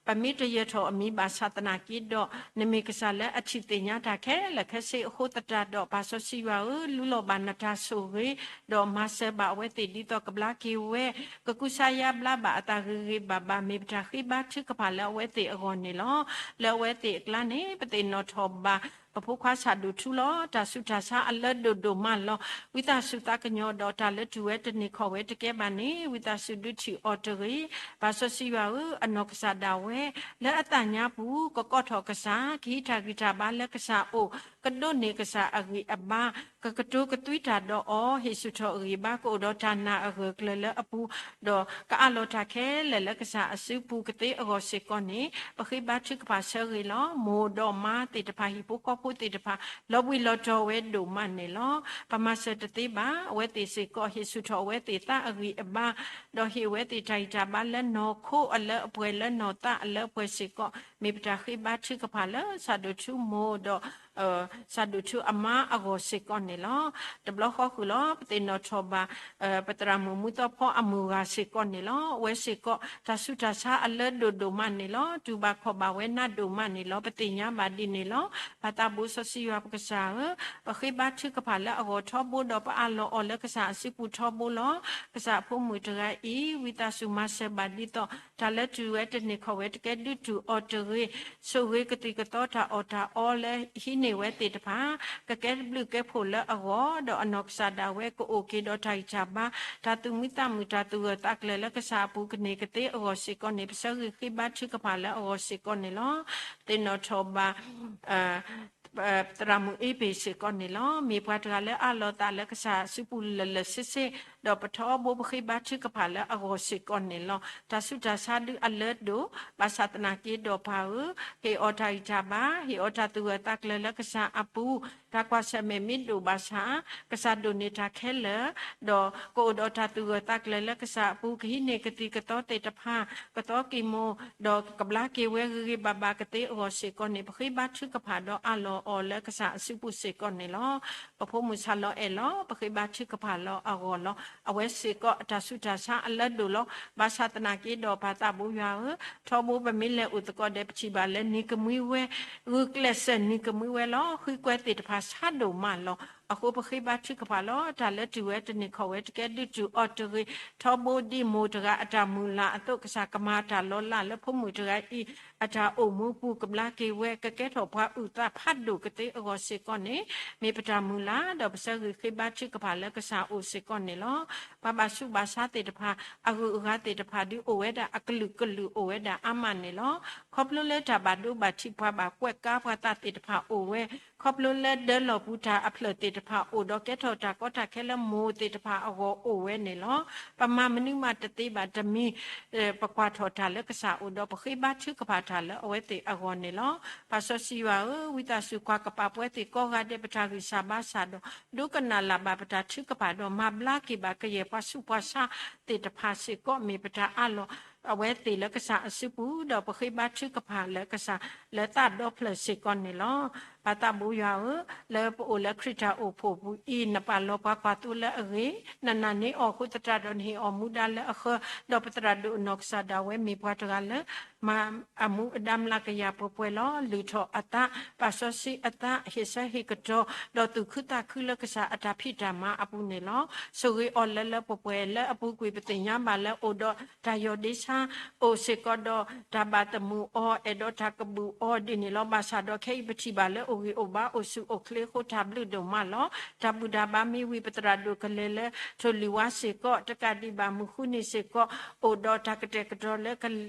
ပမ့ၢ်တယၢၤထီၣ်အမံၤဘၣ်ဆၣ်သနာ်က့ဒီး, နမ့ၢ်ကစၢ်လၢအထံၣ်သ့ၣ်ညါတၢ်ခဲလၢာ်ခဲဆ့အဃိသတးဒီး, ပၢ်စီဆှံယွၤဧၢ, လူလီၤဘၣ်နတၢ်ဆိၣ်ဂ့ၤ, ဒီးမၤစၢၤဘၣ်အဝဲသ့ၣ်ဒ်သိးကဘျါက့ၤဝဲ, ကကူစါယါဘျါဘၣ်အသးဂ့ၤဂ့ၤဘၣ်ဘၣ်, မ့ၢ်ပတၢ်ဃ့ဘါထုကဖၣ်လၢအဝဲသ့ၣ်အဂီၢ်န့ၣ်လီၤ. လၢအဝဲသ့ၣ်အကျါန့ၣ် ပသ့ၣ်နီၣ်ထီၣ်ဘၣ် ပဖိခွါဆၣ်ဒိၣ်ထူလီၤ. တၢ်ဆူးတၢ်ဆါအလၢဒိၣ်ဒိၣ်မးလီၤ. ဝံသးစူၤသးကညီၤဒီးတၢ်လၢတူၢ်ဝဲတန့ၢ်ခီၣ်ဝဲတကဲဘၣ်န့ၣ်, ဝံသးစူၤဒုးထံၣ်အီၤတဂ့ၤ. ပၢ်စီဆှံယွၤဧၢ, အနီၢ်ကစၢ်ဒၣ်ဝဲ လၢအသးညါပူၤ ကကိးထီၣ်ကစၢ်, ကဟံးတၢ်ဂံၢ်တၢ်ဘါလၢကစၢ်အအိၣ်, ကဒိးန့ၢ်ကစၢ်အဂံၢ်အဘါ, ကကတိၤကသွံတၢ်ဒီးအီၤ, ဟ့ၣ်ဆူၣ်ထီၣ်အဂံၢ်အဘါ, ကအိၣ်ဒီးတၢ်နာ်အဂၢၢ်ကျၢၤလၢအပူၤ, ဒီးကအးလီၤတၢ်ခဲလၢာ်လၢကစၢ်အစုပူၤကသ့အဂီၢ်စ့ၢ်ကီးန့ၣ်, ပဃ့ဘါထုကဖၣ်ဆၢဂ့ၤလီၤ. မိၢ်ဒီးမါသ့ၣ်တဖၣ်, ဟံၣ်ဖိဃီဖိသ့ၣ်တဖၣ်, လီၤဘှံးလီၤတီၤဝဲဒိၣ်မးန့ၣ်လီၤ. ပမၤစၢၤတသ့ဘၣ်. အဝဲသ့ၣ်စ့ၢ်ကီး ဟ့ၣ်ဆူၣ်ထီၣ်အဝဲသ့ၣ်သးအဂံၢ်အဘါ, ဒီးဟ့ၣ်အဝဲသ့ၣ်တၢ်ဂံၢ်တၢ်ဘါလၢနီၢ်ခိအလၢအပှဲၤ, လၢနီၢ်သးအလၢအပှဲၤစ့ၢ်ကီး, မ့ၢ်ပတၢ်ဃ့ဘါထုကဖၣ်လၢ ဆၣ်ဒိၣ်ထူမိၢ်ဒီး ဆၣ်ဒိၣ်ထူအမါအဂီၢ်စ့ၢ်ကီးန့ၣ်လီၤ. တဘျီဃီဃုာ်လီၤ, ပသ့ၣ်နီၣ်ထီၣ်ဘၣ် ပသရၣ်မုၣ်မူသီဖီအမုၢ်ဂၤစ့ၢ်ကီးန့ၣ်လီၤ. အဝဲစ့ၢ်ကီး တၢ်ဆူးတၢ်ဆါအလၢဒိၣ်ဒိၣ်မးန့ၣ်လီၤ. တူၢ်ဘၣ်ခီၣ်ဘၣ်ဝဲနးဒိၣ်မးန့ၣ်လီၤ. ပသ့ၣ်ညါဘၣ်ဒ်န့ၣ်လီၤ. ပၢ်သးဘိစီဆှံယွၤပကစၢ်ဧၢ, ပဃ့ဘါထုကဖၣ်လၢအဂီၢ်ထီဘိဒီးပအးလီၤအီၤလၢကစၢ်အစုပူၤထီဘိလီၤ. ကစၢ်အဖိမုၣ်တဂၤအံၤ, ဝံသးစူၤမၤစၢၤဘၣ်ဒ်သိး တၢ်လၢတူၢ်ဝဲတန့ၢ်ခီၣ်ဝဲတကဲဒုးတူၢ်အီၤတဂ့ၤ, ဆိၣ်ဂ့ၤကသံၣ်ကသီတၢ်အီၣ်တၢ်အီလၢဟံးန့ၢ်ဝဲသ့ၣ်တဖၣ်, ကကဲဘျုးကဲဖှိၣ်လၢအဂီၢ်, ဒီးအနီၢ်ကစၢ်ဒၣ်ဝဲကအိၣ်က့ၤဒီးတၢ်ဂံၢ်တၢ်ဘါ, တၢ်သူၣ်မံသးမုာ် တၢ်သူၣ်ဂၢၢ်သးကျၢၤလၢကစၢ်အပူၤကန့ၢ်ကသ့အဂီၢ်စ့ၢ်ကီးန့ၣ်, ပဆၢဂ့ၤဃ့ဘါထုကဖၣ်လၢအဂီၢ်စ့ၢ်ကီးန့ၣ်လီၤ. သ့ၣ်နီၣ်ထီၣ်ဘၣ် သရၣ်မုၣ်အ့ပ့ၤစ့ၢ်ကီးန့ၣ်လီၤ. မ့ၢ်ပှၤတဂၤလၢအးလီၤသးလၢကစၢ်အစုပူၤလၢာ်လၢာ်ဆ့ဆ့, ဒီးပထီဘိပဃ့ဘါထုကဖၣ်လၢအဂီၢ်စ့ၢ်ကီးန့ၣ်လီၤ. တၢ်ဆူးတၢ်ဆါဒုးအလၢဒိၣ်, ဘၣ်ဆၣ်သနာ်က့ဒီးပၢ်ဧၢ, ဟ့ၣ်အီၤတၢ်ဂံၢ်တၢ်ဘါ, ဟ့ၣ်အီၤတၢ်သူၣ်ဂၢၢ်သးကျၢၤလၢကစၢ်အပူၤ, တၢ်ကွၢ်ဆၢၣ်မဲာ်မ့ၢ်ဒိၣ်ဘၣ်ဆၣ်, ကစၢ်ဒိၣ်န့ၢ်တၢ်ခဲလၢာ်, ဒီးကအိၣ်ဒီးတၢ်သူၣ်ဂၢၢ်သးကျၢၤလၢကစၢ်အပူၤ, ကဟံးန့ၢ်ကသံၣ်ကသီသ့ၣ်တဖၣ်, ကသီကံၢ်မိၢ်, ဒီးကဘျါက့ၤဝဲဂ့ၤဂ့ၤဘၣ်ဘၣ်ကသ့အဂီၢ်စ့ၢ်ကီးန့ၣ်, ပဃ့ဘါထုကဖၣ်ဒီးအးလီၤအီၤလၢကစၢ်အစုပူၤစ့ၢ်ကီးန့ၣ်လီၤ. ပဖိမုၣ်ဆၣ်လီၤအဲၣ်လီၤ, ပဃ့ဘါထုကဖၣ်လၢအဂီၢ်လီၤ. အဝဲစ့ၢ်ကီးအတၢ်ဆူးတၢ်ဆါအလၢဒိၣ်လီၤ. ဘၣ်ဆၣ်သနာ်က့ဒီးပၢ်သးဘိယွၤဧၢ, ထီဘိပမ့ၢ်လဲၤအိၣ်သကိးဒီးပထံၣ်ဘၣ်လၢနံၤကမှံဝဲ, ဂုာ်ကျဲးစၢးနံၤကမှံဝဲလီၤ. ဃုကွဲသ့ၣ်တဖၣ်ဆါဒိၣ်မးလီၤ. အဃိပဃ့ဘါထုကဖၣ်လီၤ. တၢ်လၢတူၢ်ဝဲတန့ၢ်ခီၣ်ဝဲတကဲဒုးတူၢ်အီၤတဂ့ၤ, ထီဘိဒ်မိၢ်တဂၤအတၢ်မုၢ်လၢ်အသိး ကစၢ်ကမၤတၢ်လီၤလးလၢဖိမုၣ်တဂၤအံၤ အတၢ်အိၣ်မူပူၤကဘျါက့ၤဝဲ, ကကဲထီၣ်ပှၤအုၣ်သးဖးဒိၣ်ကသ့အဂီၢ်စ့ၢ်ကီးန့ၣ်, မ့ၢ်ပတၢ်မုၢ်လၢ်ဒီးပဆၢဂ့ၤဃ့ဘါထုကဖၣ်လၢကစၢ်အအိၣ်စ့ၢ်ကီးန့ၣ်လီၤ. ပှၤဘၣ်ဆူးဘၣ်ဆါသ့ၣ်တဖၣ်, အဂုၤအဂၤသ့ၣ်တဖၣ်ဒုးအိၣ်ဝဲဒၣ်အကလုာ်ကလုာ်အိၣ်ဝဲဒၣ်အါမးန့ၣ်လီၤ. ခီဖျိလၢတၢ်ဘၣ်ဒိဘၣ်ထံး ပှၤဘၣ်ကွဲးကါပှၤသးသ့ၣ်တဖၣ်အိၣ်ဝဲ, ခီဖျိလၢဒၢလီၢ်ပူၤတၢ်အဖျၢၣ်သ့ၣ်တဖၣ်အိၣ်ဒီးကဲထီၣ်တၢ်ကီတၢ်ခဲလၢမိၢ်သ့ၣ်တဖၣ်အဂီၢ်အိၣ်ဝဲန့ၣ်လီၤ. ပမၤမနုၤမးတသ့ဘၣ်တမံၤ ပကွၢ်ထီၣ်တၢ်လၢကစၢ်အအိၣ်ဒီးပဃ့ဘါထုကဖၣ်တၢ်လၢအဝဲသ့ၣ်အဂီၢ်န့ၣ်လီၤ. ပၢ်စီဆှံယွၤဧၢ, ဝံသးစူၤကွၢ်ကပာ်ပှၤသ့ၣ်ကိးဂၤဒဲး ပတၢ်ဂံၢ်စၢ်ဘါစၢ်ဒီး ဒိကနၣ်လၢ်ဘၣ်ပတၢ်ထုကဖၣ်ဒီး မၤဘျါက့ၤဘၣ်ကယဲၢ်ပှၤဆူးပှၤဆါသ့ၣ်တဖၣ်စ့ၢ်ကီး မ့ၢ်ပတၢ်အးလီၤ အဝဲသ့ၣ်လၢကစၢ်အစုပူၤ ဒီးပဃ့ဘါထုကဖၣ်လၢကစၢ် လၢသးဒီဖျၢၣ်စ့ၢ်ကီးန့ၣ်လီၤ. ပၢ်သးဘိယွၤဧၢ, လၢပအိၣ်လၢခရံာ်တၢ်အိၣ်ဖှိၣ်ပူၤအံၤ နပာ်လီၤပှၤကွၢ်သိလၢအဂ့ၤ, နနာ်န့ၢ်အီၤအဃိသတးဒီး နဟ့ၣ်အီၤမူဒါလၢအဃၢ, ဒီးပသရၣ်ဒိၣ်အနီၢ်ကစၢ်ဒၣ်ဝဲ မ့ၢ်ပှၤတဂၤလၢ မၤအမူအဒါမျးကယၤပှဲၤပှဲၤလီၤ. လုၢ်ထီၣ်အသး, ပာ်စီဆှံအသး, ဟ့ၣ်ဆၢဟ့ၣ်ကတီၤ, ဒီးသူၣ်ခုသးခုလၢကစၢ် အတၢ်ဖံးတၢ်မၤအပူၤန့ၣ်လီၤ. ဆိၣ်ဂ့ၤအီၤလၢလၢပှဲၤပှဲၤ လၢအပူၤကွံာ် ပသ့ၣ်ညါဘၣ်လၢအိၣ်ဒီးတၢ်ယီၢ်ဒ့ဆါ, အိၣ်စ့ၢ်ကီးဒီးတၢ်ဘၣ်သမုာ်အီၤ, အဲၣ်ဒိးတၢ်ကဘူၣ်အီၤဒ်န့ၣ်လီၤ. ဘၣ်ဆၣ်ဒီးခဲအံၤပထံၣ်ဘၣ်လၢအိၣ်ဂံၢ်အိၣ်ဘါ အိၣ်ဆူၣ်အိၣ်ချ့အဃိ တၢ်ဘျုးဒိၣ်မးလီၤ. တၢ်ဘူၣ်တၢ်ဘါမ့ၢ်ဝံၤ ပသရၣ်ဒိၣ်ကလဲၤလၢထိၣ်လွံၢ်ဝါစ့ၢ်ကီး, တကးဒံးဘၣ်မုၢ်ဃုနံၤစ့ၢ်ကီး အိၣ်ဒီးတၢ်ကတဲာ်ကတီၤလၢ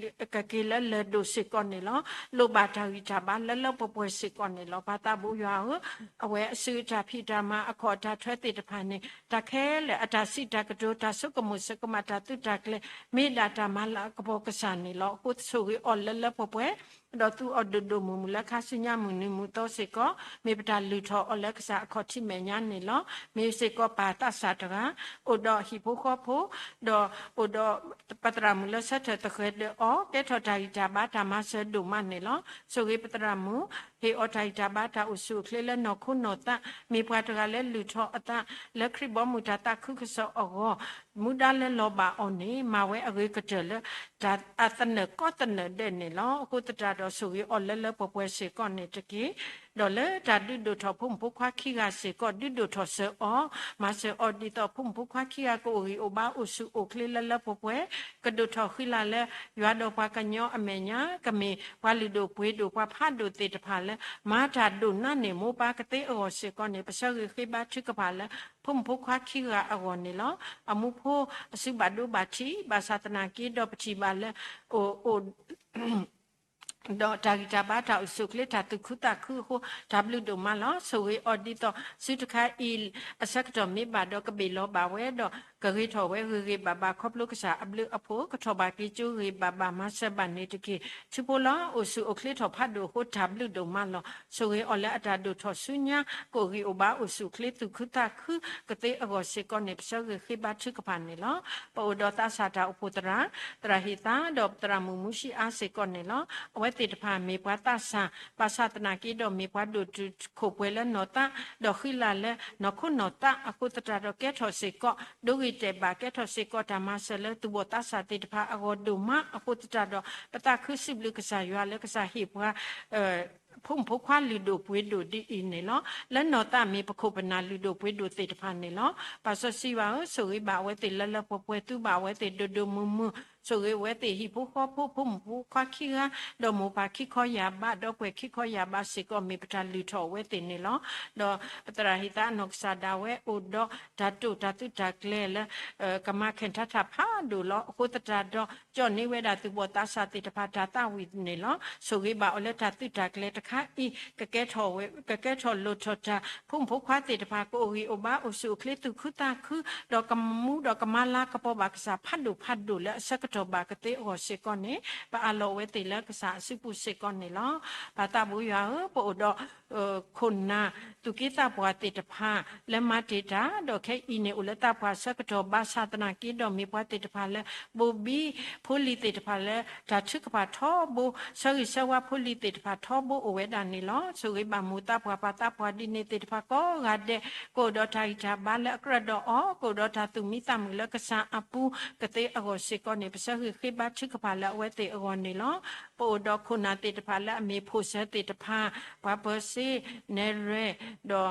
ကက့ၤလၢလၢၢ်ဒိၣ်စ့ၢ်ကီးန့ၣ်လီၤ. လိၣ်ဘၣ်တၢ်ဂံၢ်တၢ်ဘါလၢလၢပှဲၤပှဲၤစ့ၢ်ကီးန့ၣ်လီၤ. ပၢ်သးဘိယွၤဧၢ, အဝဲအစုအတၢ်ဖံးတၢ်မၤအခီၣ်အတၢ်ထွဲသ့ၣ်တဖၣ်န့ၣ် တၢ်ခဲလၢာ် အတၢ်စံးတၢ်ကတိၤ တၢ်ဆိကမိၣ်ဆၢကမၣ် တၢ်သုးတၢ်ကျဲၤ မ့ၢ်ဒၣ်တၢ်မၤလၤကပီၤကစၢ်န့ၣ်လီၤ. အဃိဆိၣ်ဂ့ၤအီၤလၢလၢပှဲၤပှဲၤ ဒီးသူအီၤဒိၣ်ဒိၣ်မုၢ်မုၢ်လၢခါဆူညါမုၢ်နံၤမုၢ်သီစ့ၢ်ကီး မ့ၢ်ပတၢ်လုၢ်ထီၣ်အီၤလၢကစၢ်အခီၣ်ထံးမဲာ်ညါန့ၣ်လီၤ. မ့ၢ်စ့ၢ်ကီးပၢ်သးစၢ်တဂၤ အိၣ်ဒီးဟံၣ်ဖိဃီဖိ ဒီးအိၣ်ဒီးပသရၣ်မုၣ်လၢဆၢထၢၣ်သဃဲၤဒၢးအီၤ ကဲထီၣ်တၢ်ဂံၢ်တၢ်ဘါတၢ်မၤစၢၤဒိၣ်မးန့ၣ်လီၤ. ဆိၣ်ဂ့ၤပသရၣ်မုၣ် ဟ့ၣ်အီၤတၢ်ဂံၢ်တၢ်ဘါတၢ်အိၣ်ဆူၣ်အိၣ်ချ့လၢနီၢ်ခိနီၢ်သး မ့ၢ်ပှၤတဂၤလၢလုၢ်ထီၣ်အသး လၢခရံာ်ဘီမုၢ်တၢ်သးခုကစီၣ်အဂီၢ် မူဒါလၢလီၤဘၣ်အီၤန့ၣ် မၤဝဲအဂ့ၤကတၢၢ်လၢ တၢ်အသနၢၣ်ကီသနၢၣ်ဒဲးန့ၣ်လီၤ. အဃိသတးဒီးဆိၣ်ဂ့ၤအီၤလၢလၢပှဲၤပှဲၤစ့ၢ်ကီးန့ၣ်တက့ၢ်. ဒီးလၢတၢ်ဒုးဒိၣ်ထီၣ်ဖိမုၣ်ဖိခွါခံဂၤစ့ၢ်ကီး ဒုးဒိၣ်ထီၣ်စၢၤအီၤ မၤစၢၤအီၤဒ်သိးဖိမုၣ်ဖိခွါခံဂၤကအိၣ်ဂံၢ်အိၣ်ဘါအိၣ်ဆူၣ်အိၣ်ချ့လၢလၢပှဲၤပှဲၤ ကဒိၣ်ထီၣ်ဃံလၤလၢ ယွၤဒီးပှၤကညီအမဲာ်ညါ ကမ့ၢ်ပှၤလုၢ်ဒိၣ်ပှ့ၤဒိၣ်ပှၤဖးဒိၣ်သ့ၣ်တဖၣ်လၢ မၤတၢ်ဒိၣ်နါန့ၢ်မိၢ်ပၢ်ကသ့အဂီၢ်စ့ၢ်ကီးန့ၣ် ပဆၢဂ့ၤဃ့ဘါထုကဖၣ်လၢ ဖိမုၣ်ဖိခွါခံဂၤအဂီၢ်န့ၣ်လီၤ. အမူဖိအစုဘၣ်ဒိဘၣ်ထံး ဘၣ်ဆၣ်သနာ်က့ဒီးပထံၣ်ဘၣ်လၢ အိၣ် ဒီးတၢ်ဂံၢ်တၢ်ဘါတၢ်အိၣ်ဆူၣ်အိၣ်ချ့တၢ်သူၣ်ခုသးခုအဃိ တၢ်ဘျုးဒိၣ်မးလီၤ. ဆိၣ်ဂ့ၤအီၤဒ်သိး စုတခါအံၤ အဆၢကတီၢ်မ့ၢ်ဘၣ်ဒီးကဘ့ၣ်လီၤဘၣ်ဝဲဒီး ကဂ့ၤထီၣ်ဝဲဂ့ၤဂ့ၤဘၣ်ဘၣ်ခီဖျိကစၢ်အဘျုးအဖှိၣ် ကထီၣ်ဘၣ်က့ၤကၠိဂ့ၤဘၣ်ဘၣ်မၤစၢၤဘၣ်န့ၣ်တက့ၢ်. ထူဖိလီၤ အိၣ်ဆူၣ်အိၣ်ချ့ထီၣ်ဖးဒိၣ်အဃိတၢ်ဘျုးဒိၣ်မးလီၤ. ဆိၣ်ဂ့ၤအီၤလၢအတၢ်ဒိၣ်ထီၣ်ဆူညါ ကအိၣ်ဂံၢ်အိၣ်ဘါအိၣ်ဆူၣ်အိၣ်ချ့သူၣ်ခုသးခုကသ့အဂီၢ်စ့ၢ်ကီးန့ၣ် ပဆၢဂ့ၤဃ့ဘါထုကဖၣ်န့ၣ်လီၤ. ပအိၣ်ဒီးသးစၢ်တၢ်အိၣ်ဖှိၣ်သရၣ် သရၣ်ဟ့ၣ်သါ ဒီးပသရၣ်မုၣ်မူဆံအါစ့ၢ်ကီးန့ၣ်လီၤ. အဝဲသ့ၣ်တဖၣ်မ့ၢ်ပှၤသးစၢ် ဘၣ်ဆၣ်သနာ်က့ဒီးမ့ၢ်ပှၤဒိၣ်တုာ်ခိၣ်ပှဲၤလၢနီၢ်သး ဒီးဃံလၤလၢနီၢ်ခိနီၢ်သးအဃိသတးဒီးကဲထီၣ်စ့ၢ်ကီး ဒိဂ့ၤတဲာ်ဘၣ်ကဲထီၣ်စ့ၢ်ကီးတၢ်မၤစၢၤလၢသူၣ်ဘီၣ်သးစၢ်သ့ၣ်တဖၣ်အဂီၢ်ဒိၣ်မးအဃိသတးဒီး ပသးခုစံးဘျုးကစၢ်ယွၤလၢကစၢ်ဟ့ၣ်ပှၤ ဖိမုၣ်ဖိခွါလုၢ်ဒိၣ်ပှ့ၤဒိၣ်ဒ်အံၤန့ၣ်လီၤ. လၢနီၢ်သးမ့ၢ်ပခိၣ်ပနၢ်လုၢ်ဒိၣ်ပှ့ၤဒိၣ်သ့ၣ်တဖၣ်န့ၣ်လီၤ. ပၢ်စီဆှံယွၤဧၢ, ဆိၣ်ဂ့ၤဘၣ်အဝဲသ့ၣ်လၢလၢပှဲၤပှဲၤ သူဘၣ်အဝဲသ့ၣ်ဒိၣ်ဒိၣ်မုၢ်မုၢ်, ဆိၣ်ဂ့ၤအဝဲသ့ၣ်ဟံၣ်ဖိဃီဖိ ဖိမုၣ်ဖိခွါခံဂၤ, ဒီးမိၢ်ပၢ်ခံခီယာ်ဘး, ဒီပုၢ်ဝဲၢ်ခံခီယာ်ဘးစ့ၢ်ကီး မ့ၢ်ပတၢ်လုၢ်ထီၣ်အဝဲသ့ၣ်န့ၣ်လီၤ. ဒီးပသရၣ်ဟ့ၣ်သါအနီၢ်ကစၢ်ဒၣ်ဝဲအိၣ်ဒီးတၢ်တိာ်တၢ်သုးတၢ်ကျဲၤလၢ ကမၤခဲၣ်ထးထးဖးဒိၣ်လီၤ. အဃိသတးဒီး ကၠီၣ်န့ၢ်ဝဲဒၣ်သူၣ်ဘီၣ်သးစၢ်သ့ၣ်တဖၣ်တၢ်သးဝံၣ်န့ၣ်လီၤ. ဆိၣ်ဂ့ၤဘၣ်အီၤလၢတၢ်သုးတၢ်ကျဲၤတခါအံၤ ကကဲထီၣ်ဝဲ ကကဲထီၣ်လိၣ်ထီၣ်တၢ် ဖိမုၣ်ဖိခွါသ့ၣ်တဖၣ် ကအိၣ်ဂံၢ်အိၣ်ဘါ အိၣ်ဆူၣ်အိၣ်ချ့သူၣ်ခုသးခု ဒီးကမူဒီးကမၤလၤကပီၤဘၣ်ကစၢ်ဖးဒိၣ်ဖးဒိၣ်လၢအဆၢကတီၢ်ဘၣ်ကသ့အဂီၢ်စ့ၢ်ကီးန့ၣ် ပအၢၣ်လီၤအဝဲသ့ၣ်လၢကစၢ်အစုပူၤစ့ၢ်ကီးန့ၣ်လီၤ. ပၢ်သးဘိယွၤဧၢ, ပအိၣ်ဒီး ခိၣ်နၢ်သူၣ်က့သးပှၢ်သ့ၣ်တဖၣ် လၢမၤတ့ၢ်တၢ်, ဒီးခဲအံၤန့ၣ် အိၣ်လၢသးပှၢ်ဆၢကတီၢ် ဘၣ်ဆၣ်သနာ်က့ဒီးမ့ၢ်ပှၤသ့ၣ်တဖၣ်လၢ ဘိၣ်ဘံဖိလံၤသ့ၣ်တဖၣ်လၢ တၢ်ထုကဖၣ်ထီဘိ, ဆၢဂ့ၤဆၢဝါဖိလံၤသ့ၣ်တဖၣ်ထီဘိအိၣ်ဝဲဒၣ်န့ၣ်လီၤ. ဆိၣ်ဂ့ၤဘၣ်မိၢ်သးပှၢ်ပၢ်သးပှၢ်ဒ်န့ၣ်သ့ၣ်တဖၣ်ကိးဂၤဒဲး, ကအိၣ်ဒီးတၢ်ဂံၢ်တၢ်ဘါလၢအကြၢးဒီးအီၤ, ကအိၣ်ဒီးတၢ်သူၣ်မံသးမုာ်လၢကစၢ်အပူၤကသ့အဂီၢ်စ့ၢ်ကီးန့ၣ် ပဆၢဂ့ၤဃ့ဘါထုကဖၣ်လၢအဝဲသ့ၣ်အဂီၢ်န့ၣ်လီၤ. ပအိၣ်ဒီးခိၣ်နၢ်သ့ၣ်တဖၣ်လၢအမ့ၢ်ဖိၣ်စၢၤသ့ၣ်တဖၣ်, ပှၤပၢၤစ့, နဲၣ်ရွဲၣ်, ဒီး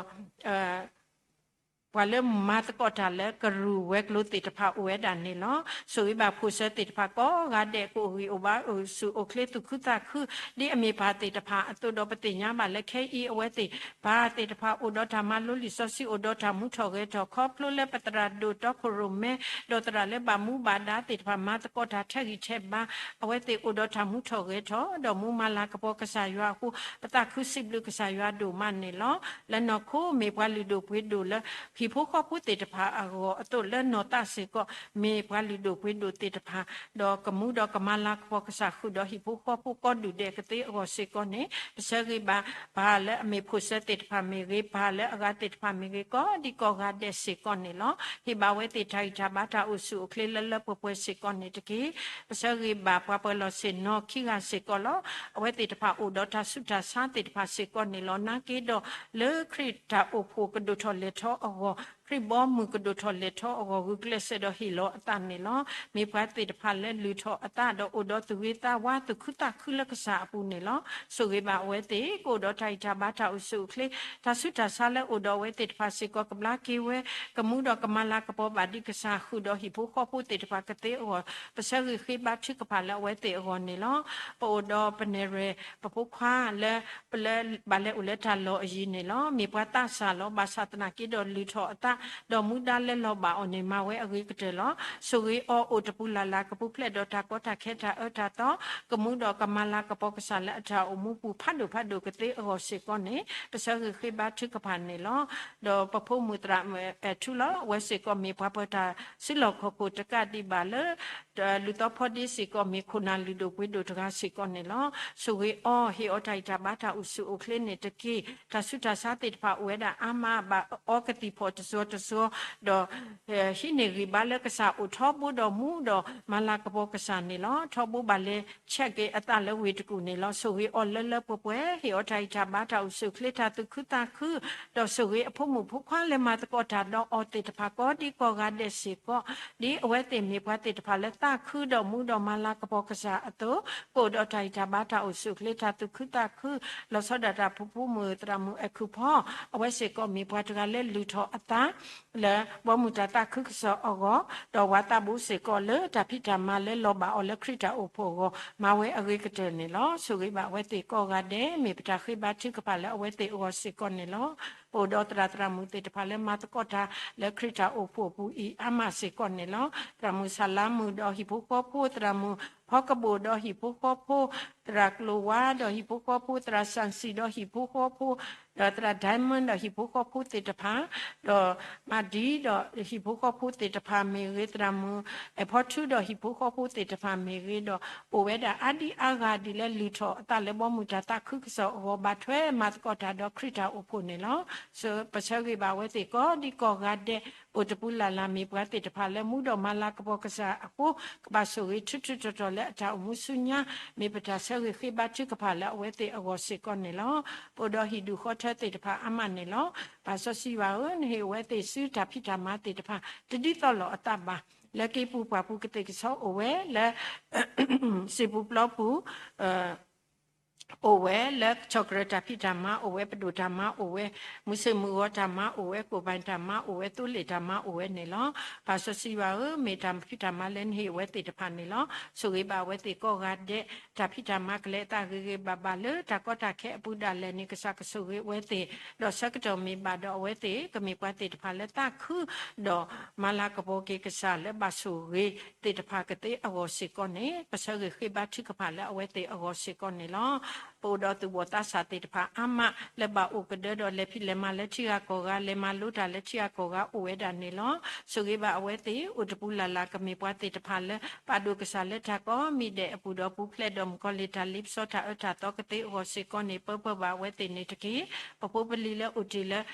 ပှၤလၢမၤသကိးတၢ်လၢကရူၢ်ဝဲၤကျိၤသ့ၣ်တဖၣ်အိၣ်ဝဲဒၣ်န့ၣ်လီၤ. ဆိၣ်ဂ့ၤဘၣ်ဖိၣ်စၢၤသ့ၣ်တဖၣ်ကိးဂၤဒဲး ကအိၣ်ဂံၢ်အိၣ်ဘါအိၣ်ဆူၣ်အိၣ်ချ့သူၣ်ခုသးခု ဒ်အမ့ၢ်ပၢ်သ့ၣ်တဖၣ်အသိးဒီး ပသ့ၣ်ညါဘၣ်လၢခဲအံၤအဝဲသ့ၣ် ပၢ်သ့ၣ်တဖၣ်အိၣ်ဒီးတၢ်မၤလိလံာ်စီဆှံ အိၣ်ဒီးတၢ်မူထီၣ်ဂဲၤထီၣ် ခီဖျိလၢပသရၣ်ဒိၣ်တီခိၣ်ရိၣ်မဲ ဒီးသရၣ်လၢဘၣ်မူဘၣ်ဒါသ့ၣ်တဖၣ် မၤသကိးတၢ်ထဲးဂံၢ်ထဲးဘါ အဝဲသ့ၣ်အိၣ်ဒီးတၢ်မူထီၣ်ဂဲၤထီၣ် ဒီးမူမၤလၤကပီၤကစၢ်ယွၤအဃိ ပသးခုစံးဘျုးကစၢ်ယွၤဒိၣ်မးန့ၣ်လီၤ. လၢနီၢ်ခိမ့ၢ်ပှၤလုၢ်ဒိၣ်ပှ့ၤဒိၣ်လၢ ဟံၣ်ဖိဃီဖိသ့ၣ်တဖၣ်အဂီၢ်အသိး လၢနီၢ်သးစ့ၢ်ကီး မ့ၢ်ပှၤလုၢ်ဒိၣ်ပှ့ၤဒိၣ်သ့ၣ်တဖၣ် ဒီးကမူဒီးကမၤလၤကပီၤကစၢ်ဃုာ်ဒီးဟံၣ်ဖိဃီဖိကိးဒူၣ်ဒဲးကသ့အဂီၢ်စ့ၢ်ကီးန့ၣ် ပဆၢဂ့ၤဘၣ် ပၢ်လၢအမ့ၢ်ဖိၣ်စၢၤသ့ၣ်တဖၣ်မ့ၢ်ဂ့ၤ, ပၢ်လၢအဂၤသ့ၣ်တဖၣ်မ့ၢ်ဂ့ၤ ကိးဒံကိးဂၤဒဲးစ့ၢ်ကီးန့ၣ်လီၤ. ဟ့ၣ်ဘၣ်ဝဲသ့ၣ်တၢ်ဂံၢ်တၢ်ဘါတၢ်အိၣ်ဆူၣ်အိၣ်ချ့လၢလၢပှဲၤပှဲၤစ့ၢ်ကီးန့ၣ်တက့ၢ်. ပဆၢဂ့ၤဘၣ်ပှၤပၢၤလီၢ်ဆ့ၣ်နီၤခံဂၤစ့ၢ်ကီးလီၤ. အဝဲသ့ၣ်တဖၣ်အိၣ်ဒီးတၢ်ဆူးတၢ်ဆါသ့ၣ်တဖၣ်စ့ၢ်ကီးန့ၣ်လီၤ. နာ်က့ဒီး လၢခရံာ်တၢ်အိၣ်ဖှိၣ်ကဒိၣ်ထီၣ်လဲၤထီအဂီၢ်, ခရံာ်ဘီမုၢ်ကဒိၣ်ထီၣ်လဲၤထီအဂီၢ် ဂုာ်ကျဲးစၢးဒီးဟ့ၣ်လီၤအသးန့ၣ်လီၤ. မ့ၢ်ပှၤသ့ၣ်တဖၣ်လၢလုၢ်ထီၣ်အသးဒီးအိၣ်ဒီးသူၣ်ဂ့ၤသးဝါသူၣ်ခုသးခုလၢကစၢ်အပူၤန့ၣ်လီၤ. ဆိၣ်ဂ့ၤဘၣ်အဝဲသ့ၣ် ကအိၣ်ဒီးတၢ်ဂံၢ်တၢ်ဘါတၢ်အိၣ်ဆူၣ်အိၣ်ချ့ တၢ်ဆူးတၢ်ဆါလၢအိၣ်ဒီးအဝဲသ့ၣ်တဖၣ်စ့ၢ်ကီး ကဘျါက့ၤဝဲ ကမူဒီးကမၤလၤကပီၤဘၣ်ဒံးကစၢ်ဃုာ်ဒီးဟံၣ်ဖိဃီဖိသ့ၣ်တဖၣ်ကသ့အဂီၢ် ပဆၢဂ့ၤဃ့ဘါထုကဖၣ်လၢအဝဲသ့ၣ်အဂီၢ်န့ၣ်လီၤ. ပအိၣ်ဒီးပနဲၣ်ရွဲၣ် ပဖိခွါလၢ ပလၢဘၣ်လဲၤအိၣ်လၢတၢ်လီၢ်အယံၤန့ၣ်လီၤ. မ့ၢ်ပှၤသးစၢ်လီၤ. ဘၣ်ဆၣ်သနာ်က့ဒီးလုၢ်ထီၣ်အသး ဒီးမူဒါလၢလီၤဘၣ်အီၤန့ၣ် မၤဝဲအဂ့ၤကတၢၢ်လီၤ. ဆိၣ်ဂ့ၤအီၤအိၣ်တပူၤလၢ်လၢ် ကပူၤဖျဲးဒီးတၢ်ကီတၢ်ခဲတၢ်အၢတၢ်သီ ကမူဒီးကမၤလၤကပီၤကစၢ်လၢအတၢ်အိၣ်မူပူၤဖးဒိၣ်ဖးဒိၣ်ကသ့အဂီၢ်စ့ၢ်ကီးန့ၣ် ပဆၢဂ့ၤဃ့ဘါထုကဖၣ်န့ၣ်လီၤ. ဒီးပဖိမုၣ်သရၣ်အဲၣ်ထူလီၤ. အဝဲစ့ၢ်ကီးမ့ၢ်ပှၤပၢၤတၢ်စုလီၢ်ခီၣ်ခိၣ်တကးဒံးဘၣ်လၢ လူၤသီဖီဒ့စ့ၢ်ကီး မ့ၢ်ခိၣ်နၢ်လုၢ်ဒိၣ်ပှ့ၤဒိၣ်တဂၤစ့ၢ်ကီးန့ၣ်လီၤ. ဆိၣ်ဂ့ၤအီၤ ဟ့ၣ်အီၤတၢ်ဂံၢ်တၢ်ဘါတၢ်အိၣ်ဆူၣ်အိၣ်ချ့န့ၣ်တက့ၢ်. တၢ်ဆူးတၢ်ဆါသ့ၣ်တဖၣ်အိၣ်ဝဲဒၣ်အါမး ဘၣ်အီကသံၣ်ဖီၣ်တစိၤတစိၤ, ဒီး ဟံးန့ၢ်ဂံၢ်ဘါလၢကစၢ်အိၣ်ထီဘိဒီးမူဒီးမၤလၤကပီၤကစၢ်န့ၣ်လီၤ. ထီဘိဘၣ်လဲၤဆဲးက့ၤအသးလၢဝ့ၢ်တကူၣ်န့ၣ်လီၤ. ဆိၣ်ဂ့ၤအီၤလၢလၢပှဲၤပှဲၤ ဟ့ၣ်အီၤတၢ်ဂံၢ်တၢ်ဘါတၢ်အိၣ်ဆူၣ်အိၣ်ချ့တၢ်သူၣ်ခုသးခု, ဒီးဆိၣ်ဂ့ၤအဖိမုၣ်ဖိခွါလၢမၤသကိးတၢ်ဒီးအီၤသ့ၣ်တဖၣ်ကိးဒံကိးဂၤဒဲးစ့ၢ်ကီး, ဒ်အဝဲသ့ၣ်မ့ၢ်ပှၤသ့ၣ်တဖၣ်လၢသးခုဒီးမူဒီးမၤလၤကပီၤကစၢ်အသိး, ကအိၣ်ဒီးတၢ်ဂံၢ်တၢ်ဘါတၢ်အိၣ်ဆူၣ်အိၣ်ချ့တၢ်သူၣ်ခုသးခု, လီၤဆီဒၣ်တၢ်ဖိဖိမုၣ်သရၣ်မုၣ်အဲၣ်ခုၣ်ဖီ အဝဲစ့ၢ်ကီးမ့ၢ်ပှၤတဂၤလၢလုၢ်ထီၣ်အသး လၢဘီမုၢ်တၢ်သးခုကစီၣ်အဂီၢ်, ဒီးဝၤသးဘိစ့ၢ်ကီးလၢတၢ်ဖံးတၢ်မၤလၢလီၤဘၣ်အီၤလၢခရံာ်တၢ်အိၣ်ဖှိၣ်အဂီၢ် မၤဝဲအဂ့ၤကတၢၢ်န့ၣ်လီၤ. ဆိၣ်ဂ့ၤဘၣ်အဝဲသ့ၣ်ကိးဂၤဒဲး မ့ၢ်ပတၢ်ဃ့ဘါထုကဖၣ်လၢအဝဲသ့ၣ်အဂီၢ်စ့ၢ်ကီးန့ၣ်လီၤ. ပအိၣ်ဒီးသရၣ်သရၣ်မုၣ်သ့ၣ်တဖၣ်လၢမၤသကိးတၢ်လၢခရံာ်တၢ်အိၣ်ဖှိၣ်အပူၤအံၤအါမးစ့ၢ်ကီးန့ၣ်လီၤ. သရၣ်မုၣ်ဆၣ်လါမုၣ်ဒီးဟံၣ်ဖိဃီဖိ, သရၣ်မုၣ်ဖီကဘိၣ်ဒီးဟံၣ်ဖိဃီဖိ, သရၣ်ကျိၤဝါဒီးဟံၣ်ဖိဃီဖိ, သရၣ်စၣ်စံၣ်ဒီးဟံၣ်ဖိဃီဖိ, ဒီးသရၣ် Diamond ဒီးဟံၣ်ဖိဃီဖိသ့ၣ်တဖၣ်, ဒီးမၤဒံဒီးဟံၣ်ဖိဃီဖိသ့ၣ်တဖၣ်မ့ၢ်ဂ့ၤ, သရၣ်မုၣ်အဲၣ်ဖီထူဒီးဟံၣ်ဖိဃီဖိသ့ၣ်တဖၣ်မ့ၢ်ဂ့ၤ, ဒီးအိၣ်ဝဲဒၣ်အါဒံအါဂၤဒ်လၢလုၢ်ထီၣ်အသးလၢ ဘီမုၢ်တၢ်သးခုကစီၣ်အဂီၢ် ဘၣ်ထွဲမၤသကိးတၢ်ဒီးခရံာ်တၢ်အိၣ်ဖှိၣ်န့ၣ်လီၤ. ပဆၢဂ့ၤဘၣ်အဝဲသ့ၣ်ကိးဒံကိးဂၤဒဲး အိၣ်တပူၤလၢ်လၢ် မ့ၢ်ပှၤသ့ၣ်တဖၣ်လၢမူဒီးမၤလၤကပီၤကစၢ်အဃိ, ကဘၣ်ဆိၣ်ဂ့ၤထူထူတီတီလၢအတၢ်အိၣ်မူဆူညါ, မ့ၢ်ပတၢ်ဆၢဂ့ၤဃ့ဘါထုကဖၣ်လၢအဝဲသ့ၣ်အဂီၢ်စ့ၢ်ကီးန့ၣ်လီၤ. ပအိၣ်ဒီးဟံၣ်ဒူၣ်ဃီထၢသ့ၣ်တဖၣ်အါမးန့ၣ်လီၤ. ပၢ်စီဆှံယွၤဧၢ, နဟ့ၣ်အိၣ်ဝဲသ့ၣ်ဆူတၢ်ဖံးတၢ်မၤသ့ၣ်တဖၣ် တဒ်သိးလိာ်အသးဘၣ်, လၢက့ၤပူၤပှၢ်ပူၤကသ့ၣ်ကဆီအိၣ်ဝဲ, လၢ စံာ်ပူၤပျီပူၤ အိၣ်ဝဲ, လၢကဆီၣ်ကရၢၢ်တၢ်ဖံးတၢ်မၤအိၣ်ဝဲ, ပဒိၣ်တၢ်မၤအိၣ်ဝဲ, မုၢ်ဆ့ၣ်မုၢ်ဂီၤတၢ်မၤအိၣ်ဝဲ, ကိၣ်ဘၣ်တၢ်မၤအိၣ်ဝဲ, သိလ့ၣ်တၢ်မၤအိၣ်ဝဲန့ၣ်လီၤ. ပၢ်စီဆှံယွၤဧၢ, မ့ၢ်တၢ်ဖံးတၢ်မၤလၢနဟ့ၣ်အဝဲသ့ၣ်တဖၣ်န့ၣ်လီၤ. ဆိၣ်ဂ့ၤဘၣ်အဝဲသ့ၣ်ကိးဂၤဒဲး, တၢ်ဖံးတၢ်မၤကလဲၤအသးဂ့ၤဂ့ၤဘၣ်ဘၣ်လၢတၢ်ကီတၢ်ခဲအပူၤဒၣ်လဲာ်န့ၣ် ကစၢ်ကဆိၣ်ဂ့ၤအဝဲသ့ၣ်, ဒီးဆၢကတီၢ်မ့ၢ်ဘၣ်ဒီးအဝဲသ့ၣ် ကမ့ၢ်ပှၤသ့ၣ်တဖၣ်လၢသးခု ဒီးမၤလၤကပီၤက့ၤကစၢ်လၢဘၣ်ဆိၣ်ဂ့ၤသ့ၣ်တဖၣ်ကသ့အဂီၢ်စ့ၢ်ကီးန့ၣ် ပဆၢဂ့ၤဃ့ဘါထုကဖၣ်လၢအဝဲသ့ၣ်အဂီၢ်စ့ၢ်ကီးန့ၣ်လီၤ. ပအိၣ်ဒီးသူၣ်ဘီၣ်သးစၢ်သ့ၣ်တဖၣ်အါမး လၢဘၣ်အိၣ်ကဒၢဒီးလဲၤဖံးလဲၤမၤလၢထံဂၤကီၢ်ဂၤ လဲၤမၤလိတၢ်လၢထံဂၤကီၢ်ဂၤအိၣ်ဝဲဒၣ်န့ၣ်လီၤ. ဆိၣ်ဂ့ၤဘၣ်အဝဲသ့ၣ် အိၣ်တပူၤလၢ်လၢ် ကမ့ၢ်ပှၤသ့ၣ်တဖၣ်လၢ ပာ်ဒိၣ်ကစၢ်လၢတၢ်ကိးမံၤဒဲးအပူၤဒီး ပူၤဖျဲးဒီးမုၣ်ကီၤလံၢ်တၢ်လ့ပစီတၢ်အၢတၢ်သီကသ့အဂီၢ်စ့ၢ်ကီးန့ၣ် ပၢပၢဘၣ်အဝဲသ့ၣ်န့ၣ်တက့ၢ်. ပဖိပလံၤလၢအိၣ်တ့ၢ်လၢ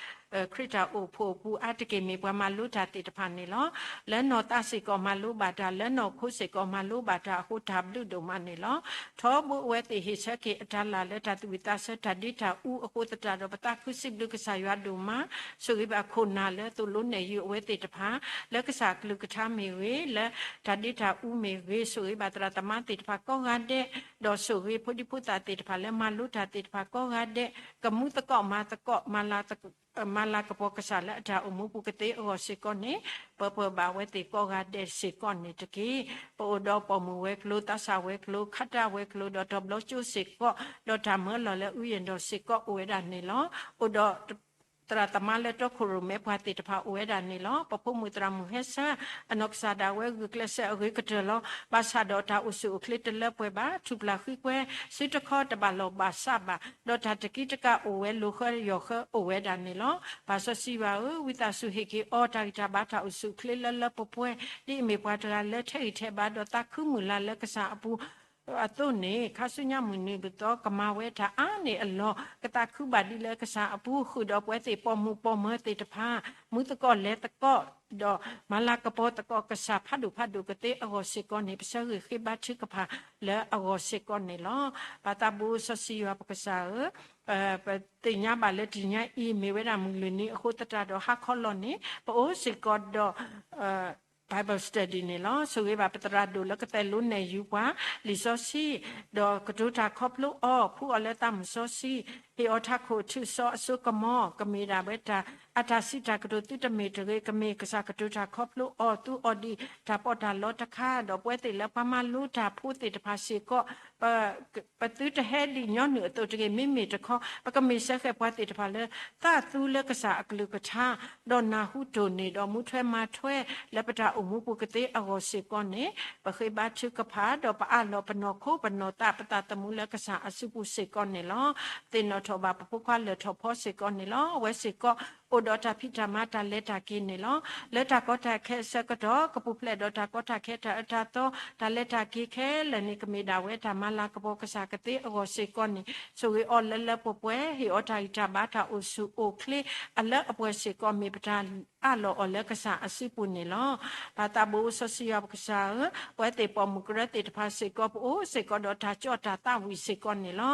ခရံာ်တၢ်အိၣ်ဖှိၣ်အပူၤအါတက့ၢ် မ့ၢ်ပှၤမၤလိတၢ်သ့ၣ်တဖၣ်န့ၣ်လီၤ. လၢနီၢ်သးစ့ၢ်ကီးမၤလိဘၣ်တၢ် လၢနီၢ်ခိစ့ၢ်ကီးမၤလိဘၣ်တၢ်အဃိ တၢ်ဘျုးဒိၣ်မးန့ၣ်လီၤ. ထီဘိအဝဲသ့ၣ်ဟ့ၣ်ဆၢက့ၤအတၢ်လၢ်လၢတၢ်သူၣ်ဝံၣ်သးဆၢတၢ်ဒ့တၢ်အူအဃိသတးဒီး ပသးခုစံးဘျုးကစၢ်ယွၤဒိၣ်မး, ဆိၣ်ဂ့ၤဘၣ်ခိၣ်နၢ်လၢသိၣ်လိနဲၣ်ယုာ်အဝဲသ့ၣ်တဖၣ် လၢကစၢ်ကလုၢ်ကထါမ့ၢ်ဂ့ၤ, လၢတၢ်ဒ့တၢ်အူမ့ၢ်ဂ့ၤ, ဆိၣ်ဂ့ၤဘၣ်သရၣ်သမါသ့ၣ်တဖၣ်ကိးဂၤဒဲး, ဒီးဆိၣ်ဂ့ၤဖိဒံဖိသၣ်သ့ၣ်တဖၣ်လၢမၤလိတၢ်သ့ၣ်တဖၣ်ကိးဂၤဒဲး, ကမူသကိးမၤသကိး မၤလၤကပီၤကစၢ်လၢအတၢ်အိၣ်မူပူၤကသ့အဂီၢ်စ့ၢ်ကီးန့ၣ်, ပၢပၢဘၣ်အဝဲသ့ၣ်ကိးဂၤဒဲးစ့ၢ်ကီးန့ၣ်တက့ၢ်. ပအိၣ်ဒီးပိာ်မုၣ်ဝဲၤကျိၤ သးစၢ်ဝဲၤကျိၤ ခါတၢ်ဝဲၤကျိၤ ဒီးတီၤဘျီကၠိစ့ၢ်ကီး, ဒီးတၢ်မၢလီၤလၢအူယဲၢ်ဒီးစ့ၢ်ကီးအိၣ်ဝဲဒၣ်န့ၣ်လီၤ. အိၣ်ဒီး သရၣ်သမါလၢတီခိၣ်ရိၣ်မဲပှၤသ့ၣ်တဖၣ်အိၣ်ဝဲဒၣ်န့ၣ်လီၤ. ပဖိမုၣ်သရၣ်မုၣ်ဟဲဆၢ အနီၢ်ကစၢ်ဒၣ်ဝဲဂုာ်ကျဲးစၢးအဂ့ၤကတၢၢ်လီၤ. ဘၣ်ဆၣ်ဒီးတၢ်အိၣ်ဆူၣ်အိၣ်ချ့တလၢပှဲၤဘၣ်, ထူၣ်ပျၢ်ဃံကွဲ စုတခီတဘၣ်လီၢ်ဘၣ်စးဘၣ်, ဒီးတၢ်တကံတကးအိၣ်ဝဲလိာ်ဃၢယီၢ်ဃၢအိၣ်ဝဲဒၣ်န့ၣ်လီၤ. ပၢ်စီဆှံယွၤဧၢ, ဝံသးစူၤဟ့ၣ်က့ၤအီၤ တၢ်ဂံၢ်တၢ်ဘါတၢ်အိၣ်ဆူၣ်အိၣ်ချ့လၢလၢပှဲၤပှဲၤ, ဒ်အမ့ၢ်ပှၤတဂၤလၢထဲးဂံၢ်ထဲးဘါဒီးသးခုမုၢ်လၢ်လၢကစၢ်အပူၤ အသိးန့ၣ်, ခါဆူညါမုၢ်နံၤဒ်သိးကမၤဝဲတၢ်အါန့ၢ်အလီၢ်, ကသးခုဘၣ်ဒ်လၢကစၢ်အပူၤ, ဃုာ်ဒီးပဝဲသ့ၣ်ပိာ်မုၣ်ပိာ်မၢၤသ့ၣ်တဖၣ် မူသကိးလဲၤသကိး, ဒီးမၤလၤကပီၤသကိးကစၢ်ဖးဒိၣ်ဖးဒိၣ်ကသ့အဂီၢ်စ့ၢ်ကီးန့ၣ် ပဆၢဂ့ၤဃ့ဘါထုကဖၣ်လၢအဂီၢ်စ့ၢ်ကီးန့ၣ်လီၤ. ပၢ်သးဘိစီဆှံယွၤပကစၢ်ဧၢ, ပသ့ၣ်ညါဘၣ်လၢတနံၤညါအံၤ မ့ၢ်ဝဲဒၣ်မုၢ်လွံၢ်နံၤအဃိသတးဒီး ဟါခီလီၤန့ၣ် ပအိၣ်စ့ၢ်ကီးဒီး Bible study န့ၣ်လီၤ. ဆိၣ်ဂ့ၤဘၣ်ပသရၣ်ဒိၣ်လၢကသဲးလိနဲၣ်ယူၤပှၤလံာ်စီဆှံ, ဒီးကတိၤတၢ်ခီဖျိအီၤ, ဖှူအီၤလၢသးမုၢ်စီဆှံ, ဟ့ၣ်အီၤထးခိၣ်ထူၣ်စီၤအစိကမီၤ, ကမ့ၢ်ဒၣ်ဝဲတၢ်အတၢ်စံးတၢ်ကတိၤသုတမ့ၢ်တဂ့ၤ, ကမ့ၢ်ကစၢ်ကတိၤတၢ်ခီဖျိအီၤ, သူအီၤဒ်တၢ်ပီးတၢ်လီတခါ, ဒီးပဝဲသ့ၣ်လၢပှၤမၤလိတၢ်ဖိသ့ၣ်တဖၣ်စ့ၢ်ကီး ပသုတဟဲဒ်ညီနုၢ်အသိးတဂ့ၤ, မ့မ့ၢ်တခီ ပကမ့ၢ်စၢဃဲးပှၤသ့ၣ်တဖၣ်လၢ သးသူလၢကစၢ်အကလုၢ်ကထါ, ဒီးနၢ်ဟူတိၢ်န့ၢ်ဒီးမူထွဲမၤထွဲ လၢပတၢ်အိၣ်မူပူၤကသ့အဂီၢ်စ့ၢ်ကီးန့ၣ်, ပဃ့ဘါထုကဖၣ် ဒီးပအးလီၤပနီၢ်ခိပနီၢ်သး ပသးသမူလၢကစၢ်အစုပူၤစ့ၢ်ကီးန့ၣ်လီၤ. သ့ၣ်နီၣ်ထီၣ်ဘၣ်ပဖိခွါလၢၢ်ထီၣ်ဖီစ့ၢ်ကီးန့ၣ်လီၤ. အဝဲစ့ၢ်ကီး အိၣ်ဒီးတၢ်ဖံးတၢ်မၤတၢ်လဲၤတၢ်က့ၤန့ၣ်လီၤ. လၢတၢ်ကီတၢ်ခဲအဆၢကတီၢ် ကပူၤဖျဲးဒီးတၢ်ကီတၢ်ခဲတၢ်အၢတၢ်သီ တၢ်လဲၤတၢ်က့ၤခဲလၢာ်န့ၣ် ကမ့ၢ်ဒၣ်ဝဲတၢ်မၤလၤကပီၤကစၢ်ကသ့အဂီၢ်စ့ၢ်ကီးန့ၣ် ဆိၣ်ဂ့ၤအီၤလၢလၢပှဲၤပှဲၤ ဟ့ၣ်အီၤတၢ်ဂံၢ်တၢ်ဘါတၢ်အိၣ်ဆူၣ်အိၣ်ချ့ အလၢအပှဲၤစ့ၢ်ကီး မ့ၢ်ပတၢ်အးလီၤအီၤလၢကစၢ်အစုပူၤန့ၣ်လီၤ. ပၢ်သးဘိစီဆှံယွၤပကစၢ်ဧၢ, ပဝဲသ့ၣ်ပိာ်မုၣ်ကရၢသ့ၣ်တဖၣ်စ့ၢ်ကီး ပအိၣ်စ့ၢ်ကီးဒီးတၢ်ကၠီတၢ်သးဝံၣ်စ့ၢ်ကီးန့ၣ်လီၤ.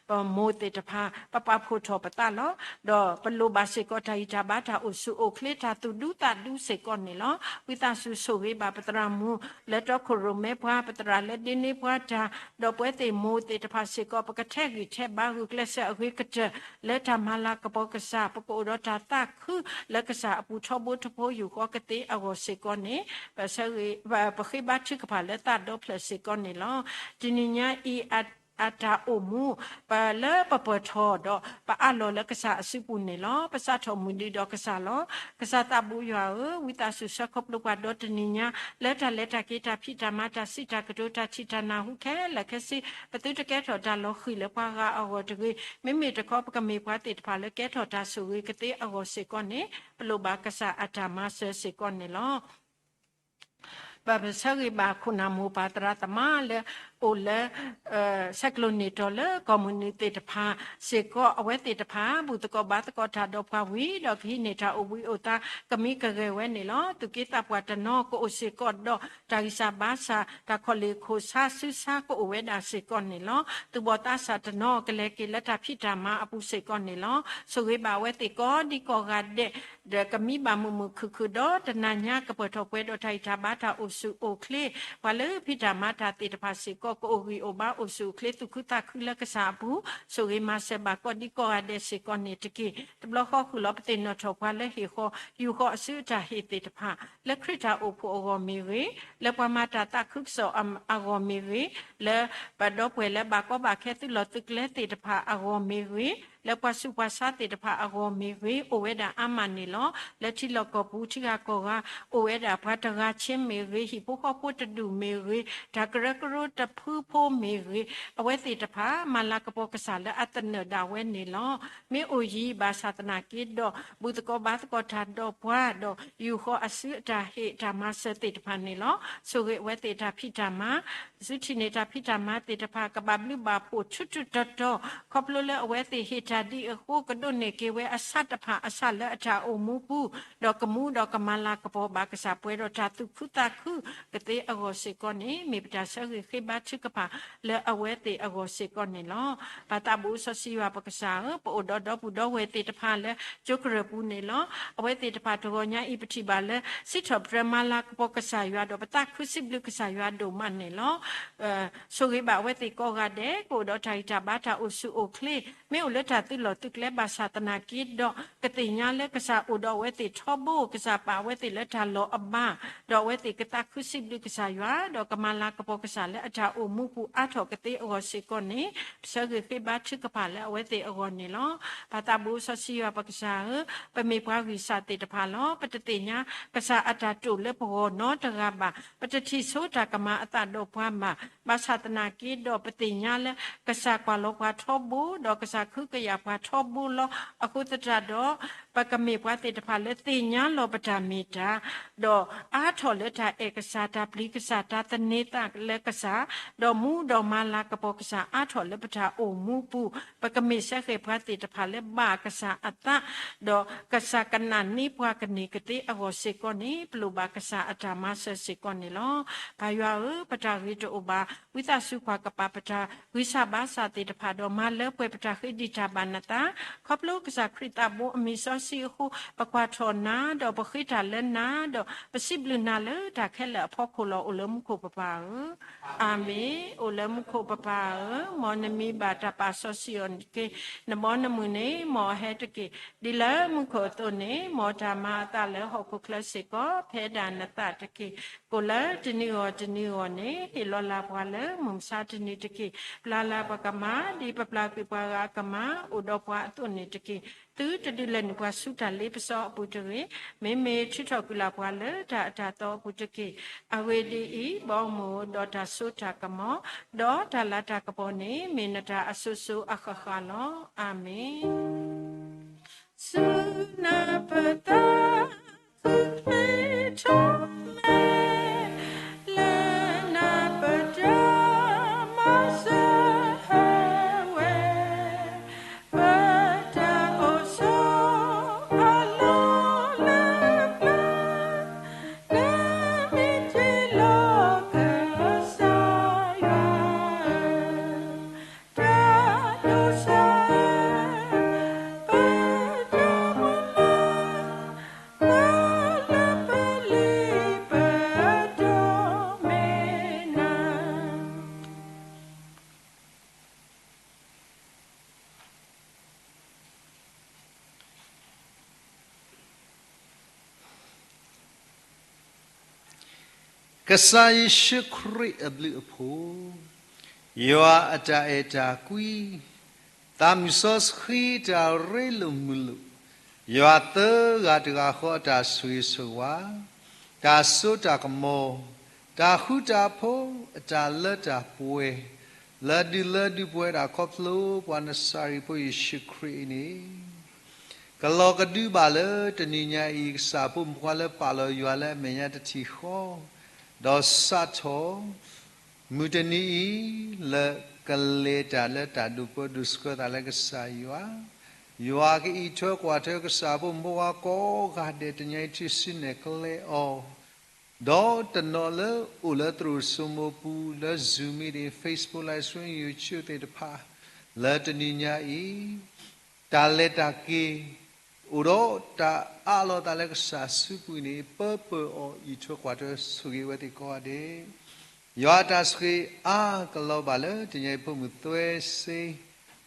ပမိၢ်သ့ၣ်တဖၣ် ပပာ်ဖှိၣ်ထီၣ်ပသးလီၤ. ဒီးပလိၣ်ဘၣ်စ့ၢ်ကီးတၢ်ဂံၢ်တၢ်ဘါတၢ်အိၣ်ဆူၣ်အိၣ်ချ့ တၢ်သူၣ်ဒူသးဒူစ့ၢ်ကီးန့ၣ်လီၤ. ဝံသးစူၤဆိၣ်ဂ့ၤဘၣ်ပသရၣ်မုၣ် လၢတီခိၣ်ရိၣ်မဲပှၤ ပသရၣ်လၢဒ့န့ၢ်ပှၤတၢ်, ဒီးပဝဲသ့ၣ်မိၢ်သ့ၣ်တဖၣ်စ့ၢ်ကီး ပကထဲးဂံၢ်ထဲးဘါဂုာ်ကျဲးစၢးအဂ့ၤကတၢၢ် လၢတၢ်မၤလၤကပီၤကစၢ် ပကအိၣ်ဒီးတၢ်သးခုလၢကစၢ်အပူၤထီဘိတဖိယူၢ်ဃီကသ့အဂီၢ်စ့ၢ်ကီးန့ၣ် ပဃ့ဘါထုကဖၣ်လၢသးဒီဖျၢၣ်စ့ၢ်ကီးန့ၣ်လီၤ. တနံၤညါအံၤ အတၢ်အိၣ်မူ ပလၢပပၢၢ်ထီၣ်ဒီး ပအးလီၤလၢကစၢ်အစုပူၤန့ၣ်လီၤ. ပစးထီၣ်မုၢ်နံၤဒီးကစၢ်လီၤ. ကစၢ်သးဘိယွၤဧၢ, ဝံသးစူၤဆှၢခီဖျိပှၤဒီတနံၤညါ လၢတၢ်လဲၤတၢ်က့ၤတၢ်ဖံးတၢ်မၤတၢ်စံးတၢ်ကတိၤတၢ်ထံၣ်တၢ်နၢ်ဟူခဲလၢာ်ခဲဆ့ ပသုတကဲထီၣ်တၢ်လီၤဃံၤလၢပှၤဂၤအဂီၢ်တဂ့ၤ, မ့မ့ၢ်တခီပကမ့ၢ်ပှၤသ့ၣ်တဖၣ်လၢကဲထီၣ်တၢ်ဆိၣ်ဂ့ၤကသ့အဂီၢ်စ့ၢ်ကီးန့ၣ် ပလိၣ်ဘၣ်ကစၢ်အတၢ်မၤစၢၤစ့ၢ်ကီးန့ၣ်လီၤ. ပဆၢဂ့ၤဘၣ်ခိၣ်နၢ်မိၢ်ပၢ်သရၣ်သမါလၢအိၣ်လၢ ဆဲးကျိးန့ၢ်တီၤလၢကီၢ်မုၢ်နုာ်သ့ၣ်တဖၣ်စ့ၢ်ကီး အဝဲသ့ၣ်တဖၣ် ဘူၣ်သကိးဘါသကိးတၢ်ဒီးပှၤဝံၤဒီး ကဟံးန့ၢ်တၢ်အိၣ်ဘှံးအိၣ်သါ ကမံကဂဲၤဝဲန့ၣ်လီၤ. သူၣ်က့သးပှၢ်တနီၤကအိၣ်စ့ၢ်ကီးဒီး တၢ်ဂံၢ်စၢ်ဘါစၢ် တၢ်ခီၣ်လ့ၢ်ခိၣ်ဆါစုဆါကအိၣ်ဝဲဒၣ်စ့ၢ်ကီးန့ၣ်လီၤ. သူၣ်ဘီၣ်သးစၢ်တနီၤကလဲၤက့ၤလၢတၢ်ဖံးတၢ်မၤအပူၤစ့ၢ်ကီးန့ၣ်လီၤ. ဆိၣ်ဂ့ၤဘၣ်အဝဲသ့ၣ်ကိးဒံကိးဂၤဒဲး ဒီးကမံဘၣ်မုာ်မုာ်ခုၣ်ခုၣ်ဒီး တနၤညါကပၢၢ်ထီၣ်ပှဲၤဒီးတၢ်ဂံၢ်တၢ်ဘါတၢ်အိၣ်ဆူၣ်အိၣ်ချ့ ပှၤလၢဖံးတၢ်မၤတၢ်သ့ၣ်တဖၣ်စ့ၢ်ကီး ကအိၣ်ဂံၢ်အိၣ်ဘါအိၣ်ဆူၣ်အိၣ်ချ့သူၣ်ခုသးခုလၢကစၢ်အပူၤ ဆိၣ်ဂ့ၤမၤစၢၤဘၣ်ကိးဒံကိးဂၤဒဲးစ့ၢ်ကီးန့ၣ်တက့ၢ်. တဘျီဃီဃုာ်လီၤပသ့ၣ်နီၣ်ထီၣ်ပှၤလၢဟ့ၣ်ဃီ ယူၢ်ဃီအစုအတၢ်ဟ့ၣ်သ့ၣ်တဖၣ် လၢခရံာ်တၢ်အိၣ်ဖှိၣ်အဂီၢ်မ့ၢ်ဂ့ၤ, လၢပှၤမၤတၢ်သးခုကစီၣ်အဂီၢ်မ့ၢ်ဂ့ၤ, လၢပဒီပုၢ်ဝဲၢ်လၢဘၣ်ကီဘၣ်ခဲသုးလီၢ်သုးကျဲသ့ၣ်တဖၣ်အဂီၢ်မ့ၢ်ဂ့ၤ, လၢပှၤဆူးပှၤဆါသ့ၣ်တဖၣ်အဂီၢ်မ့ၢ်ဂ့ၤ, အိၣ်ဝဲဒၣ်အါမးန့ၣ်လီၤ. လၢထံလီၢ်ကီၢ်ပူၤ ထံဂၤကီၢ်ဂၤ အိၣ်ဝဲဒၣ်ပှၤတဂၤဆ့မ့ၢ်ဂ့ၤ, ဟံၣ်ဖိဃီဖိတဒူၣ်မ့ၢ်ဂ့ၤ, တၢ်ကရၢကရိတဖုဖိမ့ၢ်ဂ့ၤ, အဝဲသ့ၣ်တဖၣ် မၤလၤကပီၤကစၢ်လၢအသနၢၣ်ဒၣ်ဝဲန့ၣ်လီၤ. မ့ၢ်အိၣ်ယံၤဘၣ်ဆၣ်သနာ်က့ဒီး ဘူၣ်သကိးဘါသကိးတၢ်ဒီးပှၤဒီး ယူၢ်ဃီအစုအတၢ်ဟ့ၣ်တၢ်မၤစၢၤသ့ၣ်တဖၣ်န့ၣ်လီၤ. ဆိၣ်ဂ့ၤအဝဲသ့ၣ်တၢ်ဖံးတၢ်မၤ စုထံၣ်န့ၢ်တၢ်ဖံးတၢ်မၤသ့ၣ်တဖၣ် ကဘၣ်ဘျုးဘၣ်ဖှိၣ်ထူထူတီတီ, ခီဖျိလၢအဝဲသ့ၣ်ဟ့ၣ်တၢ်ဒ်အဃိ ကဒိးန့ၢ်က့ၤဝဲအဆၣ်တဖၣ်အဆၣ်လၢအတၢ်အိၣ်မူပူၤ, ဒီးကမူဒီးကမၤလၤကပီၤဘၣ်ကစၢ် ပှဲၤဒီးတၢ်သူၣ်ခုသးခုကသ့အဂီၢ်စ့ၢ်ကီးန့ၣ် မ့ၢ်ပတၢ်ဆၢဂ့ၤဃ့ဘါထုကဖၣ်လၢအဝဲသ့ၣ်အဂီၢ်စ့ၢ်ကီးန့ၣ်လီၤ. ပၢ်သးဘိစီဆှံယွၤပကစၢ်ဧၢ, ပအိၣ်ဒီးဒီပုၢ်ဒီဝဲၢ်သ့ၣ်တဖၣ်လၢကၠိကရၢၢ်ပူၤန့ၣ်လီၤ. အဝဲသ့ၣ်တဖၣ်တဂီၤညါအံၤ ပထံၣ်ဘၣ်လၢ စံးထီၣ်ပတြၢၤမၤလၤကပီၤကစၢ်ယွၤဒီး ပသးခုစံးဘျုးကစၢ်ယွၤဒိၣ်မးန့ၣ်လီၤ. ဆိၣ်ဂ့ၤဘၣ်အဝဲသ့ၣ်ကိးဂၤဒဲး ကအိၣ်ဒီးတၢ်ဂံၢ်တၢ်ဘါတၢ်အိၣ်ဆူၣ်အိၣ်ချ့, မ့ၢ်အိၣ်လၢတၢ်သုးလီၢ်သုးကျဲဘၣ်ဆၣ်သနာ်က့ဒီး ကသ့ၣ်ညါလၢကစၢ်အိၣ်ဒီးအဝဲသ့ၣ်ထီဘိ, ကစၢ်ပာ်အဝဲသ့ၣ်လၢတၢ်လီၢ်အဘၣ်, ဒီးအဝဲသ့ၣ်ကသးခုစံးဘျုးကစၢ်ယွၤ ဒီးကမၤလၤကပီၤကစၢ်လၢအတၢ်အိၣ်မူပူၤအါထီၣ်ကသ့အဂီၢ်စ့ၢ်ကီးန့ၣ် ပဆၢဂ့ၤဃ့ဘါထုကဖၣ်လၢအဝဲသ့ၣ်အဂီၢ်န့ၣ်လီၤ. ပၢ်သးဘိစီဆှံယွၤပကစၢ်ဧၢ, ပမ့ၢ်ပှၤဂံၢ်စၢ်သ့ၣ်တဖၣ်လီၤ. ပတသ့ၣ်ညါကစၢ်အတၢ်တိာ်လၢပဂီၢ်နီတဂၤဘၣ်. ပတထံၣ်ဆိတၢ်ကမၤအသးဒီးပှၤဘၣ်. ဘၣ်ဆၣ်သနာ်က့ဒီး ပသ့ၣ်ညါလၢကစၢ်ကွၢ်လီၤပှၤထီဘိ, ဒီးကစၢ်ကဟုကယာ်ပှၤထီဘိလီၤ. အဃိသတးဒီး ပကမ့ၢ်ပှၤသ့ၣ်တဖၣ်လၢသ့ၣ်ညါလီၤပတၢ်မ့ၢ်တၢ်, ဒီးအါထီၣ်လၢတၢ်အဲၣ်ကစၢ်, တၢ်ပျံၤကစၢ်, တၢ်သန့ၤသးလၢကစၢ်, ဒီးမူဒီးမၤလၤကပီၤကစၢ်အါထီၣ်လၢပတၢ်အိၣ်မူပူၤ, ပကမ့ၢ်စဲဃဲၣ်ပှၤသ့ၣ်တဖၣ်လၢဘၣ်ကစၢ်အသး, ဒီးကစၢ်ကနာ်န့ၢ်ပှၤကန့ၢ်ကသ့အဂီၢ်စ့ၢ်ကီးန့ၣ် ပလိၣ်ဘၣ်ကစၢ်အတၢ်မၤစၢၤစ့ၢ်ကီးန့ၣ်လီၤ. ပၢ်ယွၤဧၢ, ပတၢ်ဂ့ၤတအိၣ်ဘၣ်. ဝံသးစူၤကွၢ်ကပၤပတၢ်ဂံၢ်စၢ်ဘါစၢ်သ့ၣ်တဖၣ်ဒီး မၤလၢပှဲၤပတၢ်ဃ့ဒံးတၢ်ဘၣ်နသး, ခီဖျိကစၢ်ခရံာ်သးဘိအမံၤစီဆှံအဃိ ပကွၢ်ထီၣ်နၤ, ဒီးပဃ့တၢ်လၢနၤ, ဒီးပစံးဘျုးနၤလၢတၢ်ခဲလၢာ်အဖီခိၣ်လီၤ. အိၣ်လၢမူခိၣ်ပပၢ်ဧၢ, အၤမ့ၣ်. အိၣ်လၢမူခိၣ်ပပၢ်ဧၢ, မ်နမံၤဘၣ်တၢ်ပာ်စီဆှံအီၤတက့ၢ်. နဘီနမုၢ်န့ၣ် မ်အဟဲတက့ၢ်. ဒ်လၢမူခိၣ်အသိးန့ၣ် မ်တၢ်မၤအသးလၢဟီၣ်ခိၣ်ချၢစ့ၢ်ကီး ဖဲဒၣ်နသးတက့ၢ်. ကိၣ်လၢတနံၤဂီၢ်တနံၤဂီၢ်န့ၣ် ဟ့ၣ်လီၤလၢ်ပှၤလၢမုၢ်မဆါတနံၤတက့ၢ်. ပျၢ်လၢ်ပှၤကမၢ် ဒ်ပပျၢ်ကွံာ်ပှၤဂၤအကမၢ် အိၣ်ဒီးပှၤအသိးန့ၣ်တက့ၢ်. သုတဒုးလဲၤနုာ်ပှၤဆူတၢ်လ့ပစီအပူၤတဂ့ၤ, မ့မ့ၢ်ထုးထီၣ်ကွံာ်လၢ်ပှၤလၢတၢ်အတၢ်သီအပူၤတက့ၢ်. အဂ့ၢ်ဒ်အံၤ, ဘီမုၢ်ဒီးတၢ်စိတၢ်ကမီၤ, ဒီးတၢ်လၤတၢ်ကပီၤန့ၣ် မ့ၢ်နတၢ်အစိၤစိၤအဃၣ်ဃၣ်လီၤ. အၤမ့ၣ်. ဆူန ကစၢ်ယ့ၣ်ၡူးခရံာ်အဘျုးအဖှိၣ်, ယွၤအတၢ်အဲၣ်တၢ်ကွံ, သးမုၢ်စီဆှံတၢ်ရ့လိာ်မုာ်လိာ်, ယွၤသၢဂၤတဂၤဃီအတၢ်ဆိၣ်ဂ့ၤဆိၣ်ဝါ, တၢ်စိတၢ်ကမီၤ, တၢ်ဃူတၢ်ဖိး, အတၢ်လၢတၢ်ပှဲၤ, လၢဒုးလၢဒုးပှဲၤဒၣ်ခီဖျိပှၤနစၤရ့းဖိယ့ၣ်ၡူးခရံာ်အံၤန့ၣ် ကလီၤကဒုဘၣ်လၢတနံၤညါအံၤ ကစၢ်ဖိမုၣ်ဖိခွါလၢပာ်လီၤယွၤလၢအမဲာ်ညါတထံၣ်ဃီ, ဒီးစးထီၣ် မုၢ်တနံၤအံၤ လၢကလဲၤတၢ်လၢတၢ်ဒိၣ်ပၢဒိၣ်ဆှၢသးလၢကစၢ်ယွၤ, ယွၤကအံးထွဲကွၢ်ထွဲကစၢ်ဖိမုၣ်ဖိခွါကိးဂၤဒဲးတနံၤအံၤ ထုးစုနဲၣ်ကျဲအီၤ ဒီးတနီၤလၢအိၣ်လၢသရိာ်စိမိပူၤ လၢ Zoom meeting, Facebook Live Stream, YouTube သ့ၣ်တဖၣ် လၢတနံၤညါအံၤ တၢ်လဲၤတၢ်က့ၤ အိၣ်ဒီးတၢ်အးလီၤသးလၢကစၢ်စုပူၤအံၤန့ၣ် ပၢပၢၢ်အီၤအံးထွဲကွၢ်ထွဲဆိၣ်ဂ့ၤဝဲသ့ၣ်ကိးဂၤဒဲး, ယွၤအတၢ်ဆိၣ်ဂ့ၤအါကလီၤဘၣ်လၢတနံၤအံၤဖိမုၣ်သွဲစ့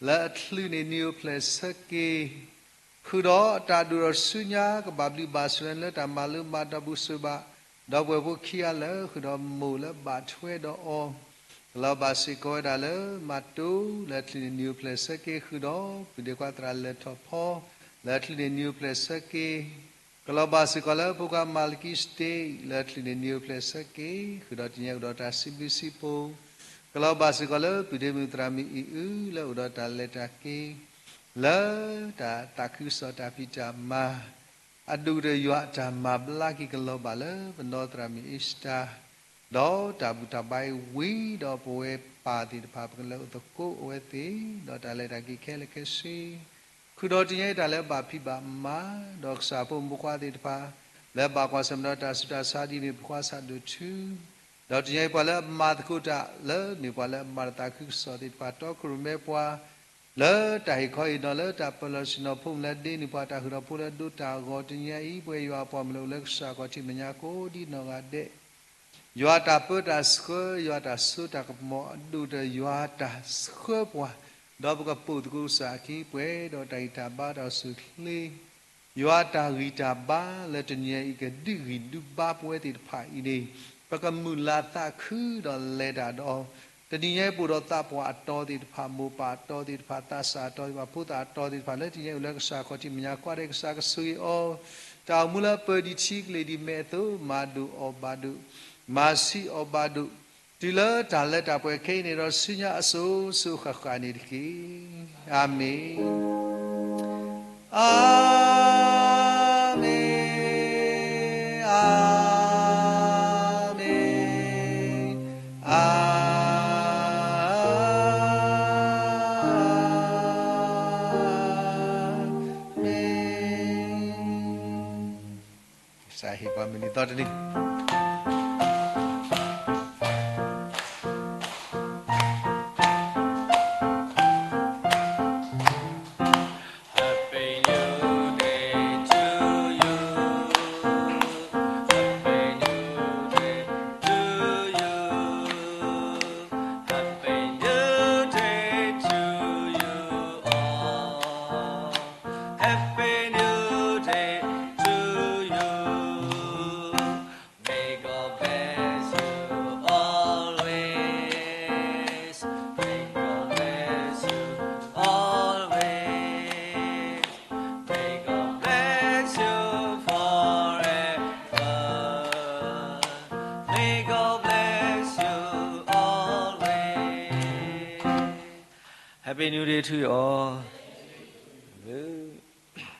လၢအချုးန့ၢ်နံၤအိၣ်ဖျဲၣ်ဆၢက့ၤ ဃုာ်ဒီးတၢ်ဒိၣ်ထီၣ်ဆူညါ ကဘၣ်ဘျုးဘၣ်ဆိၣ်ဂ့ၤလၢတၢ်မၤလိမၤတီၢ်ဘူၣ်ဆိၣ်ဘၣ် ဒီပုၢ်ဝဲၢ်ဖိခံဂၤလၢ ဃုာ်ဒီးမိၢ်လၢဘၣ်ထွဲဒီးအီၤ, ကလီၤဘၣ်စ့ၢ်ကီးဝဲဒၣ်လၢမၤတိ လၢချုးန့ၢ်နံၤအိၣ်ဖျဲၣ်ဆၢက့ၤ ဃုာ်ဒီး ပုၢ်ဒ့ခွါသရၣ်လၢၢ်ထီၣ်ဖီ လၢချုးန့ၢ်နံၤအိၣ်ဖျဲၣ်ဆၢက့ၤ ကလီၤဘၣ်စ့ၢ်ကီးလၢဖိခွါမၤလကံစတ့ လၢချုးန့ၢ်နံၤအိၣ်ဖျဲၣ်ဆၢက့ၤ ဃုာ်ဒီးတနံၤညါအိၣ်ဒီးတၢ်စံးဘျုးစံးဖှိၣ်, ကလီၤဘၣ်စ့ၢ်ကီးလၢပုၢ်ဒ့မုၣ်သရၣ်မုၣ်အံၤအု လၢအိၣ်ဒီးတၢ်လဲၤတၢ်က့ၤ လၢတၢ်သးခုကစီၣ်တၢ်ဖံးတၢ်မၤ အဒိၣ်ကတၢၢ်ယွၤအတၢ်မၤဘျါက့ၤကလီၤဘၣ်လၢပနီၢ်သရၣ်မုၣ်အ့စတၢ်, ဒီးတၢ်ဘူၣ်တၢ်ဘါအံၤဝံၤဒီးပဝဲပၢ်သ့ၣ်တဖၣ် ပကလဲၤအိၣ်သကိးအဝဲသ့ၣ် ဒီးတၢ်လဲၤတၢ်က့ၤခဲလၢာ်ခဲဆ့ ဃုာ်ဒီးတနံၤညါအံၤတၢ်လၢဘၣ်ဖံးဘၣ်မၤ, ဒီးကစၢ်ဖိမုၣ်ဖိခွါသ့ၣ်တဖၣ် လၢဘၣ်ကွၢ်ဆၢၣ်မဲာ်ဒီးတၢ်ဆူးတၢ်ဆါဒ်န့ၣ် ဖိခွါဆၣ်ဒိၣ်ထူ ဒီးတနံၤညါအံၤပှၤလၢအမၤသကိးတၢ် လၢမ့ၢ်ပှၤလၢအမၤတၢ်သးခုကစီၣ်သ့ၣ်တဖၣ် တီခိၣ်ရိၣ်မဲပှၤ လၢတၢ်ဟ့ၣ်ခီဟ့ၣ်နီၤ လၢတၢ်ပၢလီၤဆ့ၣ်နီၤ ဖိမုၣ်လၢဒ့န့ၢ်ပှၤ တၢ်ဃုာ်ဒီးဖိလၢဒိတၢ်ဂီၤ တနံၤညါအံၤ ပဝဲယွၤအပှၤမုၣ်လၢအိၣ်လၢကစၢ်ခီၣ်ထံးမဲာ်ညါကိးဒ်နီၢ်ဂၤဒဲး ယွၤတၢ်ပၢတၢ်ဆှၢ ယွၤတၢ်စိတၢ်ကမီၤ အဒိၣ်ကတၢၢ်ယွၤတၢ်ဆှၢပှၤ, ဒီးပကပိာ်သကိးကစၢ်အခံ ပှဲၤဒီးတၢ်ဂံၢ်တၢ်ဘါတၢ်အိၣ်ဆူၣ်အိၣ်ချ့ ယွၤတၢ်ဂံၢ်တၢ်ဘါလၢတနံၤအံၤ ကဒုးဂံၢ်ဒုးဘါပဝဲသ့ၣ်တဖၣ်အံၤန့ၣ် ပကမုၢ်လၢ်သးခုဒီးလဲၤတၢ်ဒီး တနံၤညါအံၤပအိၣ်ဒီးသးပှၢ်အတီသ့ၣ်တဖၣ် မိၢ်ပၢ်အတီသ့ၣ်တဖၣ် သးစၢ်အတီသ့ၣ်တဖၣ် ဖိသၣ်အတီသ့ၣ်တဖၣ် လၢတနံၤညါအံၤအိၣ်လၢကစၢ်ခီၣ်ထံးမဲာ်ညါ ကွၢ်ဒီးကစၢ်ကဆိၣ်ဂ့ၤအီၤ တၢ်အိၣ်မူလၢအပၢၢ်ဒံးထံကလ့ၢ်ဒံးမဲာ်အသိး မၤဒိၣ်အီၣ်ဘၣ်ဒိၣ် မၤဆံးအီၣ်ဘၣ်ဒိၣ် တုၤလၢတၢ်လၢတၢ်ပှဲၤခဲအံၤန့ၣ်ဒီး ဆူညါအစိၤစိၤဃၣ်ဃၣ်န့ၣ်တက့ၢ်. အၤမ့ၣ်, အၤမ့ၣ်, အၤမ့ၣ်, အၤမ့ၣ်. ကစၢ်ဟ့ၣ်ပှၤမုၢ်နံၤသီတနံၤHappy New Day to you all.